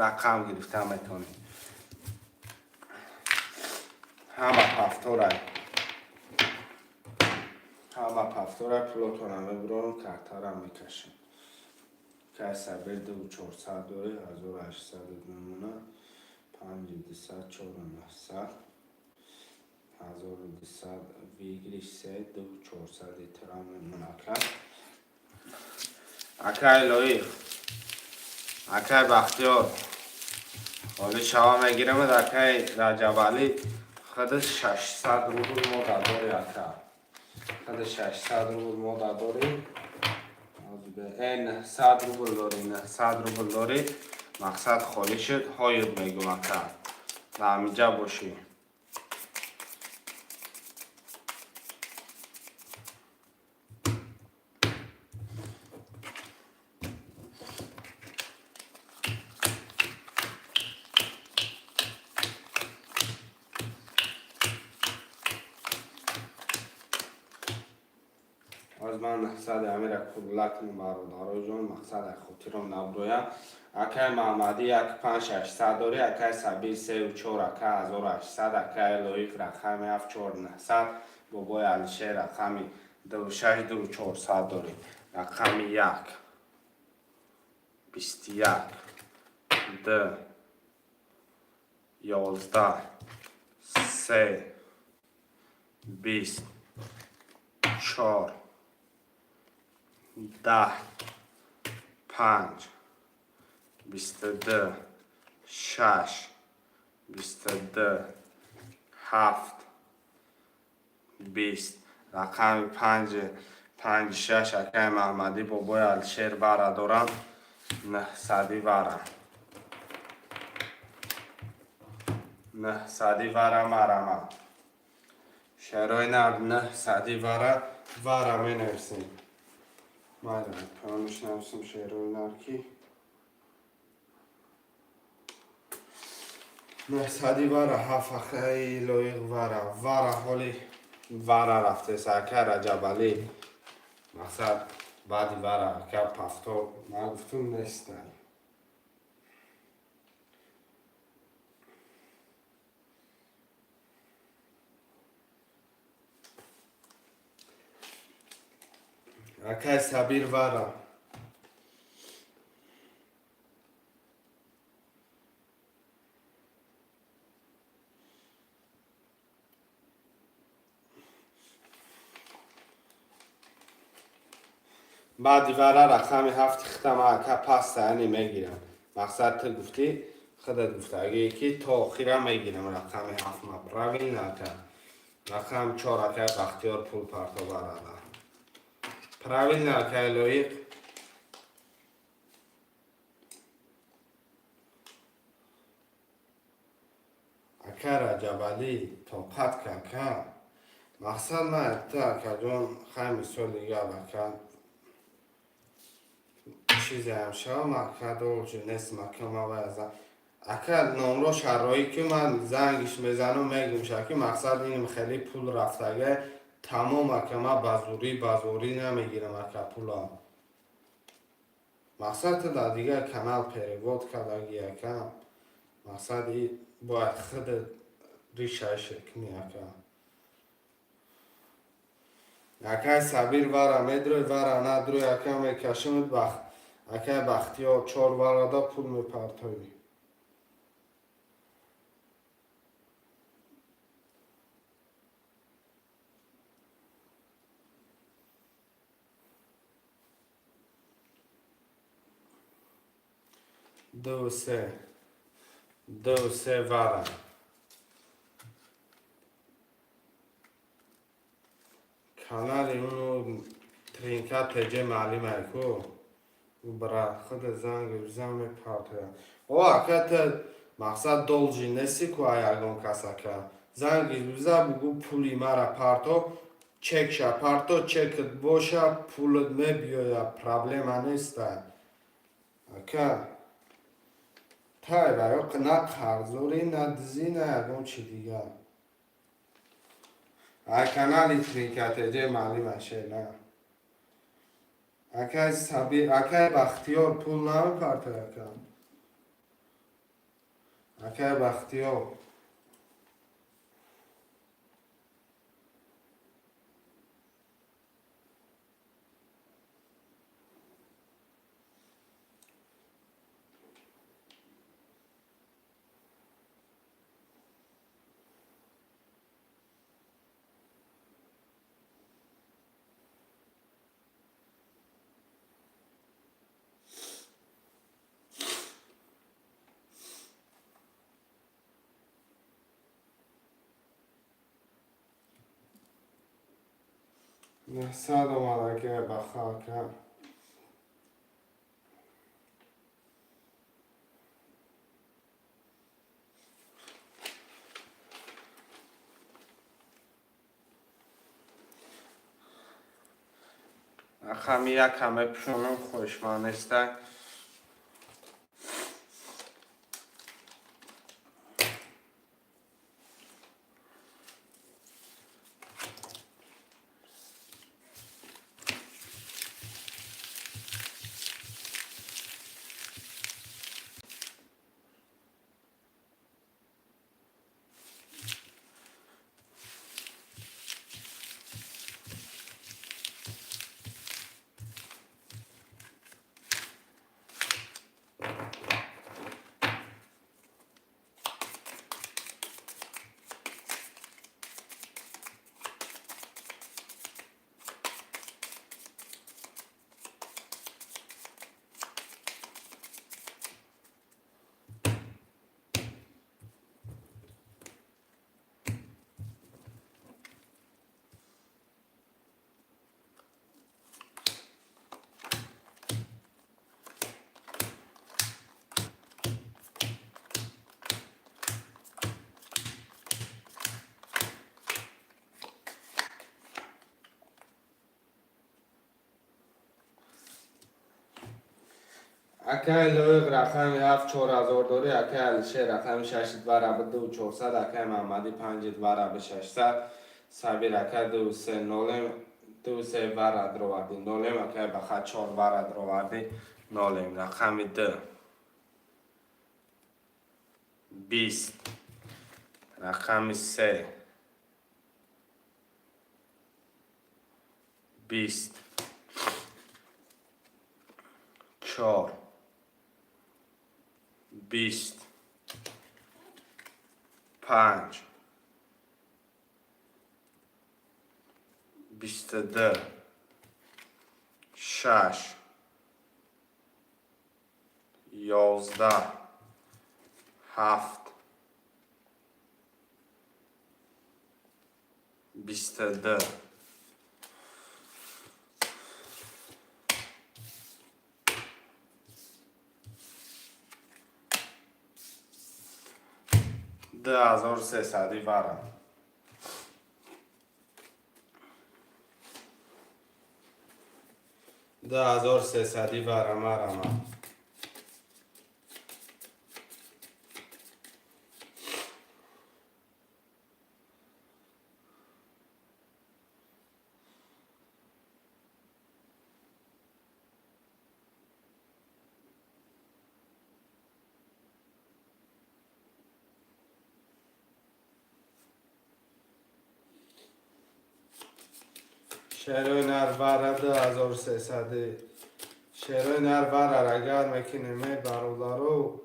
рақам гирифта метонӣ. Ҳама повторай, ҳама повторай. Пулотона мебурорам, картарам мекашем. Кай Сабир, ду чорсад дорӣ, 1800 мемона, панҷи дусад, чору наҳсад, 1200. Выигрыш се, ду чорсади тира мемона, ака. Акай Лоиқ, акай Бахтиёр, ҳоли шава мегирамад. Акай Раҷабалӣ, худи 600 рубл мо дорӣ, ака, худи 600 рубл мо дорӣ, 900 рубл дорӣ, 900 рубл дорӣ. Мақсад, холӣ шуд, ҳоюд мегум, ака, дар ҳаминҷа бошӣ. Аз ман мақсади амира кулла кунем, бародароҷон, мақсад хотиром наброям. Акай Маҳмадӣ, як панҷ, 600 дорӣ. Акай Сабир, севу чор, ака, 1800. Акай Лоиқ, рақами ҳафт, чор наҳсад. Бобои Алишер, рақами ду шаш, ду чорсад дорӣ. Рақами як, 21, ду, 11, се, 20, чор, 10, панҷ, 22, шаш, 22, ҳафт, 20. Рақами панҷ, панҷ, шаш. Акай Маҳмадӣ, бобои Алишер, вара дорам, наҳсади вара, наҳсади вара марама. Шерои нар, наҳсади вара, вара менависем. Майла, паёмиш нависем. Шерои нар ки наҳсади вара, ҳафт. Акаи Лоиқ, вара, вара ҳоли. Вара рафтеса, ака Раҷабалӣ. Мақсад, баъди вара, ака, повтор ман гуфтум, нестай. Акай Сабир, вара. Баъди вара рақами ҳафти хитама, ака, паста, яъне мегирам. Мақсад, ту гуфтӣ, худат гуфтагӣ, ки то охира мегирам рақами ҳафтма. Правильно, ака? Рақами чор, акай Бахтиёр, пул парто барада. Правильно, акай Лоиқ? Ака Раҷабалӣ, тоқат ка, ака. Мақсад, ман ту, акаҷон, хай, мисоли гап, ака, чизеам шавам, ака, должи нестм, ака, ма вай ака, номро шароӣ ки ман зангиш мезанам, мегумша, ки мақсад, иним хеле пул рафтага, тамом, ака. Ман ба зӯрӣ намегирам, ака, пула. Мақсад, ту дар дигар канал перевод кардаги, ака. Мақсад, бояд худат ришаша кунӣ, ака. Акай Сабир, вара медрӯй, вара надрӯй, ака, мекашимуд. Бахт, акай Бахтиёр, чор варада пул мепартоӣ. Ду, се, ду, се, вара. Канали уну Тринка ТЖ маълимай ку, бра, худ занг бизан, мепартояд. О, ака, ту, мақсад, должи неси ку ай ягон кас, ака. Занги биза, бугӯ, пули мара парто, чекша парто, чекат боша, пулат мебиёя, проблема нестай, ака. Тай бароқ на қарзорӣ, на дизӣ, на ягон чи дигар. Ай канали Тринка ТЖ маълимаше на. Акай Сабир, акай Бахтиёр, пул намепартой, ака, акай Бахтиёр. 900 омад, акай Баха, ака. Рақами якам мепӯшонам, хоҳишманд нестай. Акай Лоиқ, рақами ҳафт, 4000 дорӣ. Акай Алишер, рақами шаши, два раба 2400. Акай Маҳмадӣ, панҷи, два раба 600. Сабир ака, ду се нолем, ду се вара дровардӣ, нолем. Акай Баха, чор вара дровардӣ, нолем. Рақами ду, 20. Рақами се, 20, чор, 20, панҷ, 22, шаш, 11, ҳафт, 22. 2300-и вара. 2300-и вара, марама. Шерои нар, вара, 2300-и. Шерои нар, вара агар мекунем, бародаро.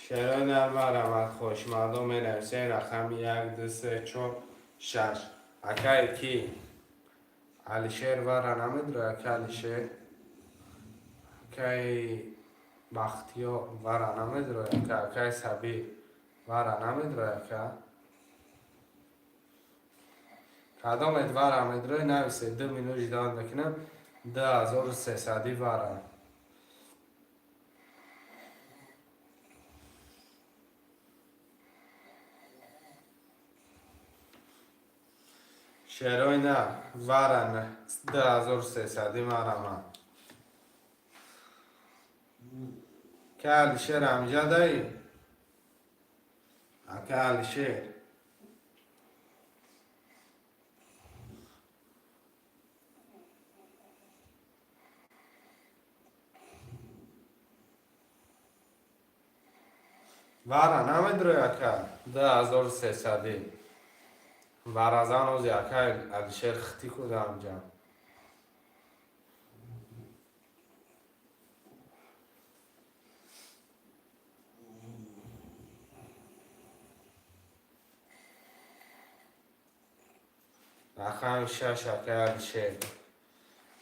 Шерои нар, марамад. Хоҳишмандон менависем рақами як, ду, се, чор, шаш. Акае ки Алишер вара намедура, ака Алишер, акаи Бахтиёр вара намедура, ака, акаи Сабир вара намедура, ака. Кадомет вара медура, нависе. 2 минут ждать мекунам. 2300-и вара. Шерои на вара, 2300-и, марама. Ка Алишер амҷадаи, ака Алишер. Вара намедрои, ака, 2300-и. Варазан ози, акай Алишер, хити куда амҷа. Рақами шаш, акай Алишер.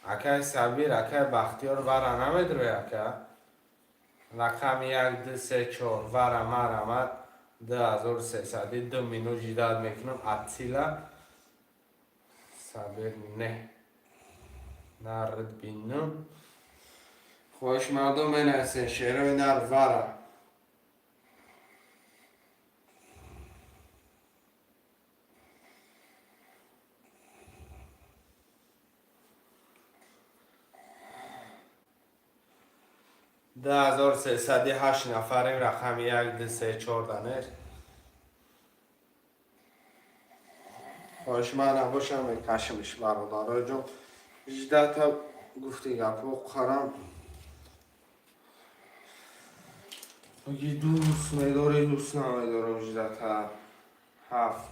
Акай Сабир, акай Бахтиёр вара намедрои, ака. Рақами як, ду, се, чор, вара, марамад, 2300-и. 2 минут ждать мекунам. Атсила Сабир не нард бинам. Хоҳиш мардум менависен, шерои нар, вара. 2300-и, ҳашт нафарем. Рақами як, ду, се, чор, данеш. Хоҳишманд набошам, мекашимш, бародароҷон. Ждата гуфти гапҳо қарам. Аги дӯст медорӣ, дӯст намедорам, ждата. Ҳафт.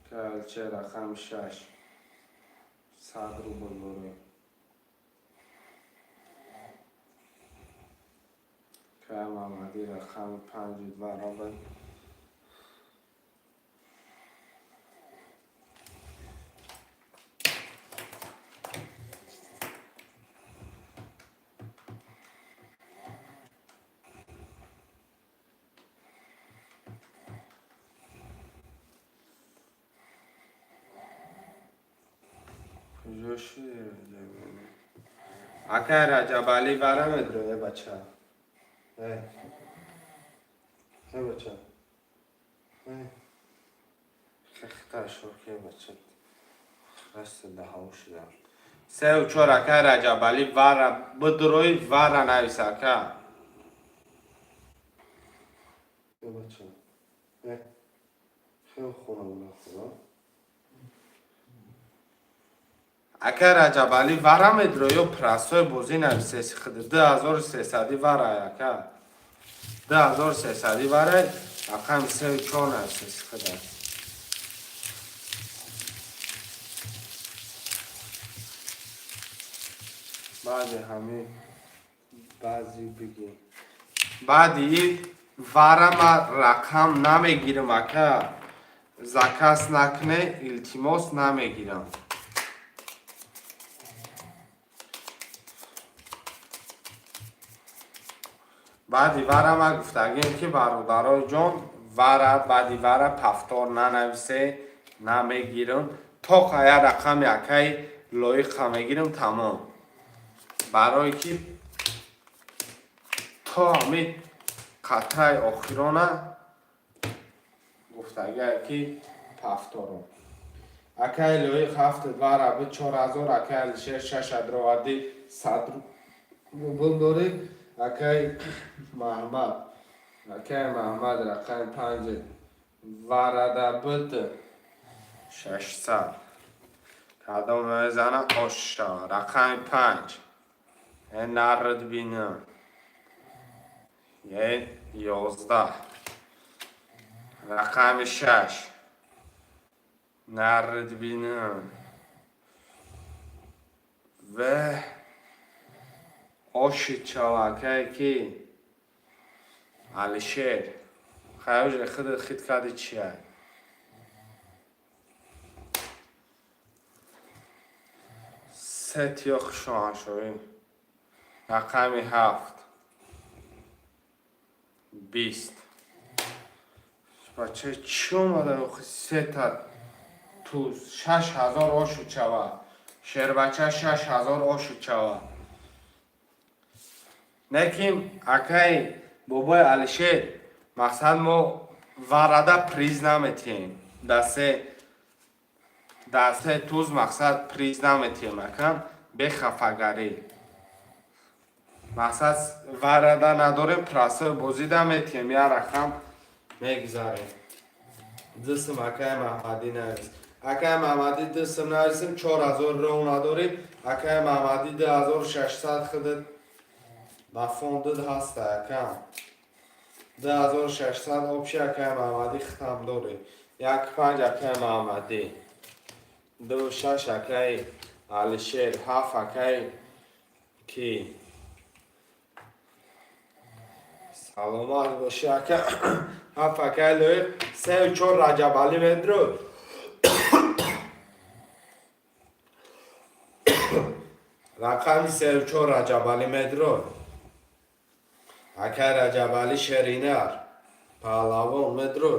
Калче, рақами шаш. 100 рубл дорем. Кай Мамадӣ, рақами панҷи баробар. Куҷо шуди, Раҷабалӣ? Акай Раҷабалӣ, вара медро, э бача? Э бача. Хехта шоке бача. Раста даҳав шуда. Сеу чор, акай Раҷабалӣ, вара бидурои, вара навис, ака. Бача. Хел хона хона. Акай Раҷабалӣ, вара медро ё простой бозӣ нависеси худ. 2300 вара, ака. 2300 вара, рақами сеу чор нависеси худа. Баъди ҳамин баъзи бигӣ. Баъди ин вара ма рақам намегирам, ака. Заказ накне, илтимос, намегирам. Баъди вара ма гуфтагем, ки бародарои ҷон, вара, баъди вара повтор нанависе, намегирам. То я рақами акаи Лоиқа мегирам, тамом. Барое ки то ҳамин қатраи охирона гуфтагие, ки повторум. Акаи Лоиқ, ҳафт вара буд 4000, акаи Алишер, шаш адроварди, 100 рубл дорӣ. Акаи Маҳмад, акаи Маҳмад, рақами панҷ варада буд 600. Кадом мезана, ош шава. Рақами панҷ. Е нард бинам. Е 11. Рақами шаш. Нард бинам. Ве оши чава, акае ки Алишер. Хайоже худ хит кади чия. Се тиё хушоҳан. Рақами ҳафт. 20. Бача, чӣ омада охи сета туз 6000 ошу чава. Шербача, 6000 ошу чава. Лекин акай бобои Алишер, мақсад мо варада приз наметиҳем. Дасе туз мақсад приз наметиҳем, ака, бехафагарӣ. Мақсад варада надорем, простой бозӣ наметиҳем, я рақам мегузарем. Дусм, акай Маҳмадӣ, навис. Акай Маҳмадӣ, дусм нависем, 4000 ров надорем. Акай Маҳмадӣ, 2600 худат ба фондид ҳаста, ака. 2600 общий, акай Маҳмадӣ, хитам дорӣ. Як панҷ, акай Маҳмадӣ. Ду шаш, акай Алишер, ҳафт, акай ки. Саломат бошӣ, ака. Ҳафт, акай Лоиқ, сеу чор, Раҷабалӣ медро. Рақами сеу чор, Раҷабалӣ медро. Акай Раҷабалӣ, Шеринар. Паҳлавон медро.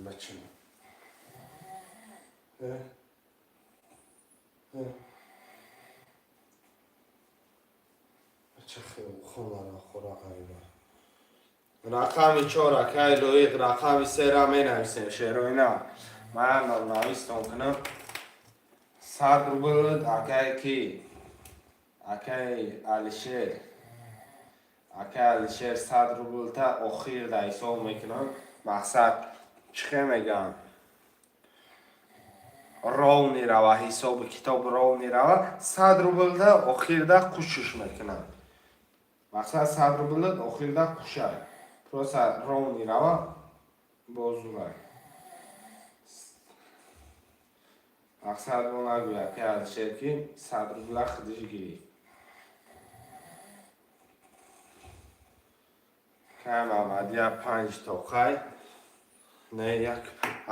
Бача. Э. Э. Бача, хел хонара хора айба. Рақами чор, акай Лоиқ, рақами сера менависем, шероина. Ман навистон кунам. 100 рубл, акай ки? Акай Алишер. Акай Алишер, 100 рублта охир да ҳисоб мекунам. Мақсад чӣ хел мегӯям? Ровный рава, ҳисобу китоб ровный рава, 100 рублда охирда кушиш мекунам. Мақсад 100 рублда охирда кушай. Просто ровный рава бозурай. Мақсад бо нагӯяд, ки Алишер ки 100 рубла худиш гирифт. Акай Маҳмадия, панҷ тоқай. Не, як.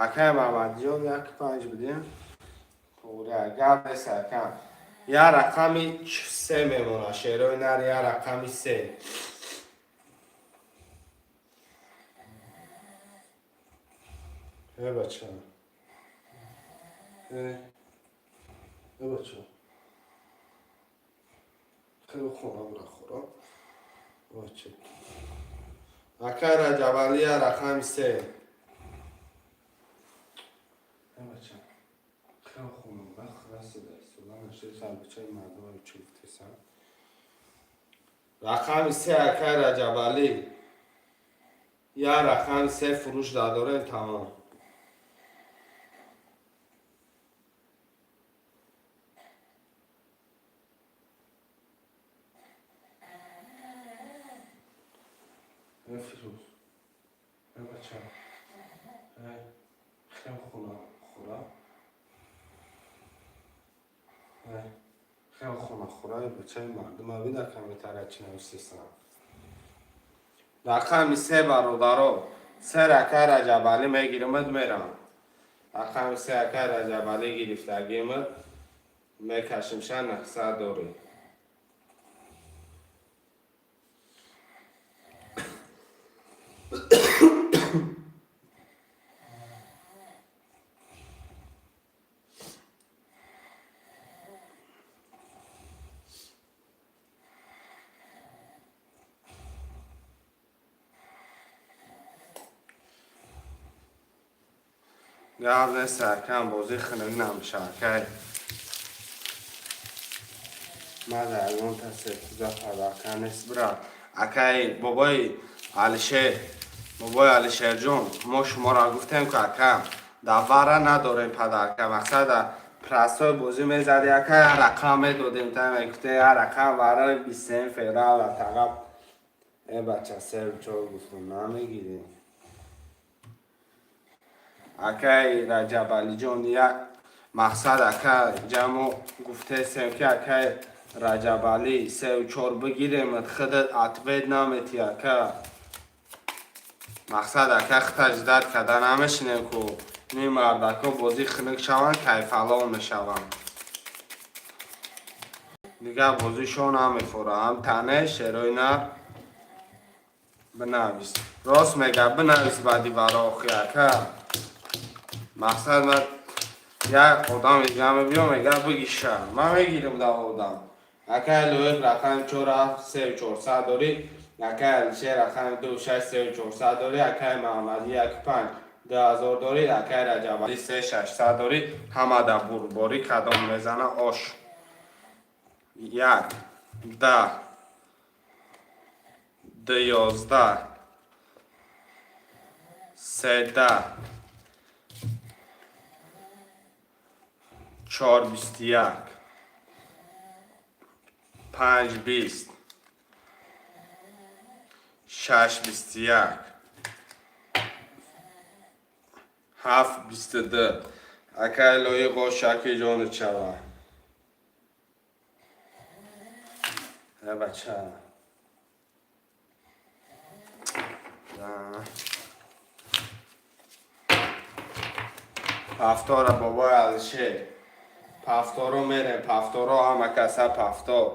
Акай Маҳмадиён, як панҷ будем. Туғри, гап нест, ака. Я рақами се мемонад, шерои нар, я рақами се. Э, бача. Э. Э, бача. Хел хонамра хора. Бача. Акай Раҷабалия, рақами се. Бача, хел хунуба хирасида истода наши бачаи мардума чӣ гуфтесам. Рақами се, акай Раҷабалӣ. Я рақами се фурӯш надорем, тамом. Фирӯз, бача, хел хона хӯра, хел хона хӯра, бачаи мардума бида комментария чӣ нависесам. Рақами се, бародаро, се акай Раҷабалӣ мегиримад, мерам. Рақами се акай Раҷабалӣ гирифтагимад, мекашимша 900 дорӣ. Гап нест, акам, бозӣ хунук намеша, акай. Ман дар ягон тасе куза падака нест, брат. Акай бобои Алишер, бобои Алишерҷон, мо шуморо гуфтем, ки ака, давара надорем падарка. Мақсада простой бозӣ мезади, ака, як рақам медодем, та мегуфте як рақам барои 23 феврал тағаб. Э бача, се чор гуфтум, намегирӣ. Акай Раҷабалиҷон, як мақсад, ака, ҷамо гуфтесем, ки акай Раҷабалӣ сеу чор бигирем, худат ответ наметӣ, ака. Мақсад, ака, хита ждать карда намешинем, ку ни мардако бозӣ хунук шаванд, кайфалон мешаванд. Дигар бозишо намефора. Ҳам тане шерои нар бинавис. Рост мега, бинавис баъди варохи, ака. Мақсад, ман як одам дига мебиём, мега бигиша. Ман мегирам да одам. Акай Лоиқ, рақами чор ҳафт сеу чорсад дорӣ. Акай Алишер, рақами ду шаш сеу чорсад дорӣ. Акай Маҳаммадӣ, як панҷ 2000 дорӣ. Акай Раҷабалӣ, се шашсад дорӣ. Ҳама да бурборӣ, кадом мезана ош. Як, 10, ду, 11, 13, чор, 21, панҷ, 20, шаш, 21, ҳафт, 22. Акай Лоиқ, ошаки ҷону чава. Э бача. Пафтора, бобои Алишер. Пафторо мерем, пафторо ҳама каса пафтор.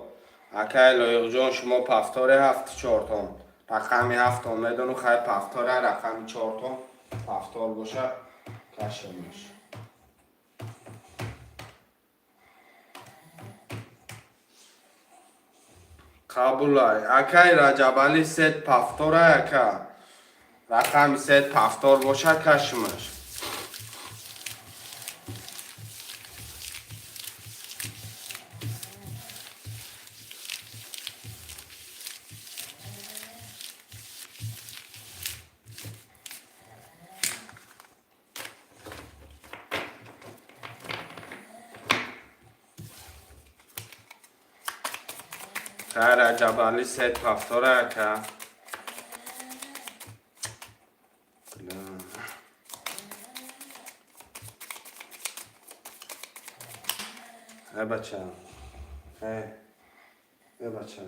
Акай Лоиқҷон, шумо пафтори ҳафту чортон. Рақами ҳафтон медону, хай, пафтора рақами чортон пафтор боша, кашемаш. Қабулай. Акай Раҷабалӣ, сет пафтора, ака. Рақами сет пафтор боша, кашимаш. Хай, Раҷабалӣ, сет пафтора, ака. Бля. Э бача. Э. Э бача.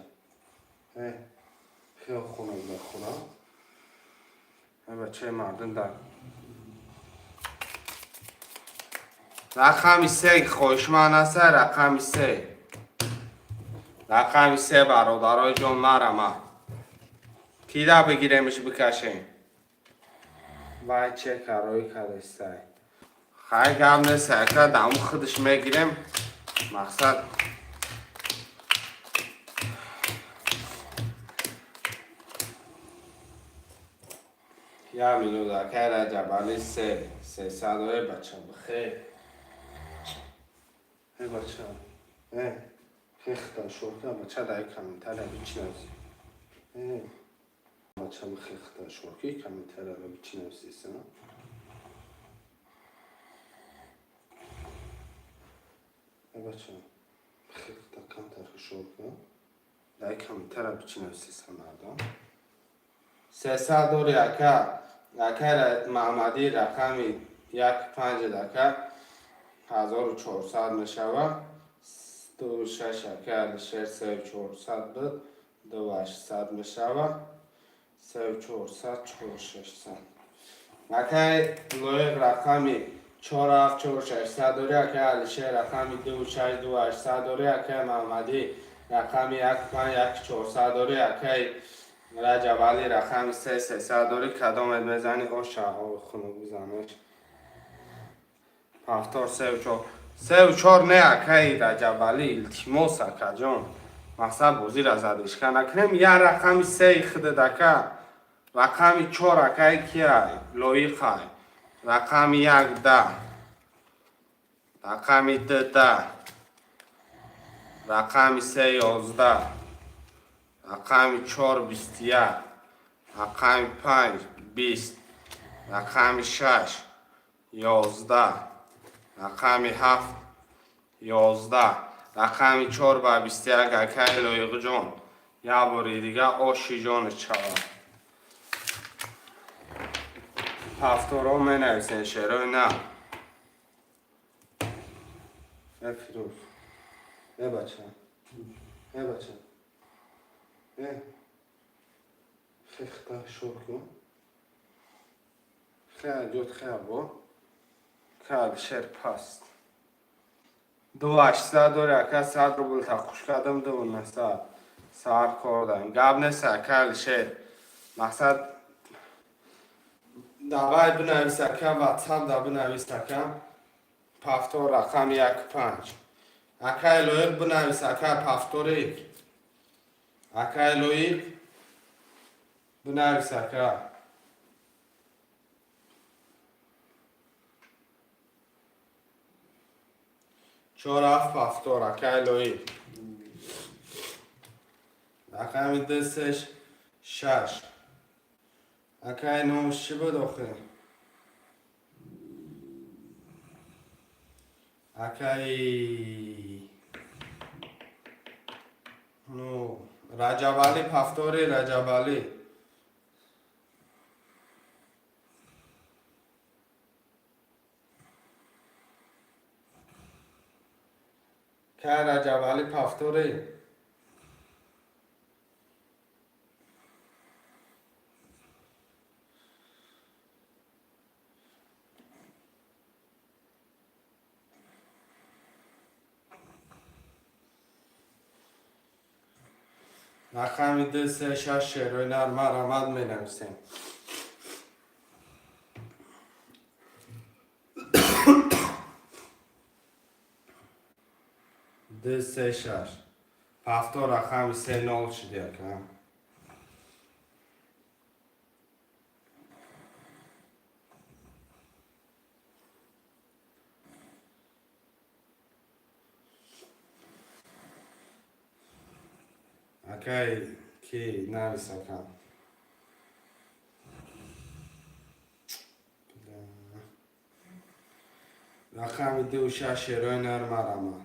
Э. Хел хона бихӯра. Э бачаи мардум дар. Рақами се хоҳишманд аст, рақами се. Рақами се, бародарои ҷон, марама. Кида бигиремиш, бикашем. Вай, че карои кадестай. Хай, гап нест, ака, даму худаш мегирем. Мақсад Я минут, акай Раҷабали, се 300 дорӣ, бача, бихе. Э, бача, э, хехта шорка, бача, дай комментария бичинавси. Э, бача, хехта шорки, комментария бичинавси. Э, бача, хехта камтар шорка, дай комментария бичинавси, мардам. 300 дори, ака. Ака Маҳмадӣ, рақами як панҷ, ака, 1400 мешавад. Ду шаш, ака Алишер, сеу чорсад буд, ду ҳаштсад мешавад. Сеу чорсад, чор шашсад. Акай Лоиқ, рақами чор ҳафт, чор шашсад дори. Акай Алишер, рақами ду шаш, ду ҳаштсад дори. Акай Маҳмадӣ, рақами як панҷ, як чорсад дори. Акай Раҷабалӣ, рақами се, сесад дори. Кадомет мезанӣ? Оша хунук бизанеш. Повтор сеу чор, сеу чор. Не, акаи Раҷабалӣ, илтимос, акаҷон, мақсад бозира задишка накунем. Я рақами сеи худат, ака. Рақами чор акаи кия? Лоиқай. Рақами як да, рақами ду да, рақами се 11, рақами чор 21, рақами панҷ 20, рақами шаш 11, рақами ҳафт 11, рақами чор ба 21. Акаи Лоиқҷон, як бори дига оши ҷонат шавад. Повторо менависен, шерои на. Э, Фирӯз, э, бача, э, бача, э, хехта шор кун. Хе, ҷот хе бо калшер паст. Ду ҳаштсад дори, ака. 100 рубл тақуш кардам, ду насад сар кор даем. Гап нест, ака Алишер. Мақсад, давай бинавис, ака, ватсап да бинавис, ака. Повтор рақами як панҷ. Акаи Лоиқ, бинавис, ака, повтори. Акаи Лоиқ, бинавис, ака. Чор ҳафт повтор, акаи Лоиқ. Рақами ду се шаш. Акаи номаш чӣ буд охир? Акаи ну Раҷабалӣ, повтори, Раҷабалӣ. Кай Раҷабалӣ, повтори. Рақами ду се шаш, шерои нар, марамад менависем. Ду се шаш. Повтор рақами се нол шуди, ака. Акай ки, навис, ака. Рақами ду шаш, шерои нар, марама.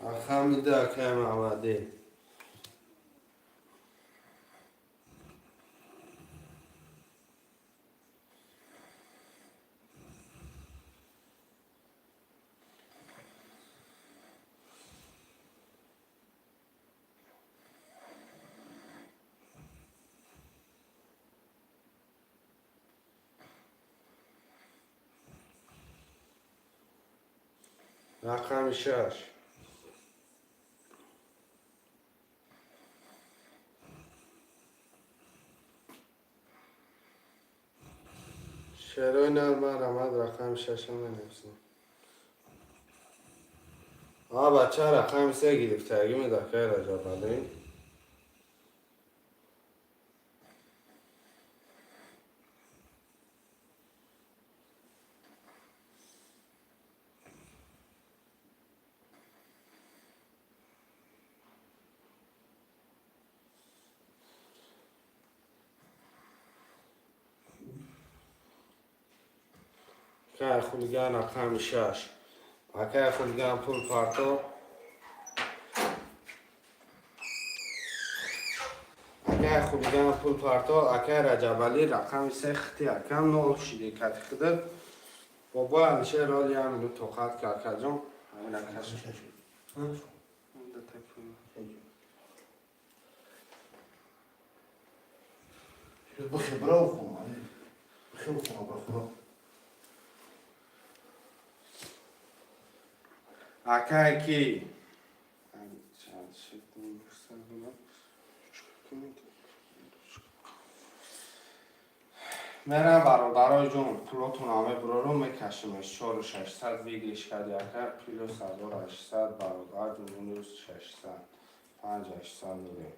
Рақами ду, акай Маҳмадӣ. Рақами шаш. Шерои нар, марамад, рақами шаша менависем. А бача рақами се гирифтагӣ медакай Раҷабалӣ. Акай Хулиган рақами 6. Акай Хулиган, пул парто. Акай Хулиган, пул парто. Акай Раҷабалӣ рақами се хити акам нол шиди кати хида. Бобои Алишер роли як минут тоқат ки, акаҷон. Ҳамин акаш. Ҳа? Бихе бирав хона. Бихе хона ба худо. Акай ки мерам, бародарои ҷон, пулотон мебурору мекашимеш. 4600 выигрыш карди, ака, плюс 1800, бародар ҷон, минус 600, 5800 дорем,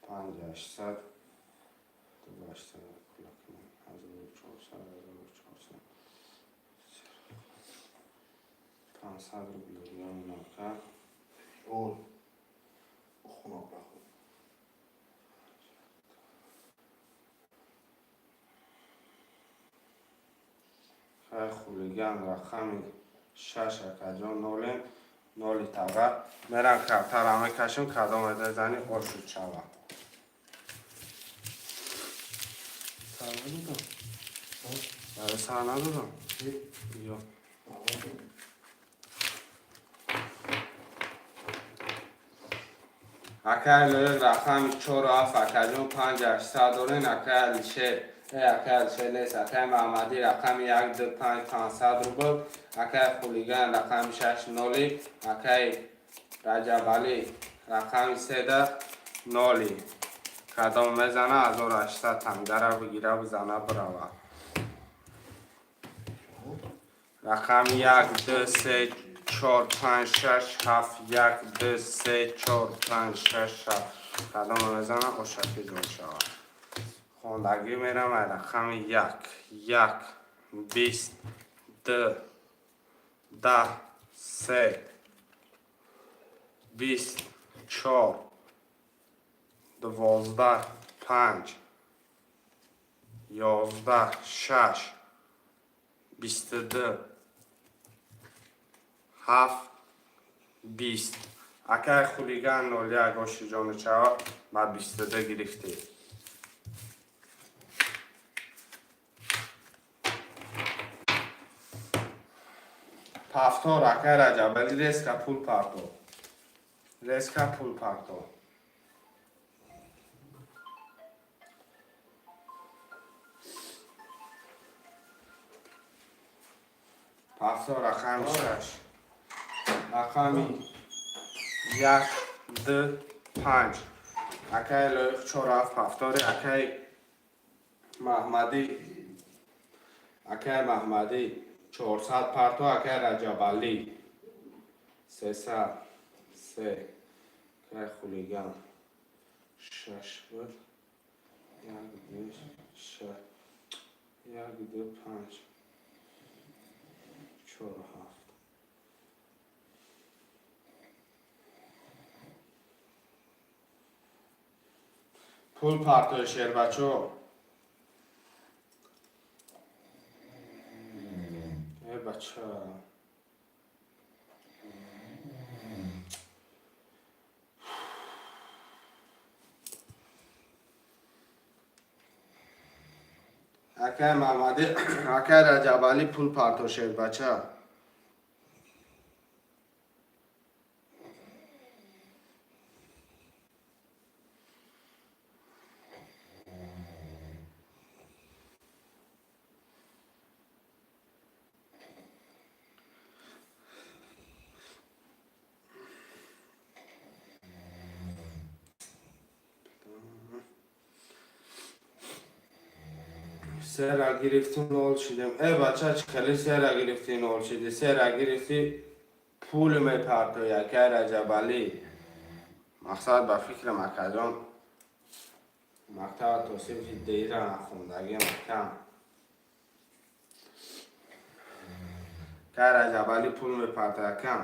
5800, 800, 1400, 1400, 500 рубл дорем, ака. Ол. Хона ба худо. Хай, Хулиган рақами 6, акаҷон, нолем, ноли тага. Мерам, картара мекашем, кадом зани ошуд шава. Сар надодам, барои сар надодам ё. Акай Лоиқ рақами чору ҳафт, акаҷон, 5800 дорен. Акай Алишер, акай Алишер нест, акай Маҳмадӣ рақами як, ду, панҷ, 500 рубл. Акай Хулиган рақами шаш, ноли. Акай Раҷабалӣ рақами седа ноли. Кадом мезана, 1800 тангара бигира, бизана, бирава. Рақами як, ду, се, чор, панҷ, шаш, ҳафт, як, ду, се, чор, панҷ, шаш, ҳафт. Кадом мезана, ошаки ҷон шавад. Хондагӣ мерам ай рақами як, як, 20, ду, 10, се, 20, чор, 12, панҷ, 11, шаш, 22, ҳафт, 20. Акай Хулиган 01, оши ҷону чаво, ба 22 гирифтӣ. Повтор, акай Раҷабали, резко пул парто, резко пул парто. Повтор, рақами шаш, рақами як, ду, панҷ. Акай Лоиқ чор, ҳафт, повтори. Акай Маҳмадӣ, акай Маҳмадӣ 400 парто. Акай Раҷабалӣ 300, се. Акай Хулиган шаш буд, як, ду, шаш, як, ду, панҷ, чор, ҳафт. Пул партои, шербачо. Э, бача. Акай Маҳмадӣ, акай Раҷабалӣ, пул парто, шербача. Сера гирифтӣ, нол шидем. Э, бача, чӣ хеле сера гирифтӣ, нол шидӣ? Сера гирифтӣ, пул. Пул мепартои, акай Раҷабалӣ. Мақсад, ба фикрам, акаҷон, мактаба то синфи деира нахондагиам, акам. Акай Раҷабалӣ пул мепартои, акам.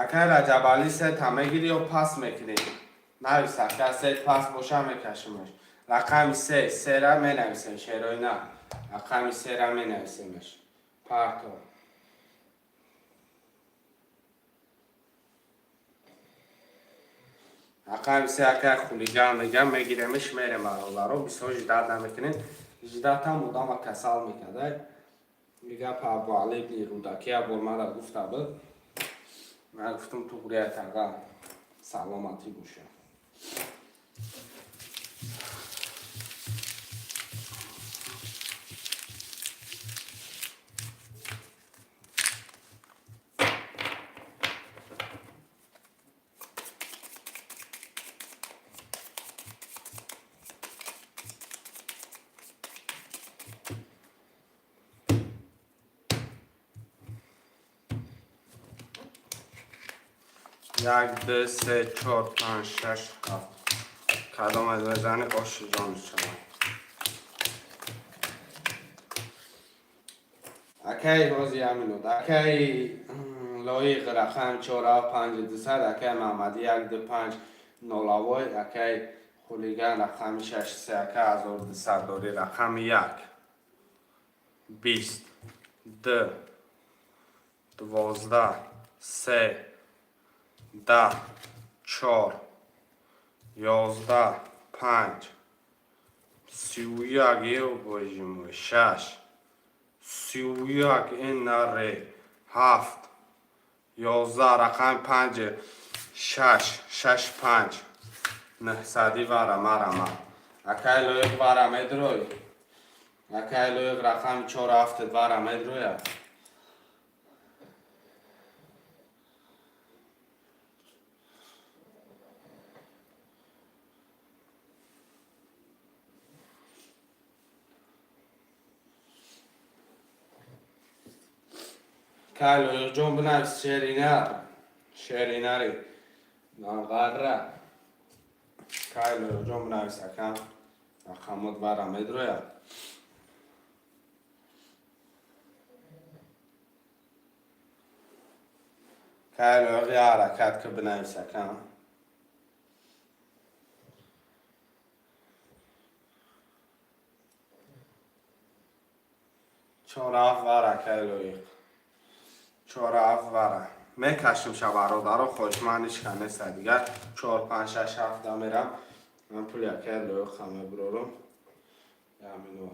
Акай Раҷабалӣ, сета мегирӣ ё пас мекунӣ? Навис, ака, сет пас боша, мекашимаш. Рақами се, сера менависем, шерои на. Рақами сера менависемаш. Парто. Рақами се, акай хулиган мегам, мегиремиш, мерем, бародаро, бисёр ждать намекунем. Ждать ам одама касал мекарда. Гапа Абуали ибни Рӯдакӣ як бор мара гуфта буд. Ман гуфтам, туғрия таға, саломатӣ боша. Як, ду, се, чор, панҷ, шаш, ҳафт. Кадом аз мезани, оши ҷон шавад. Акай, ҳози як минут. Акай Лоиқ, рақам чор, ҳафт, панҷ, дусад. Акай Маҳмадӣ, як, ду, панҷ, нолавой. Акай хулиган, рақами шаш, се, ака, 1200 дорӣ. Рақами як, 20, ду, 12, се, 10, чор, 11, панҷ, 31, ё божи мой, шаш, 31, ин наре, ҳафт, 11, рақами панҷ, шаш, шаш, панҷ, нӯҳсади вара марама. Акай Лоиқ, вара медрой? Акай Лоиқ, рақами чор, ҳафтед вара медроя? Кай Лоиқҷон, бинавис, шеринар, шеринари нағарра. Кай Лоиқҷон, бинавис, акам, рақамот вара медрояд? Кай Лоиқ, я ҳаракат ки, бинавис, акам. Чор, ҳафт вара, кай Лоиқ, чор, ҳафт вара мекашим ша, бародаро, хоҳишманд ҳичка неста дигар. Чор, панҷ, шаш, ҳафт мерам ман, пули акай Лоиқа мебурорум. Ямино.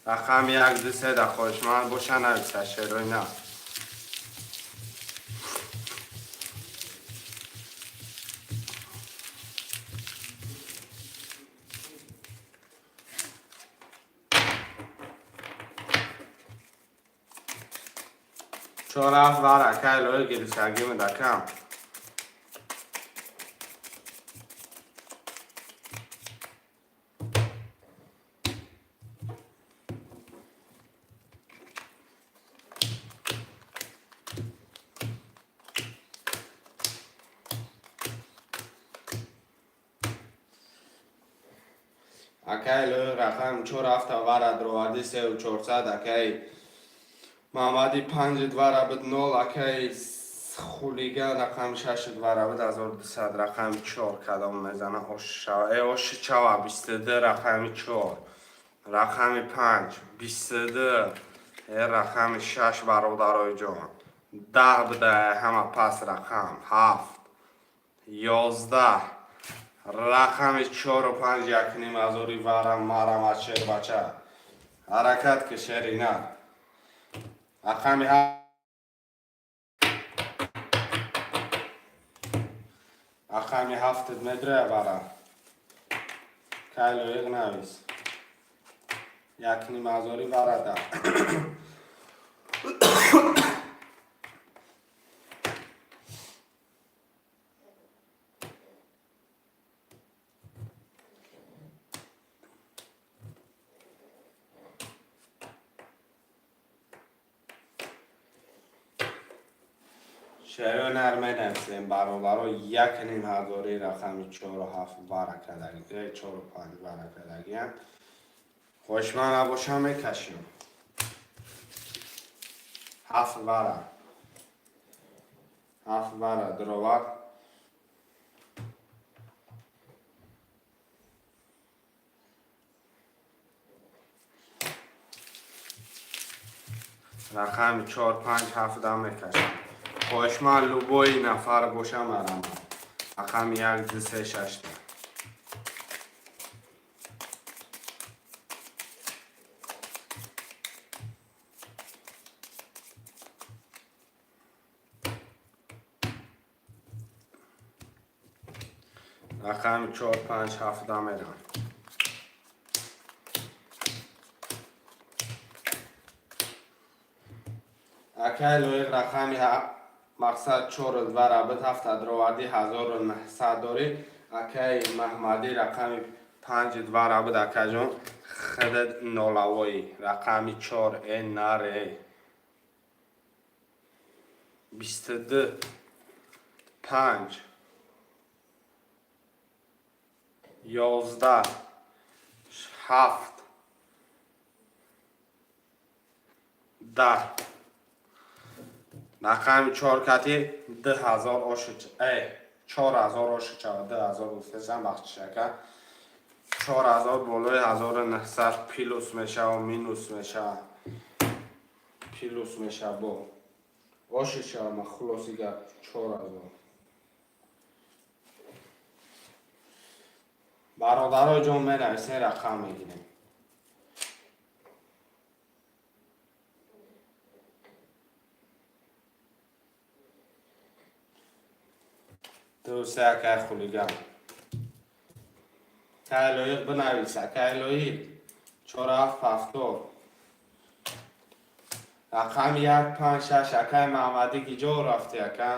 Рақами як, ду, се да хоҳишманд боша, нависа, шерои на. Чор, ҳафт вара, акай Лоиқ, гирифтагимуд, акам. Акай Лоиқ, рақам чор, ҳафта вара дроварди, сеу чорсад. Акай Маҳмади, панҷ двара буд, нол. Акай хулиган, рақами шаш двара буд, 1200. Рақами чор кадом мезана, ош шава? Э, оши чава, 22, рақами чор, рақами панҷ, 22, э, рақами шаш, бародарои ҷон, 10 буда ҳама пас, рақам ҳафт, 11, рақами чору панҷ, якним ҳазори вара марама. Шербача, ҳаракат ки, шерина. Рақами рақами ҳафтад медроя вара. Кай лоиқ навис. 1,5 ҳазорӣ варада. Шерои нар менависем, бародаро, 1,5 ҳазорӣ рақами чору ҳафт вара кадаги, чору панҷ вара кадагиям. Хоҳишманд набошам, мекашем. Ҳафт вара. Ҳафт вара дуровард. Рақами чор, панҷ, ҳафтам мекашам. Хоҳишманд любой нафар боша, марама. Рақами як, ду, се, шашта. Рақами чор, панҷ, ҳафтам мерам. Акай лоиқ, рақами мақсад чору вара буд, ҳафта дровардӣ, 1900 дорӣ. Акай Маҳмадӣ, рақами панҷ вара буд, акаҷон, худат нолавоӣ. Рақами чор э наре. 22, панҷ, 11, ҳафт, 10. Рақами чоркати 2000 оши, 4000 оши чава, 2000 гуфтесам, бахшишака. 4000 болои 1900 плюс мешава, минус мешава. Плюс мешава бо. Оши шава, ма хулоси гап 4000. Бародаро ҷон, менависен, рақам мегирем. Ду, се, акай хулиган. Кай лоиқ, бинавис, акай лоиқ. Чор, ҳафт, 70. Рақами як, панҷ, шаш, акай Маҳмадӣ, киҷо рафтӣ, ака?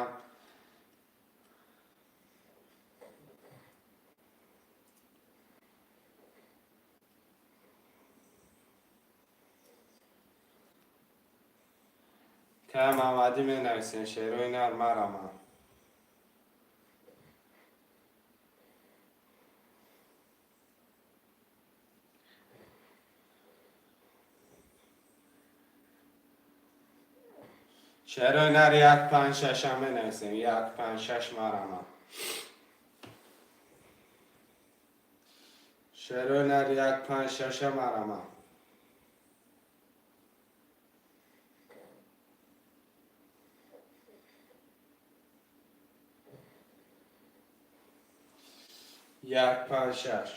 Кай Маҳмадӣ, менависем, шерои нар марама. Шерои нар як, панҷ, шашам менависем. Як, панҷ, шаш марама. Шерои нар як, панҷ, шаша марама. Як, панҷ, шаш.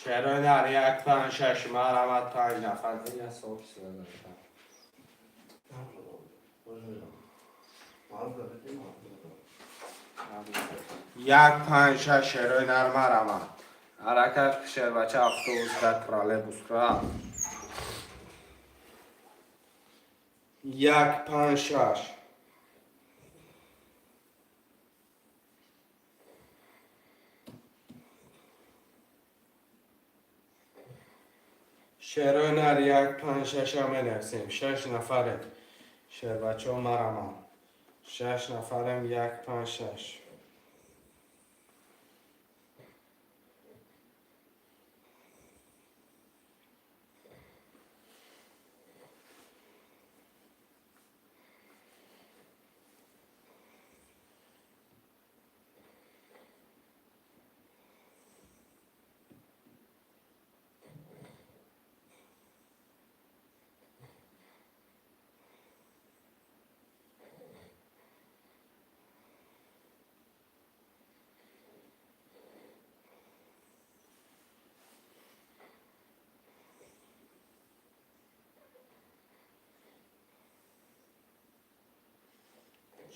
Шерои нар як, панҷ, шаш марамад, панҷ нафар. Я савол чиз. Маъруф дадем, маъруф дадем. Як, панҷ, шаш, шерои нар марамад. Ҳаракат, шербача, автобус дар троллейбус рафт. Як, панҷ, шаш. Шерои нар як, панҷ, шаша менависем. Шаш нафарем. Шербачаҳо мараманд. Шаш нафарем, як, панҷ, шаш.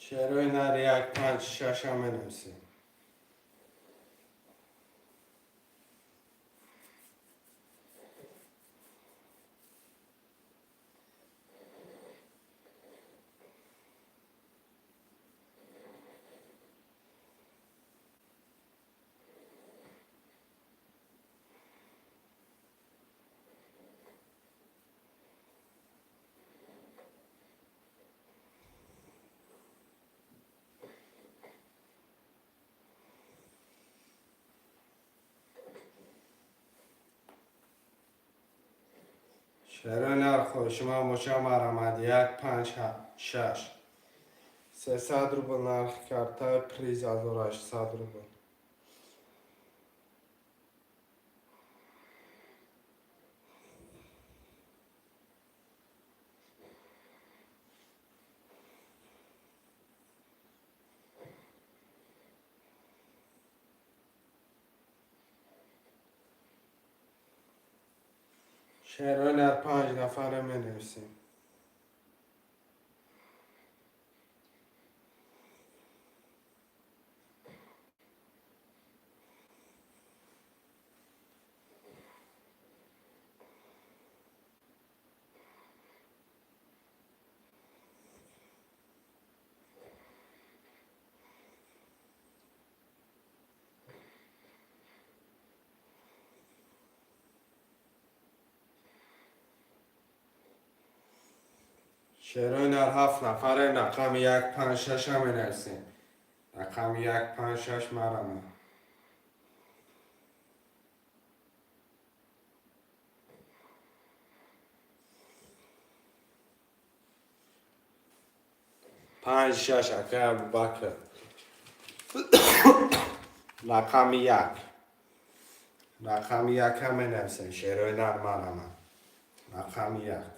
Шерои нар, як, панҷ, шаша менависем. Шерои нар, хоҳишманд боша, марҳамат, як, панҷ, шаш. 300 рубл нархи карта, приз 1800 рубл. Шерои нар, панҷ нафара менависем. Шерои нар, ҳафт нафаре, рақами як, панҷ, шаша менависем. Рақами як, панҷ, шаш, марҳамат. Панҷ, шаш, акай Абубакр. Рақами як. Рақами яка менависем. Шерои нар, марҳамат. Рақами як.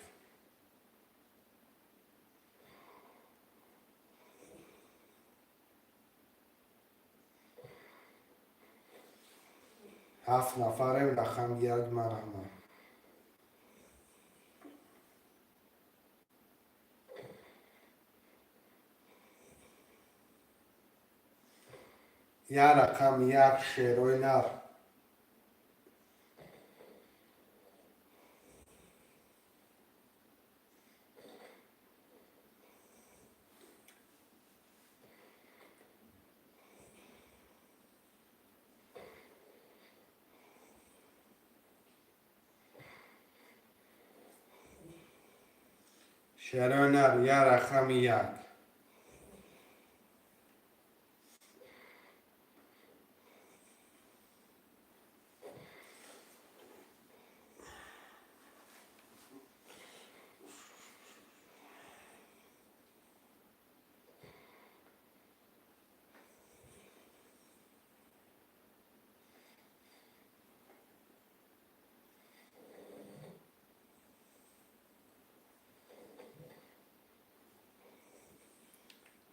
Ҳафт нафарем, рақами як, марҳамат. Я рақами як, шерои нар. Шерои нар, я рақами як.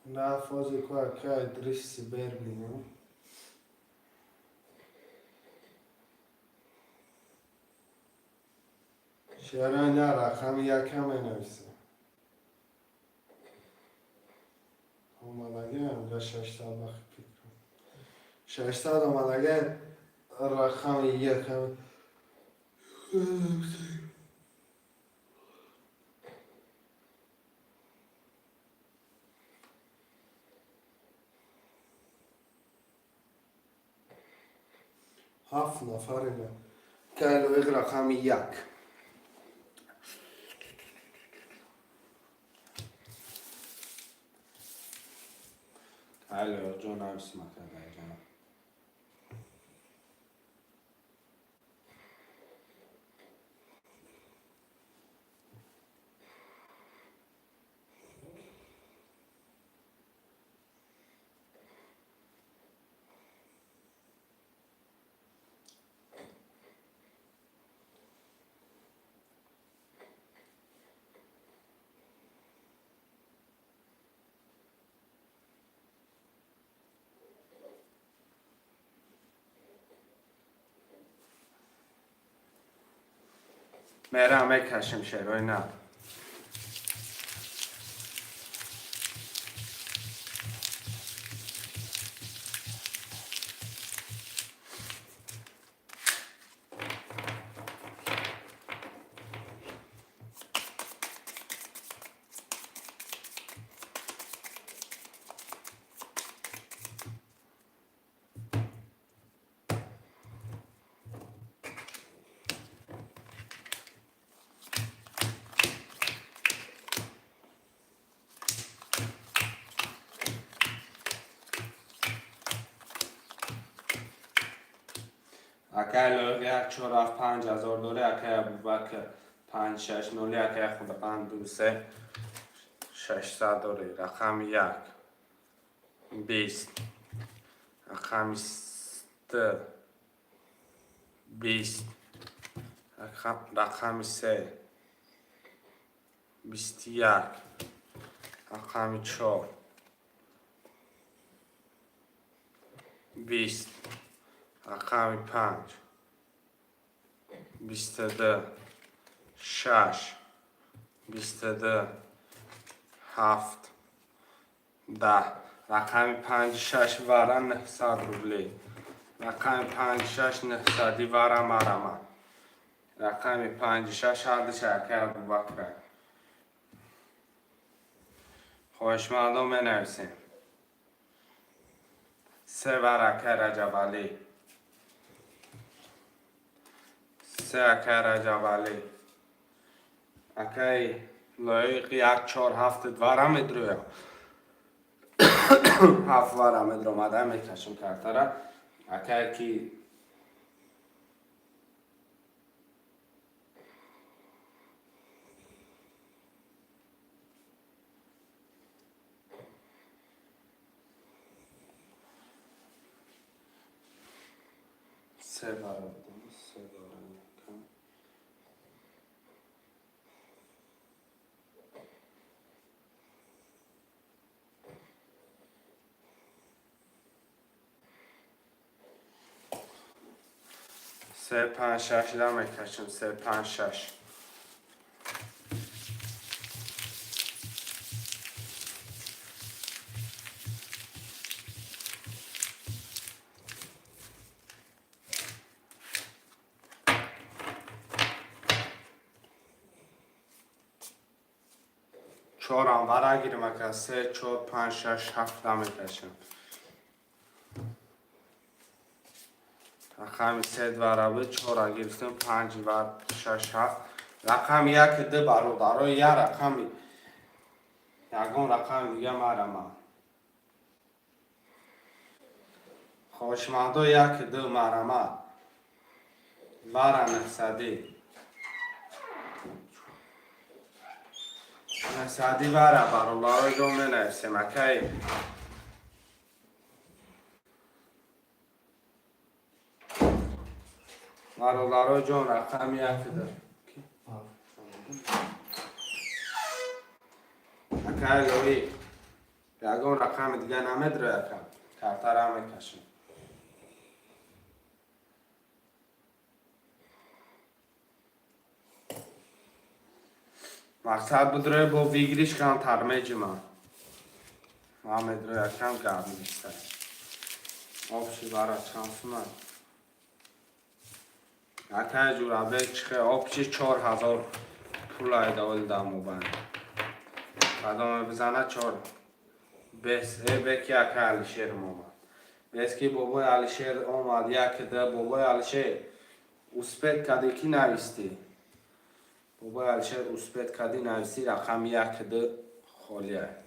Нафози ку, ака Идрис Сибер бинам. Шерои нар, рақами яка менависем. Омадагиам га 600 вақт фикр. 600 омадагиам, рақами якам. Ҳафт нафарем. Кайлоиқ, рақами як. Кайлоиқ ҷон, нависим, ака даҷон. Мерам, мекашем, шерои нар. Акай Лоиқ як чор ҳафт панҷ ҳазор дорӣ, акай Абубакр панҷ шаш ноли, акай Худақанд ду се 600 дорӣ. Рақами як 20, рақами ду 20, рақами се 21, рақами чор 20, рақами панҷ 22, шаш 22, ҳафт 10. Рақами панҷи шаш вара 900 рубле. Рақами панҷи шаш 900-и вара марама. Рақами панҷи шаш ҳардуша акай Абубакра. Хоҳишмандон, менависем. Се вар, акай Раҷабалӣ. Се, акай Раҷабалӣ. Акай Лоиқ як чор ҳафт вара медроя. Ҳафт вара медромада, мекашем картара. Акай ки се вара будам, се вара якам. Се панҷ шаш да мекашем, се панҷ шаш. Чорам вара гирим, ака. Се чор панҷ шаш ҳафт да мекашем. Рақами се вара буд, чора гирифтем, панҷ вар, шаш ҳафт. Рақами як ду, бародаро, я рақами, ягон рақами дига марама. Хоҳишмандо, як ду марама. Вара 900-ӣ. 900-ӣ вара, бародаро ҷо, менависем, акай. Бародаро ҷон, рақами як ду. Акай Лоиқ. Ягон рақами дига намедроя, ака. Картара мекашем. Мақсад будроя бо выигрыш камтар меҷима. Ман медроя кам гап неста. Общий вара чанд сумай? Акай Ҷурабек, чихе общий 4000 пул айда оли дар мобайн. Кадоме бизана чор. Бес э беки акай Алишер омад. Бес ки бобои Алишер омад, як да бобои Алишер успеть кади ки навистӣ. Бобои Алишер успеть кади навистӣ, рақами як ду холия.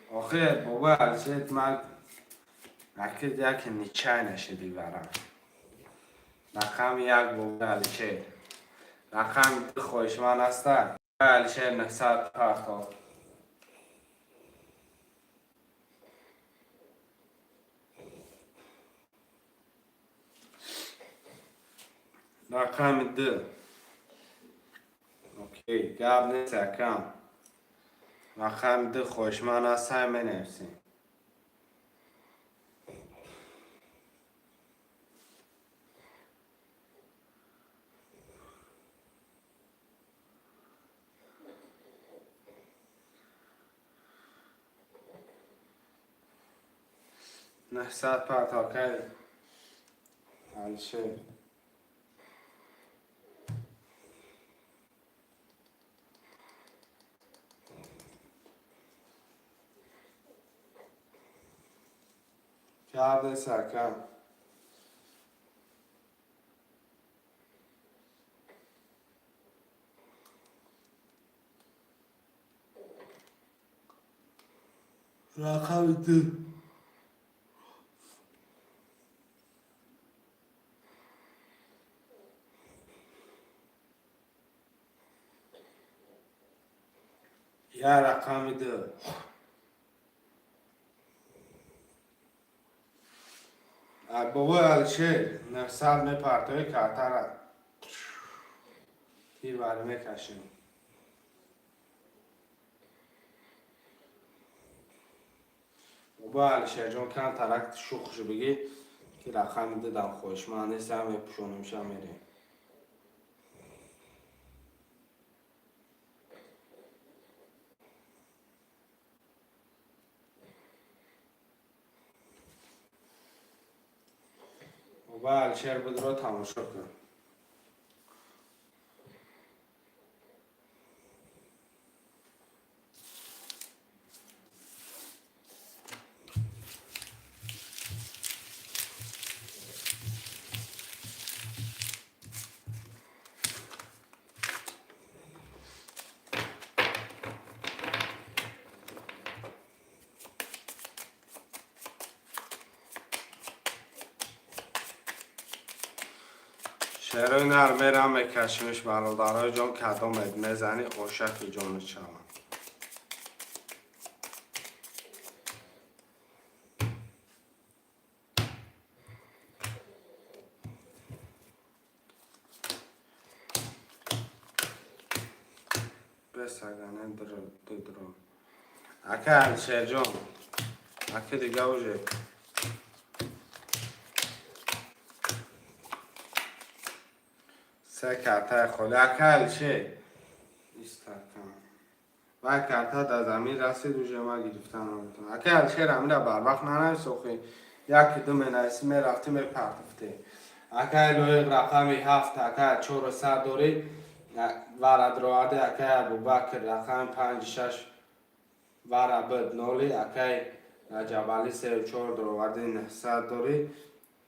Охир бобои Алишер ман накид як ничай нашиди вара. Рақами як бобои Алишер. Рақами ду хоҳишманд аста. Бобои Алишер 900 партофт. Рақами ду. Окей, гап нест, акам. Рақами ду хоҳишманд аст, менависем. 900 партофт, акай Алишер. Гап нест, акам. Рақами 2. Я рақами 2. Бобои Алишер 900 мепартои картара тир бари мекашем. Бобои Алишерҷон, кам тарак шухш бигӣ, ки рақами 2 дам хоҳишманд нестам, мепӯшонемша, мерем. Бобои Алишер, будро, тамошо кун. Шерои нар мерам, мекашимиш, бародарои ҷон. Кадомед мезанӣ, ошаки ҷонат шавам. Бесагане дудро. Ака Алишерҷон, ака, дига уже се картаи холи. Ака Алишер, истакан вай карта дар замин расид, уже ма гирифта наметавонам. Ака Алишер, амира барвақт нанавис, охи яки ду менависӣ, мерафтӣ, мепартофтӣ. Акаи Лоиқ, рақами 7, ака, 400 дорӣ варадроади. Акаи Абубакр, рақами 5, 6 вара бд 0. Акаи Раҷабалӣ, 3 4 дуроварди, 900 дорӣ.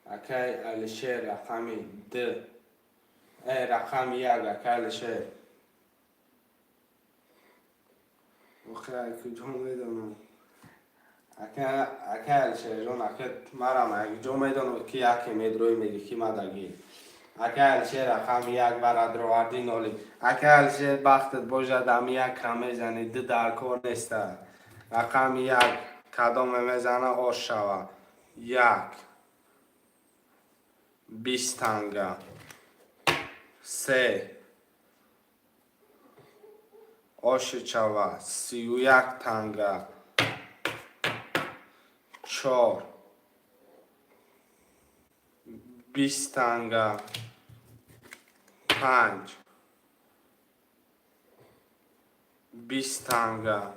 Акаи Алишер, рақами д рақами 1. Акаи Алишер, охи куҷо медонам? Акаи Алишерҷон, ака, марам ҷо медонам, ки яке медрои, меги ки мадагӣ. Акаи Алишер, рақами 1 варадроварди 0. Акаи Алишер, бахтат бошад, ами як кам мезанӣ, ду дар кор неста. Рақами 1 кадоме мезана, ош шава. 1, 20 танга. 3, оши чава, 31 танга. 4, 20 танга. 5, 20 танга.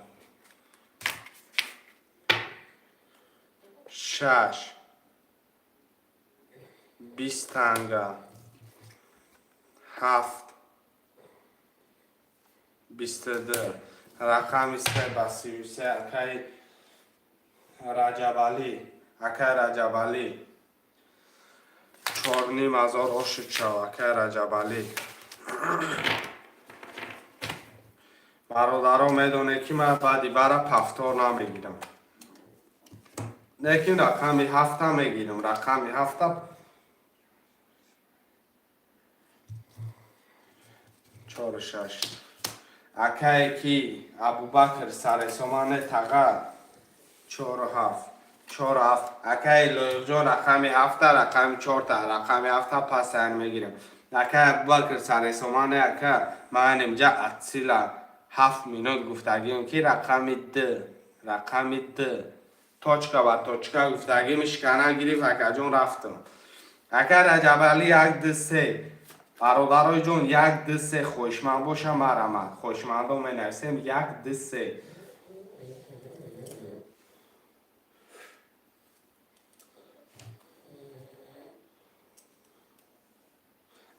6, 20 танга. 7, 22. Рақами 3 ба 33. Акаи Раҷабалӣ, акаи Раҷабалӣ, 4500 ошуд шав, акаи Раҷабалӣ. Бародаро, медонед, ки ман баъди бара повтор намегирам, лекин рақами 7-а мегирам, рақами 7-а. 4, 6. Акае ки Абубакр саресомане тага, 4, 7, 4, 7. Акаи Лоиқҷон, рақами 7-а, рақами 4-та, рақами 7-а пас мегирам. Акаи Абубакр саресомане, ака, ман инҷа атсила 7 минут гуфтагим, ки рақами д, рақами д, точка ба точка гуфтагим, шикана гирифт, акаҷон, рафтам. Ака Раҷабалӣ, 1, 2, 3. Бародарои ҷон, 1, 2, 3. Хоҳишманд боша, марамад, хоҳишмандо менависем: 1, 2, 3.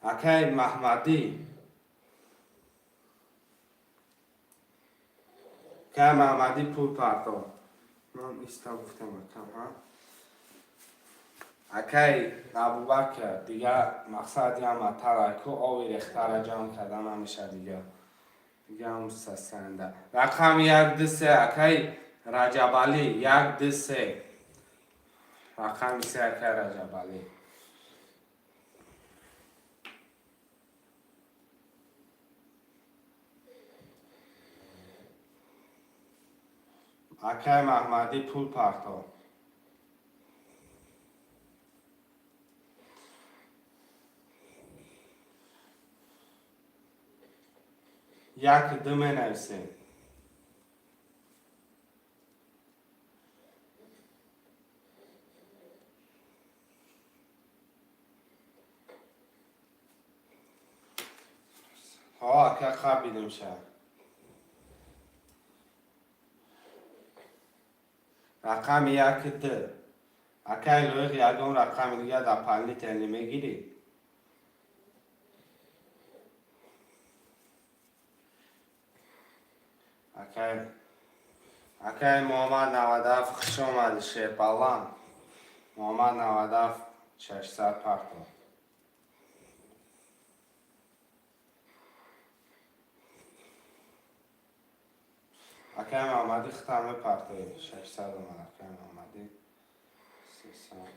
Акаи Маҳмадӣ, акаи Маҳмадӣ, пул пардо. Ман иста гуфтам, акам, ҳа. Акаи Абубакр, дига мақсад яматараку ови рехтара ҷамъ карда намеша, дига ҳам сасанда. Рақами 1, 2, 3. Акаи Раҷабалӣ, як, ду, се, рақами се, акай Раҷабалӣ. Акай Маҳмадӣ, пул парто. Як, ду менависем. Ҳо, ака, қабидем ша. Рақами як, ду. Акай Лоиқ, ягон рақами дига дополнительный мегирӣ? Акай Муҳаммад 97, хуш омадӣ, шерпалан. Муҳаммад 97, 600 парто. Акай Муҳаммадӣ, хитам мепартоӣ. 600 омад, акай Муҳаммадӣ. 300.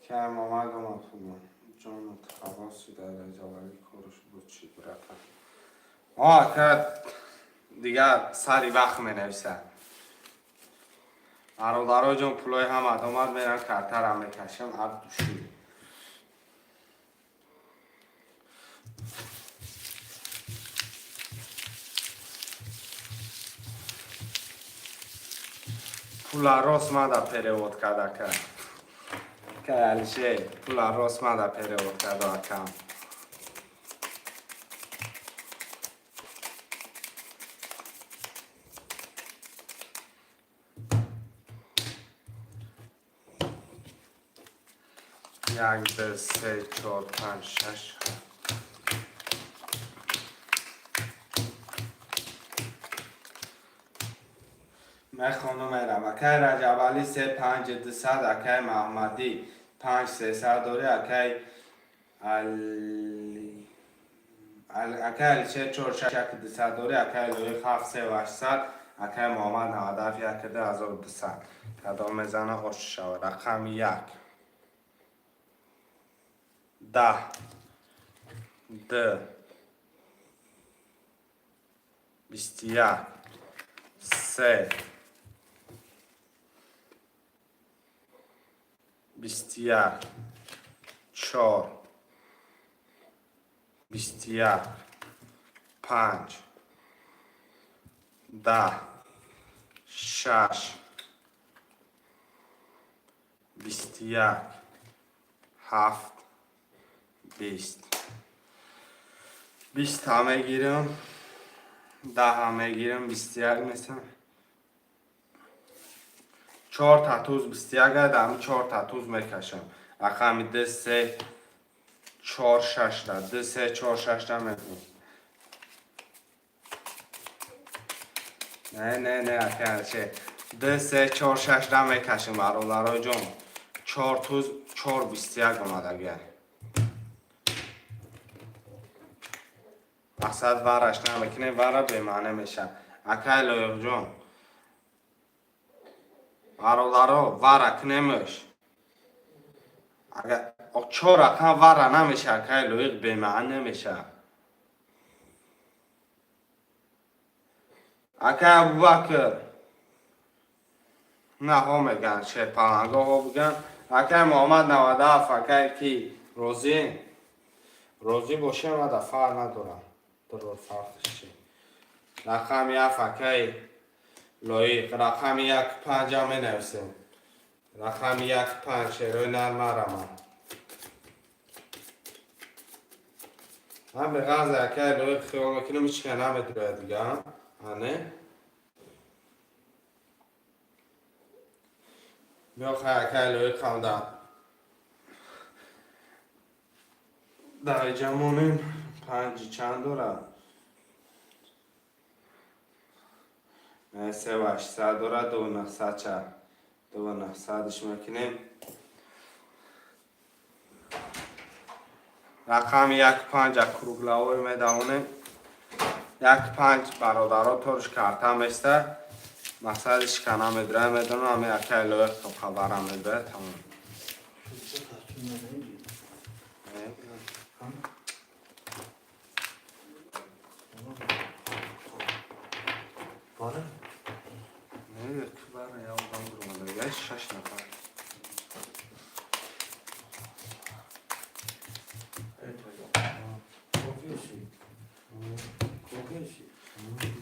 Кай Муҳаммад омад, худо ҷону халоси дар Раҷабалӣ корш буд чи, братан? О, ака, дигар сари вақт менависад. Бародаро ҷон, пулои ҳамад омад, мерам, картарам мекашам от души. Пула рост мада перевод карда, ака. Акай Алишер, пула рост мада перевод карда, акам. Як, ду, се, чор, панҷ, шаш, ҳафт. Мехонум, мерам. Акай Раҷабалӣ, се, панҷ, 200. Акай Маҳмадӣ, панҷ, 300 дорӣ. Акай Алишер, чор, шаш, як, 200 дорӣ. Акай Лоиқ, ҳафт, се, 800. Акай Муҳаммад 97, як, ду, 1200. Кадом мезана, ош шавад? Рақами як, 10, ду, 21, се, 21, чор, 21, панҷ, 10, шаш, 21, ҳафт, 20. 20-та мегирам, 10-а мегирам, 21 месам. Чорта туз 21 ами чорта туз мекашам. Рақами ду, се, чор, шашта. Ду, се, чор, шашта мекунам. Не, не, не, акаче, ду, се, чор, шашта мекашем, бародарои ҷон. Чор туз, чор, 21 омадагиа. Мақсад, вараш намекунем, вара бемаъне мешавад. Акай Лоиқҷон, бародаро, вара кунемш. Агар чор рақам вара намеша, акай Лоиқ, бемаъне мешавад. Акай Абубакр, на, ҳо меган, шерпаланго ҳо биган. Акай Муҳаммад 97, акай ки розӣ? Розӣ бошем, ада фарқ надорам. Дурор, фарқш чи? Рақами ҳафт, акай Лоиқ. Рақами як, панҷа менависем. Рақами як, панҷ, шерои нармараман. Ман беғарзе, акай Лоиқ, хиёл мекунам, ҳеч ка намедирояд дига, ане? Биё, хай, акай Лоиқ, ҳамда дараҷа монем. Панҷи чанд дорад? 3800 дора, 2900 ча 2900-ш мекунем. Рақами як панҷ кругловой медавонем. Як панҷ, бародаро, торш карта места. Мақсади шикана медура, медонам, ами акай лоиқ то хабара медоя, тамом. Бара? Не, бара, я одам дуромада. Шаш нафар.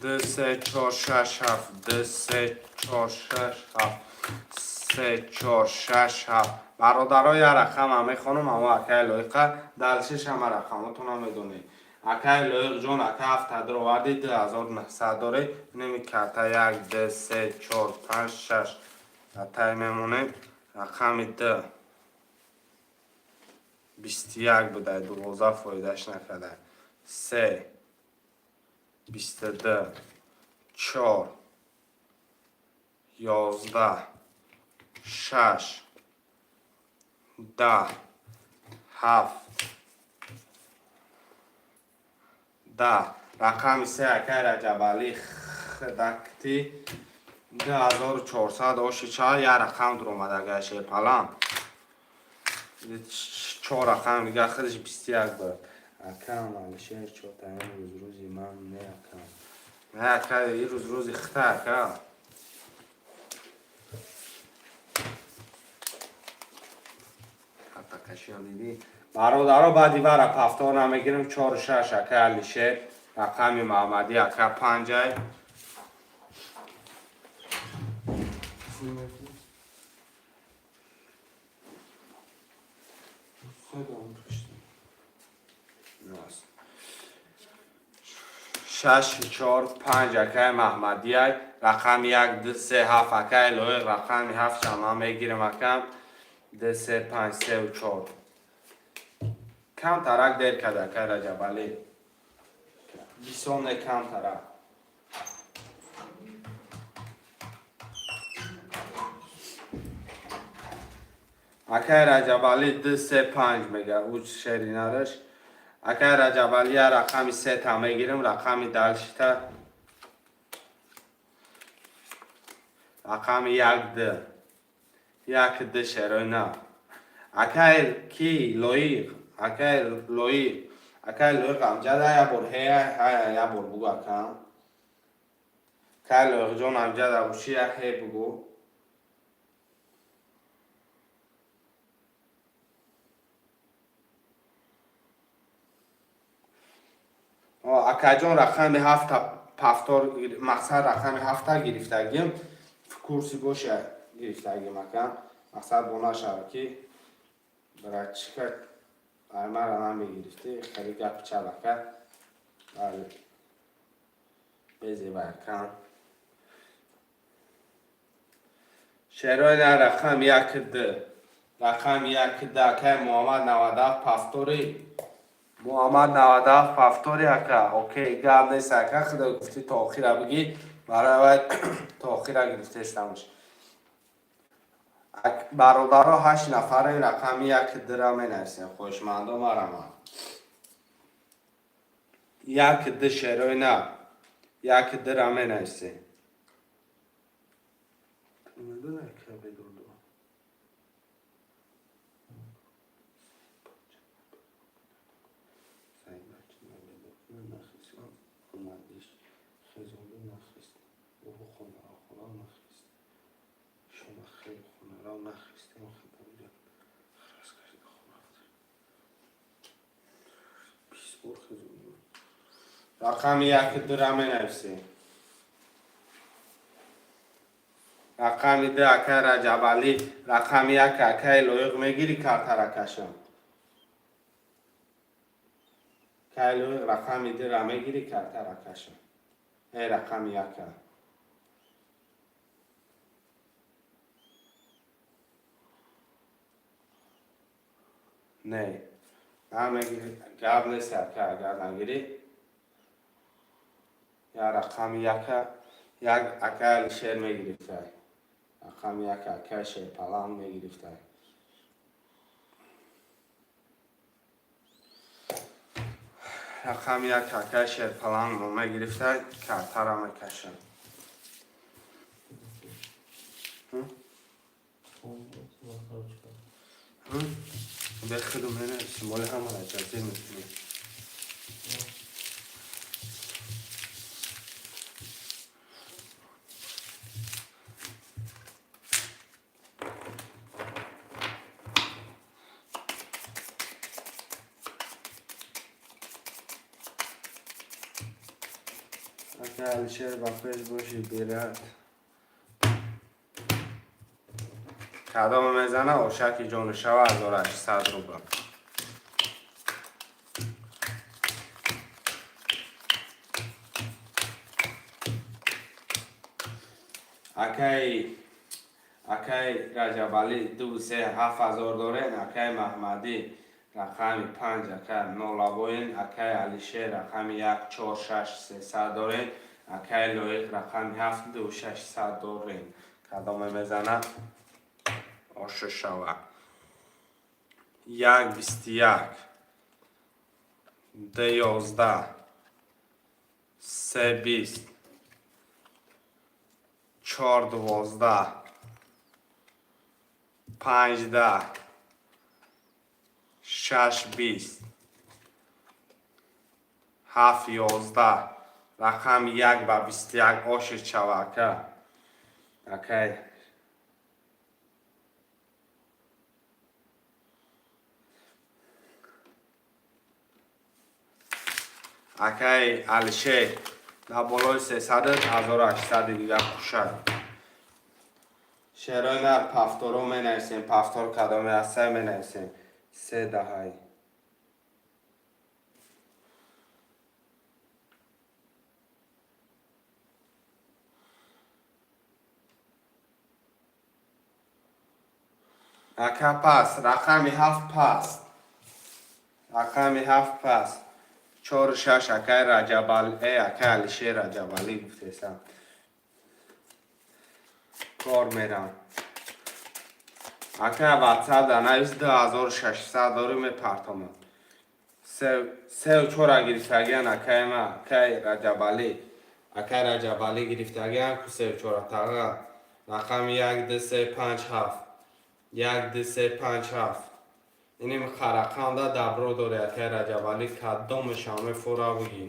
Ду, се, чор, шаш, ҳафт. Ду, се, чор, шаш, ҳафт. Се, чор, шаш, ҳафт. Бародаро, я рақама мехонам, амо акай лоиқа дальше шама рақамотона медонед. Акай Лоиқҷон, ака, ҳафта дуроварди, 2900 дорӣ. Неми карта як, ду, се, чор, панҷ, шаш. Тай мемонем. Рақами д 21 будай, 12 фоидаш накарда. Се, 22, чор, 11, шаш, 10, ҳафт, 10. Рақами се, акай Раҷабалӣ хидакти, 2400 оши ча я рақам дуромад, агай шерпалан. Чор рақам дига худаш 21 буд. Акам Алишер, чота имрӯз рӯзи ман не, акам. Не, ака, ирӯз рӯзи хита, ака. Картакашиё дидӣ? Бародаро, баъди вара повтор намегирем. Чору шаш, ака Алишер, рақами Маҳмадӣ, ака, панҷай. Худам пушти. Рост. Шаш, чор, панҷ, акаи Маҳмадияй. Рақами як, ду, се, ҳафт, акаи Лоиқ, рақами ҳафт шама мегирем, акам. Ду, се, панҷ, сеу чор. Камтарак дер кард, акаи Раҷабалӣ. Бисёр не, камтарак. Акаи Раҷабалӣ ду, се, панҷ мега, ӯ шеринараш. Акаи Раҷабалӣ, я рақами сета мегирем, рақами дальше та рақами як, ду. Як, ду, шерои на. Акаи ки Лоиқ, акаи Лоиқ, акаи Лоиқ амҷада я бор ҳея ҳая я бор бугу, акам. Акаи Лоиқҷон, амҷада буши, я ҳе бугу. Акаҷон, рақами ҳафта повтор, мақсад рақами ҳафта гирифтагим. Курси боша гирифтагим, ака. Мақсад бо нашава ки братчика аймара намегирифтӣ, хеле гапи чап, ака. Бале. Безеба, ака. Шерои на рақам як д. Рақами як д, акаи Муҳаммад, 97 повтори. Муҳаммад, 97 повтори, ака. Окей, гап нест, ака, худо гуфтӣ то охира бигӣ, барои вай то охира гирифтестамш. Бародаро, ҳашт нафаре рақами як дра менависем, хоҳишмандо мараман. Як д, шерои на. Як дра менависем. Медонай ки бедордо. Рақами як дура менависем. Рақами ду, акаи Раҷабалӣ, рақами як, акаи Лоиқ, мегирӣ картара кашам. Акаи Лоиқ, рақами дура мегирӣ картара кашам. Э, рақами яка. Не. Намегирӣ, гап нест, ака, агар нагирӣ. Я рақами яка, Як акай Алишер мегирифтай. Рақами як акай Шерпаланг мегирифтай. Рақами як акай Шерпаланг мегирифтай, картара мекашам. Бехуду менависем, моли ҳамаро ҷазир мекунем. Ака Алишер, ба пеш бошӣ, бирад. Кадоме мезана, ошаки ҷонушава 1800 рубл. Акай Раҷабалӣ ду се 7000 дорен, акай Маҳмадӣ рақами панҷ, акай Нолабоин, акай Алишер рақами як чор шаш 300 дорен, акай Лоиқ рақами ҳафт ду 600 дорен. Кадоме мезана, ошу шава. 1 21, д 11, се 20, чор 12, панҷ 10, шаш 20, ҳафт 11. Рақами як ба 21 ошид шава, ака. Акай Алишер, дар болои 300 1800 дига хушад. Шерои нар пафторо менависем, пафтор кадоме ҳастай менависем. Се даҳай. Ака пас, рақами ҳафт паст. Рақами ҳафт паст. Чору шаш акай Раҷабали, акай Алишер Раҷабалӣ гуфтесам. Кор мерам. Акай WhatsApp да навис 2600 дорӣ мепартомам. Сеу чора гирифтагиан акай ма, акай Раҷабалӣ. Акай Раҷабалӣ гирифтагиан ку сеу чора таға. Рақами як ду се панҷ ҳафт. Як ду се панҷ ҳафт. Иним рақамда добро дорӣ, акай Раҷабалӣ, кадомешам мефора бигӣ.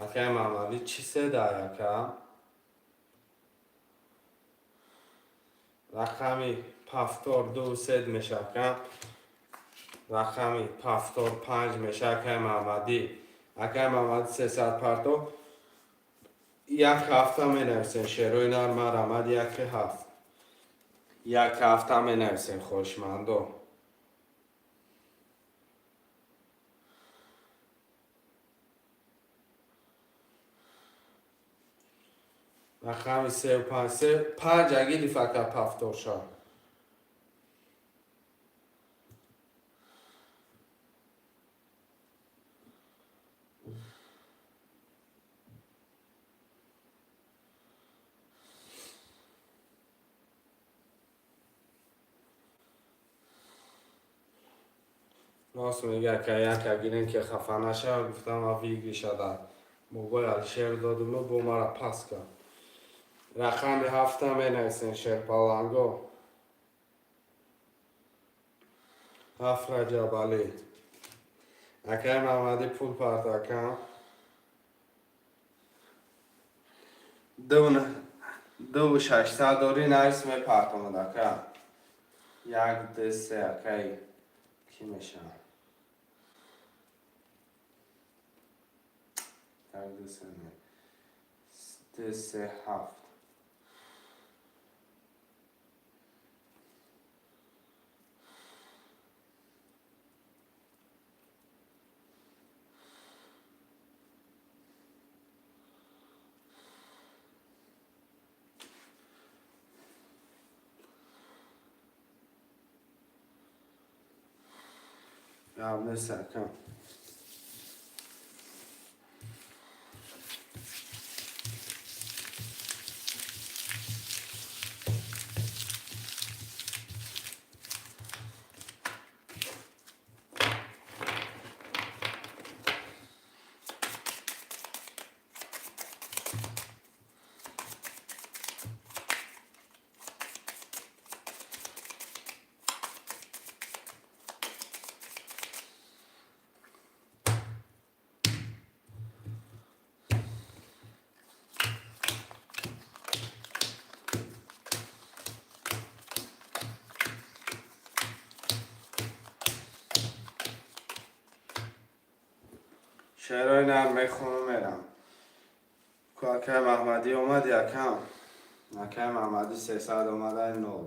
Акай Маҳмадӣ чӣ седай, ака? Рақами пафтор ду сед меша, ака. Рақами пафтор панҷ меша, акай Маҳмадӣ. Акай Маҳмадӣ 300 парто. Як ҳафта менависем шерои нар марамад яки ҳафт. Як ҳафта менависем хоҳишмандо. Рақами сеу панҷ се панҷ агилиф ака пафторша. Рост мега ака, яка гирем ки хафа нашава, гуфтам ма выигрыша да мобайл Алишер додиму бо мара пас кард. Рақами ҳафта менависем шерпаланго. Ҳафт Раҷабалӣ. Акай Маҳмадӣ пул парт акам. Ду 600 дорӣ навис мепартомад ака. Як ду се акай кӣ мешавад? Як ду се не. Ду се ҳафт. Гап нест ака. Шеърои нар мехонам, мерам. Ку, акай Маҳмадӣ омад, якам. Акай Маҳмадӣ 300 омада, нол.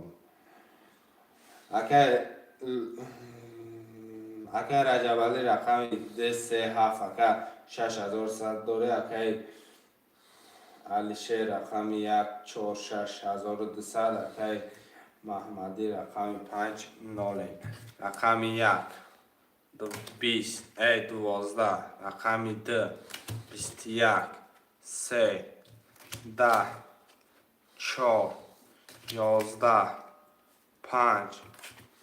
Акай Раҷабалӣ рақами 237, ака, 6100 дорӣ. Акай Алишер рақами 1, 4, 6, 1200. Акай Маҳмадӣ рақами 5, ноле. Рақами 1, 20, 12, рақами 2, 21, 3, 10, 4, 11, 5,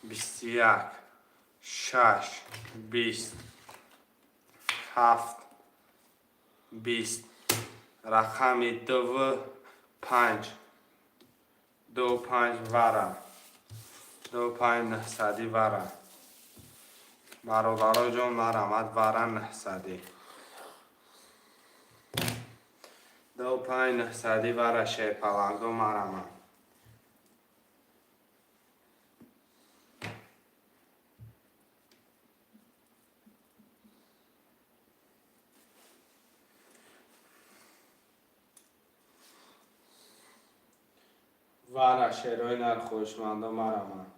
21, 6, 20, 7, 20, рақами 2, 5, 2, 5, вара 2, 5, 900-ӣ вара. Бародаро ҷон, марамад, вара 900-ӣ. 2, 5, 900-ӣ вара, шерпаланго, марамад. Вара, шерои нар, хоҳишмандо, марамад.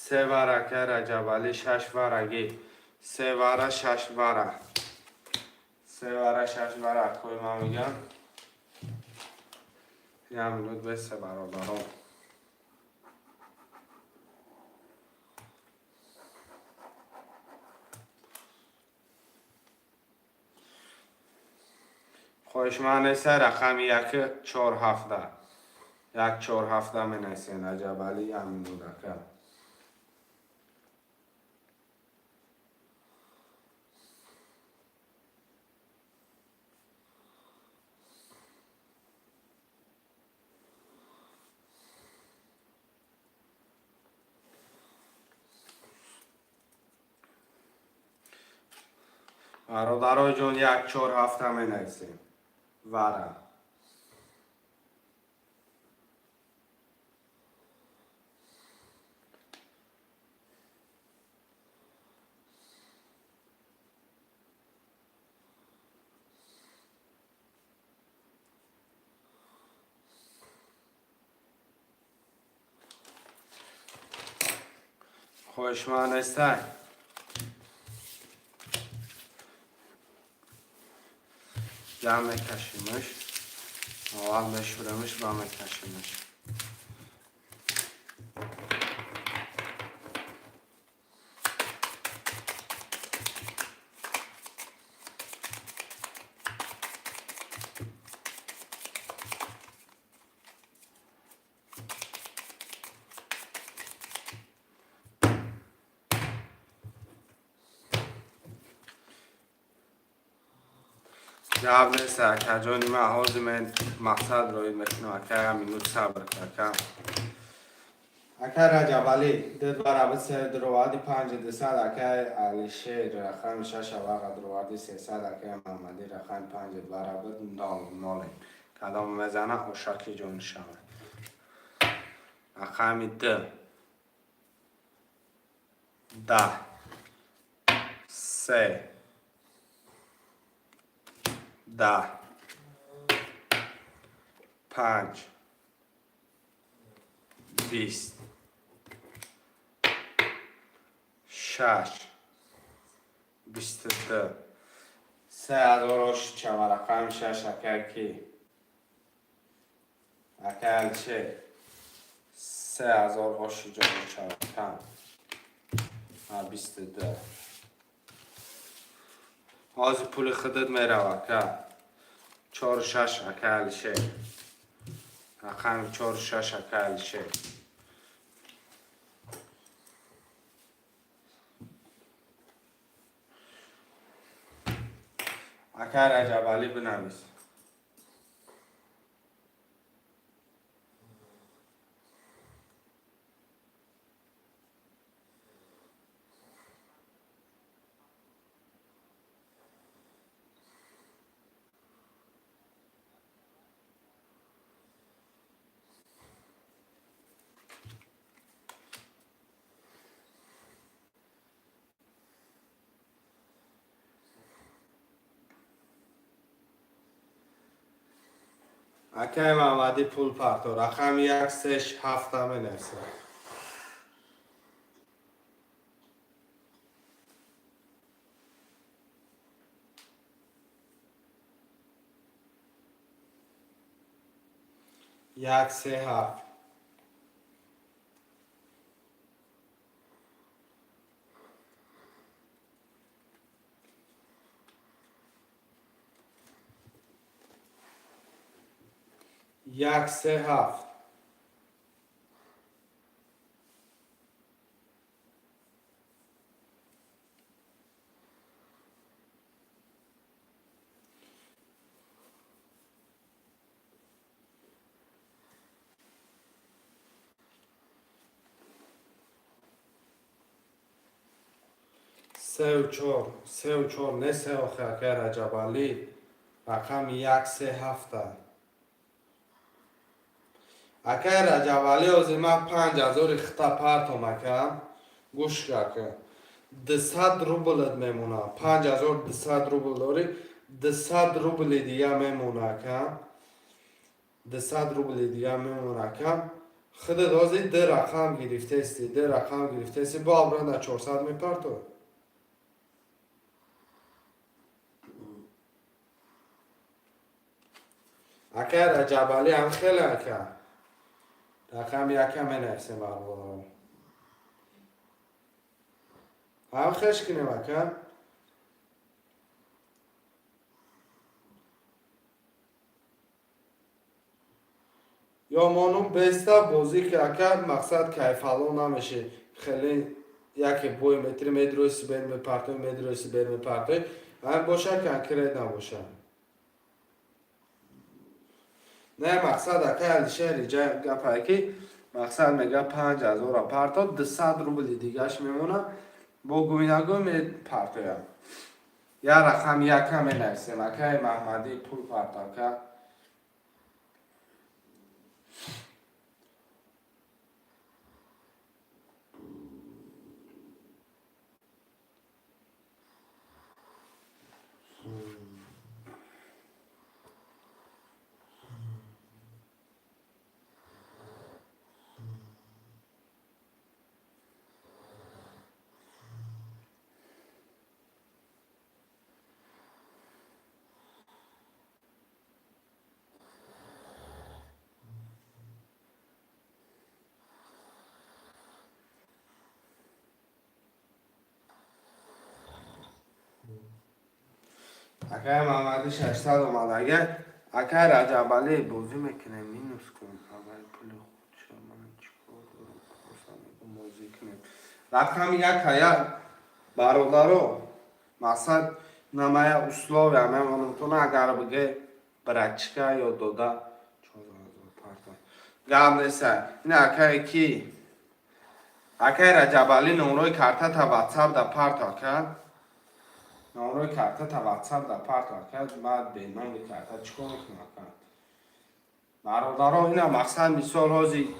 Се вара, ака Раҷабалӣ, шаш варагӣ. Се вара, шаш вара. Се вара, шаш вара, акои ман мегам. Як минут бесе, бародарон. Хоҳишманд неста, рақами 1, 4, 7. 1, 4, 7 менависен, Раҷабалӣ, як минут, ака. Бародаро ҷон, 1, 4, 7 менависем. Вара. Хоҳишманд нестай? Ҷамъ мекашимаш. Аввал мешӯремаш ва мекашимаш. Гап нест, акаҷони ман, ҳозир мен мақсад роид мекунам, ака, як минут сабр кун, ака. Ака Раҷабалӣ, ду вара бисе дуроварди 5200, акай Алишер рақами шаша вақа дуроварди 300, акай Маҳмадӣ рақами панҷ вара буд, нол ноле. Кадом мезана, ошаки ҷон шавад. Рақами 2, 10, 3, 10, 5, 20, 6, 22, 3000 ошичава, рақами шаш, акай ки? Акай Алишер, 3000 ошиҷо мешавад кам. 22. Ҳозир пули худат мерава, ака. Чору шаш, ака Алишер. Рақами чору шаш, ака Алишер. Ака Раҷабалӣ, бинавис. Акай Маҳмадӣ, пул парто, рақами 1, 3, 7 менависад. 1, 3, 7. 1, 3, 7. 3-4, 3-4, не се. Охе, акай Раҷабалӣ, рақами 1, 3, 7-а. Акай Раҷабалӣ, ҳозир ман 5000-и хита партом, ака, гӯш ака, 200 рублат мемона. 5200 рубл дорӣ, 200 рубли дига мемона, ака, 200 рубли дига мемона, ака. Худат ҳозир ду рақам гирифтести, ду рақам гирифтести, бо абранда 400 мепарто. Акай Раҷабалӣ, ҳам хеле, ака, рақам яка менависем, бародаро, ҳам хеш кунем, ака. Ё монум беста бозӣ ки, ака, мақсад кайфало намеши. Хеле яке бой метри медроси бер мепартои, медроси бер мепартои, ҳам боша, конкрет набоша. Не, мақсад, ака Алишер, иҷа гапае ки мақсад мега 5000-а парто, 200 рубли дигаш мемона, бо гӯйнагӯ мепартоям. Я рақам яка менависем, акаи Маҳмадӣ, пул парто, ака. Акай Маҳмадӣ, 600 омад. Агар, акай Раҷабалӣ, бозӣ мекунем, минус кун аввал пули худша, ман чикор дорам, просто мегум, бозӣ кунем. Рақами яка я, бародаро, мақсад намая условия мемонам, агар биге брачка ё дода гап неста. Ин акае ки, акай Раҷабалӣ, номрои картата ватсап да парто, ака, номрои картата ватсап да парто, ака. Ман бе номри карта чӣ кор мекунам, ака? Бародаро, ина мақсад, мисол, ҳози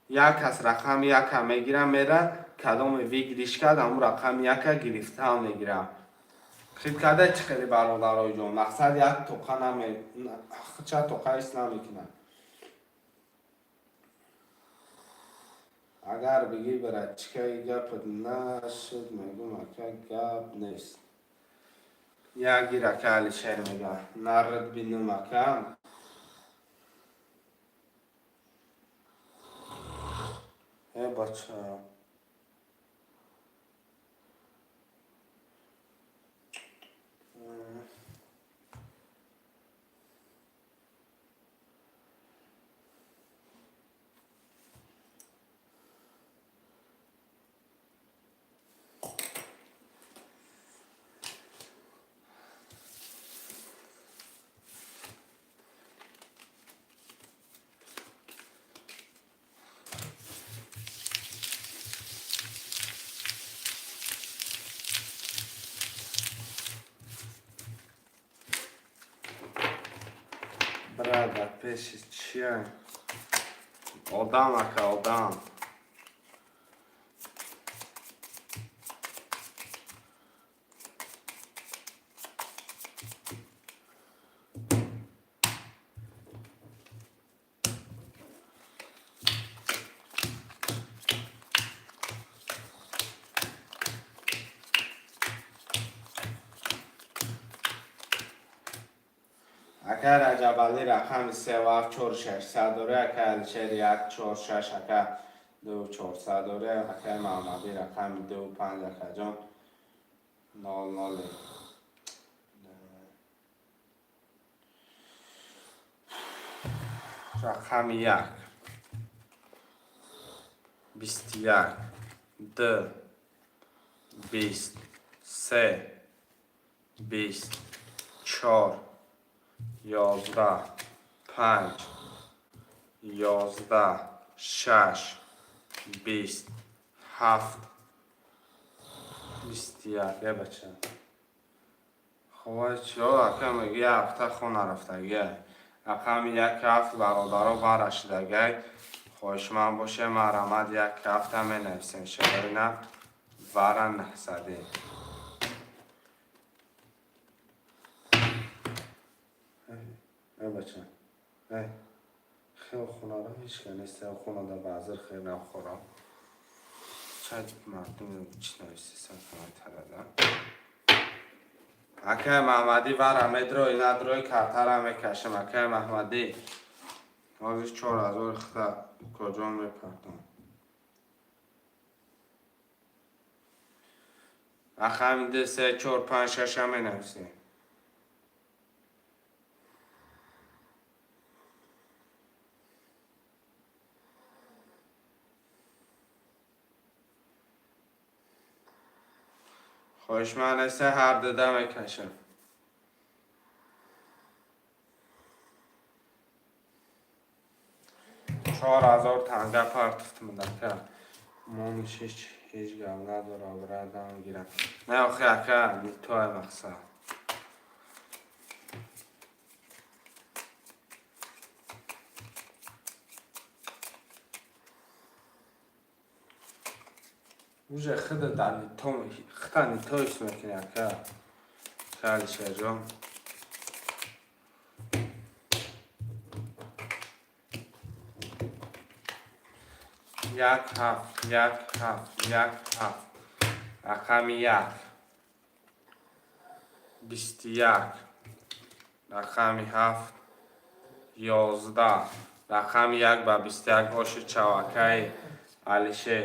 як кас рақами яка мегирам, мера кадоме выигрыш кард, ҳамун рақами яка гирифтаам мегирам. Хит карда чӣ хеле, бародарои ҷон, мақсад як тоқа наме, ча тоқа ҳис намекунад. Агар бигӣ брачкаи, гапат нашуд, мегум, ака, гап нест. Ягир, ака Алишер мега нарад бинум, ака. Э, бача. Брат, пеши чия? Одам, ака, одам. Ака Раҷабалӣ рақами севу ҳафт чору шашсад дорӣ, акай Алишер як чор шаш, ака ду чорсад дорӣ, акай Маҳмадӣ рақами ду панҷ, акаҷон нол нол. Рақами як, 21, ду, 20, се, 20, чор, 11, панҷ, 11, шаш, 20, ҳафт, 21. Е, бача, ховай чиё, ака меги як ҳафта хона рафтагия. Рақами як ҳафт, бародаро, бара шидагай. Хоҳишманд боше, марҳамат, як ҳафта менависем. Шеърина вара наҳсадӣ. Э, бача, э, хел хонара ҳеч ка нест, хонада баъзир хел нахӯрам. Чай мардум чӣ нависесан тарада. Акай Маҳмадӣ, вара медрои надрои, картара мекашам. Акай Маҳмадӣ, ҳозир 4000 хита куҷо мепартам? Рақами ду, се, чор, панҷ, шаша менависем. Хоҳишманд се ҳар дуда мекашам. 4000 танга партуфтм, ака. Мониш ҳеҷ гап надора, брадам гирам. Не, охи, ака, нитои мақсад. Уже хида дар нито, хита нито ҳис мекунӣ, ака. Алишерҷон. Як ҳафт, як ҳафт, як ҳафт. Рақами як, 21, рақами ҳафт, 11, рақами як ба 21 оши чавакаи Алишер.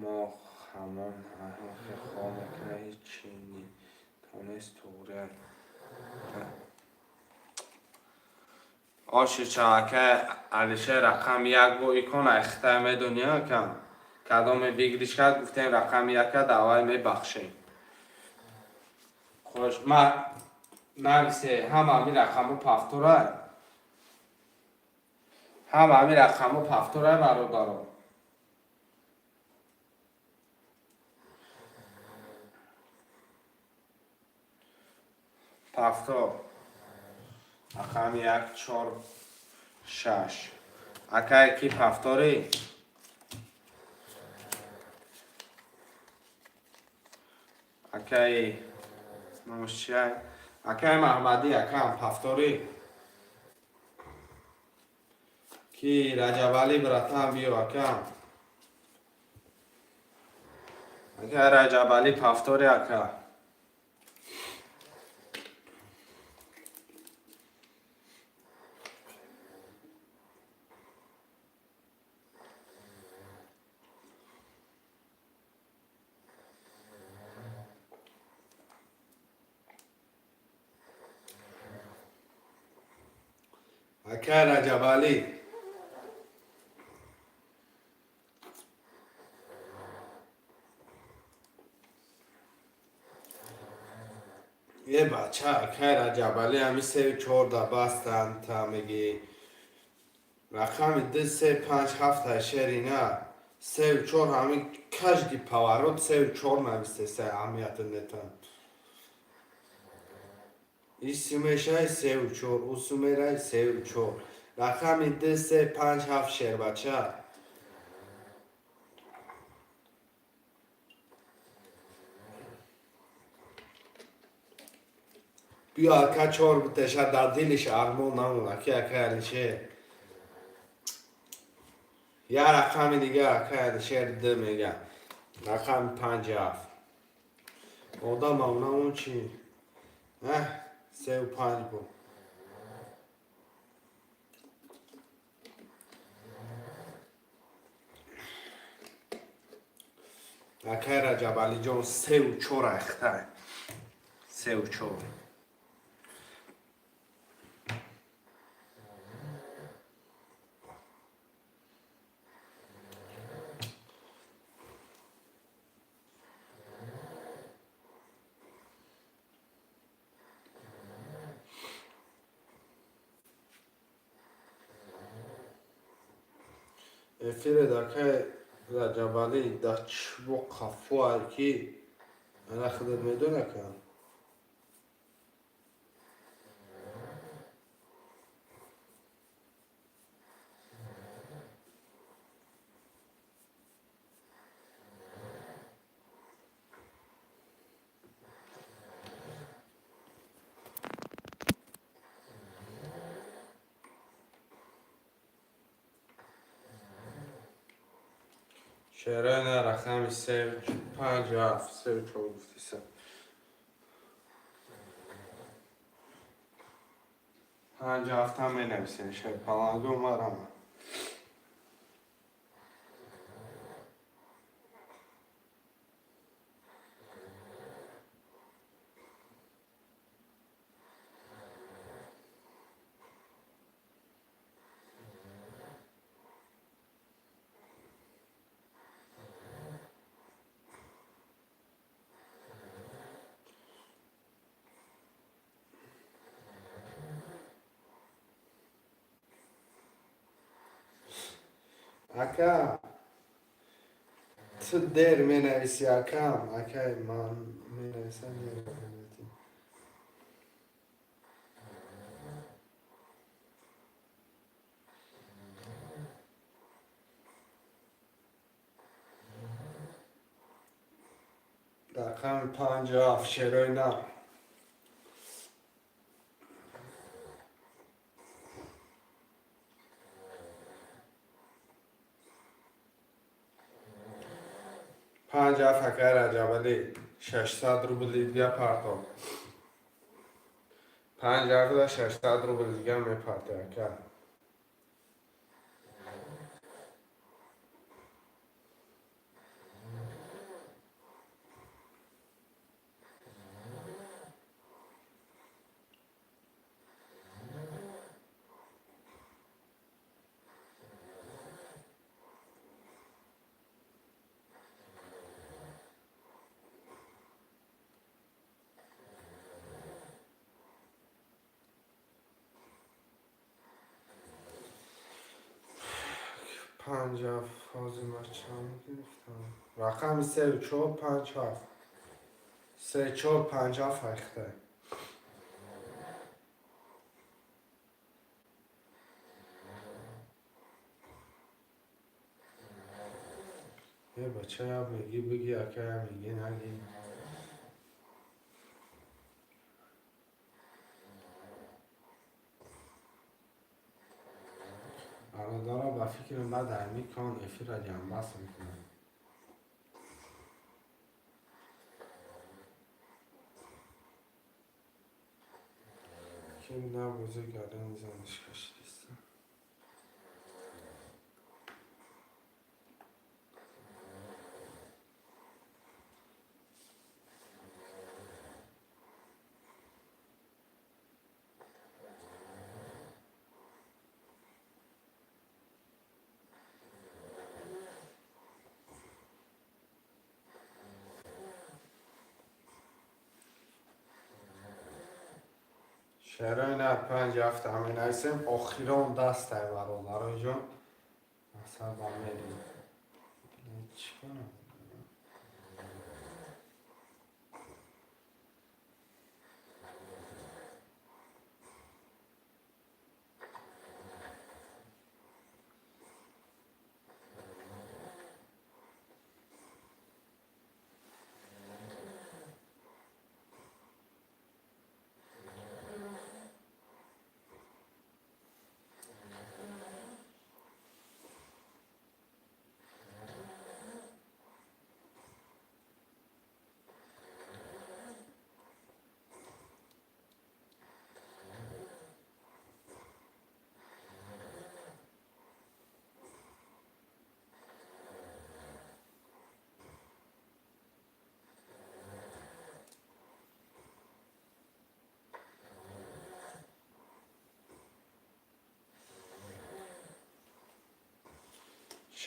Мо ҳамон хо мекунем, ҳечи тонист туғри. Оши чавакаи Алишер, рақами як бо икона ихтай медони, акам. Кадоме выигрыш кард, гуфтем, рақами яка давай мебахшем. Хош, ма нависе, ҳама ҳамин рақамҳо повтора, ҳама ҳамин рақамҳо повтора, бародаро. Повтор. Рақами як, чор, шаш. Акай, ки повторӣ? Акаи номаш чия? Акаи Маҳмадӣ, акам, повторӣ? Ки Раҷабалӣ, братан, биё, акам. Акаи Раҷабалӣ, повторӣ, ака? Акай Раҷабалӣ. Е, бача, акай Раҷабалӣ, ҳами сею чорда бастанд, та мегӣ. Рақами ду, се, панҷ, ҳафта, шерина. Сею чор, ҳами каждый поворот сею чор навистеса, аҳамията нетан. Исмешай сею чор, усумерай сею чор. Рақами ду, се, панҷ, ҳафт, шербача. Биё, ака, чор битеша, дар дилиш армон намона, ки акай Алишер. Я рақами дига, акай Алишер, д мега. Рақами панҷ, ҳафт. Одамам намон чи? Сею панҷ буд. Акай Раҷабалиҷон, сеу чор айхтай. Сеу чор. Эфире дакай Раҷабалӣ да чбо қафоай, ки ана худат медона ка. Шерена, рақами се панҷ ҳафт, сеу чор гуфтиса. Панҷ ҳафта менависем, шерпаланго марама. Ака, ту дер менависи, акам, акай ман менависам, дер менависӣ. Рақами панҷу ҳафт, шерои нав. Панҷ ҳафт, акай Раҷабалӣ, 600 рубли дига парто. Панҷ ҳафта 600 рубл дига мепарте, ака. Панҷ ҳафт, ҳозир ман чанд гирифтам? Рақами сеу чор панҷ ҳафт. Се чор панҷ ҳафт айхта. Е, бача, я меги биги, ака, я меги наги. Бародаро, ба фикрам, баъд ҳамин кон эфирра ҷамъбаст мекунам. Ки на бозӣ кардани заниш кашидиста. Шарои на, панҷ ҳафта менависем, охирон дастай, бародароҷон. Масалан, ба мерем. Чӣ кунам?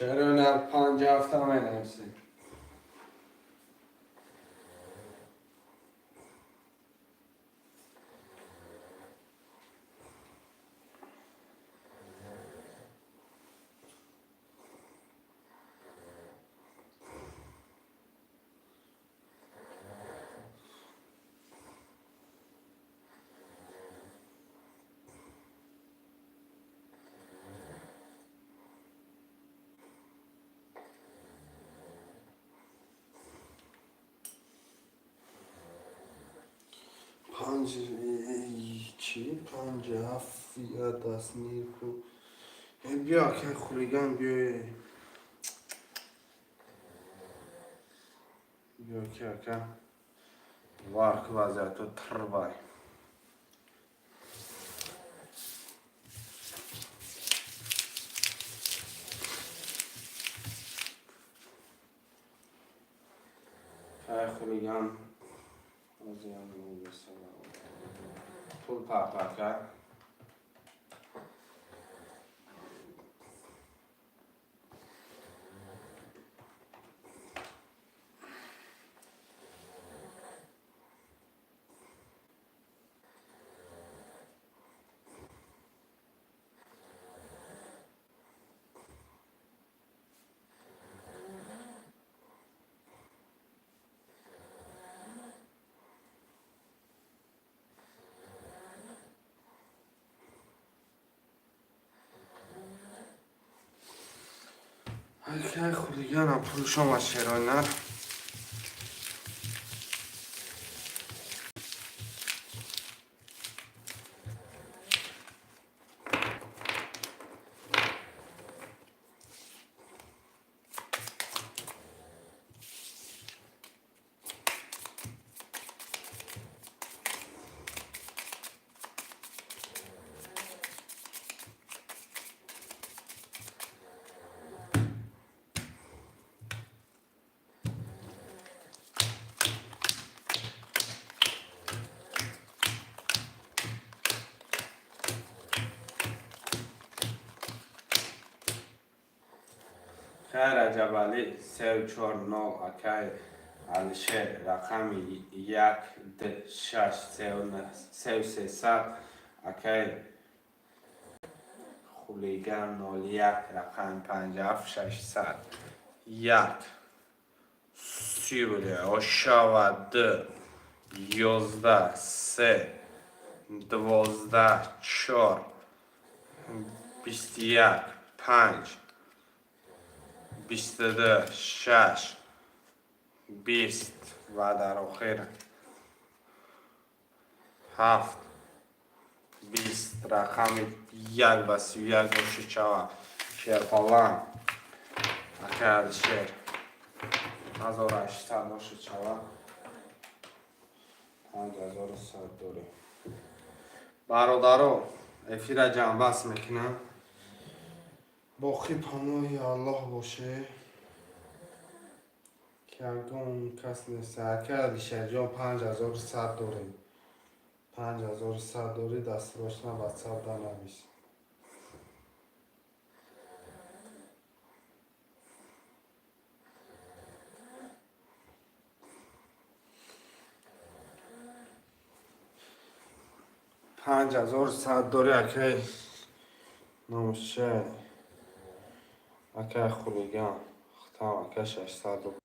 Шеронар панҷ ҳафта менависем. Панҷ чӣ? Панҷ ҳафт я дастнир ку. Биё, акай хулиган, биё. Биё ки ака. Варк вазияту трбай. Акай хулиган. Пул папака. Акай хулиганам пулшома шеронар. Акай Раҷабалӣ 3 4 0, акай Алишер рақами 1 2 6 3 300, акай хулиган 01 рақами 5 7 600 як сивле ошава д 11 се 12 чор 21 панҷ 22 шаш 20 ва дар охир ҳафт 20 рақами 1 ва 31 боши чава. Шерпалан, акай Алишер, 1800 боши чава, 5100 дорем. Бародаро, эфира ҷамъбаст мекунам. Боқӣ паноҳи Аллоҳ боше, ки ягон кас нест. Акай Алишерҷон, 5100 дорем. 5100 дорӣ, дастрош на ватсап да навис. 5100 дорӣ, акай номше, акай хулиган хитам, ака 600 рубл.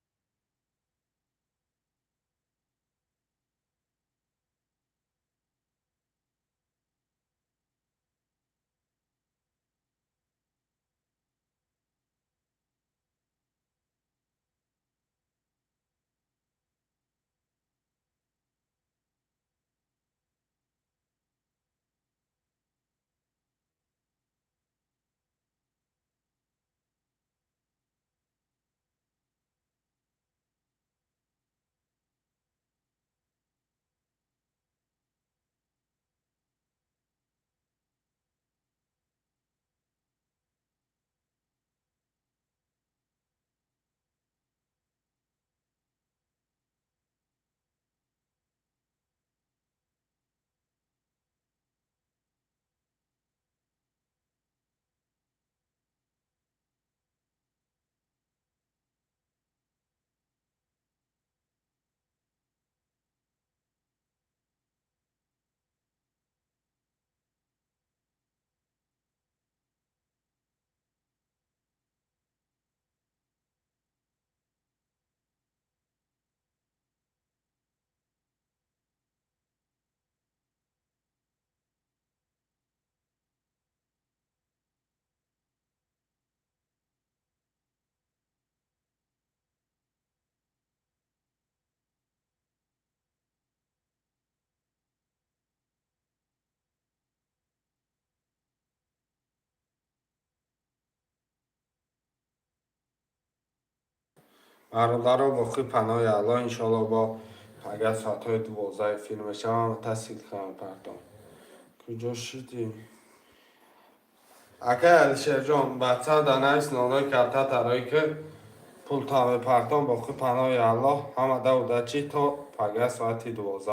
Бародаро, боқӣ паноҳи Аллоҳ, иншоалло, бо пага соатҳои 12 эфир мешавам. Тасдиқ кунам партом. Куҷо шидӣ? Акай Алишерҷон, бача да навис, нолои карта тарои, ки пулта мепартом. Боқӣ паноҳи Аллоҳ, ҳамада удачи, то пага соати 12.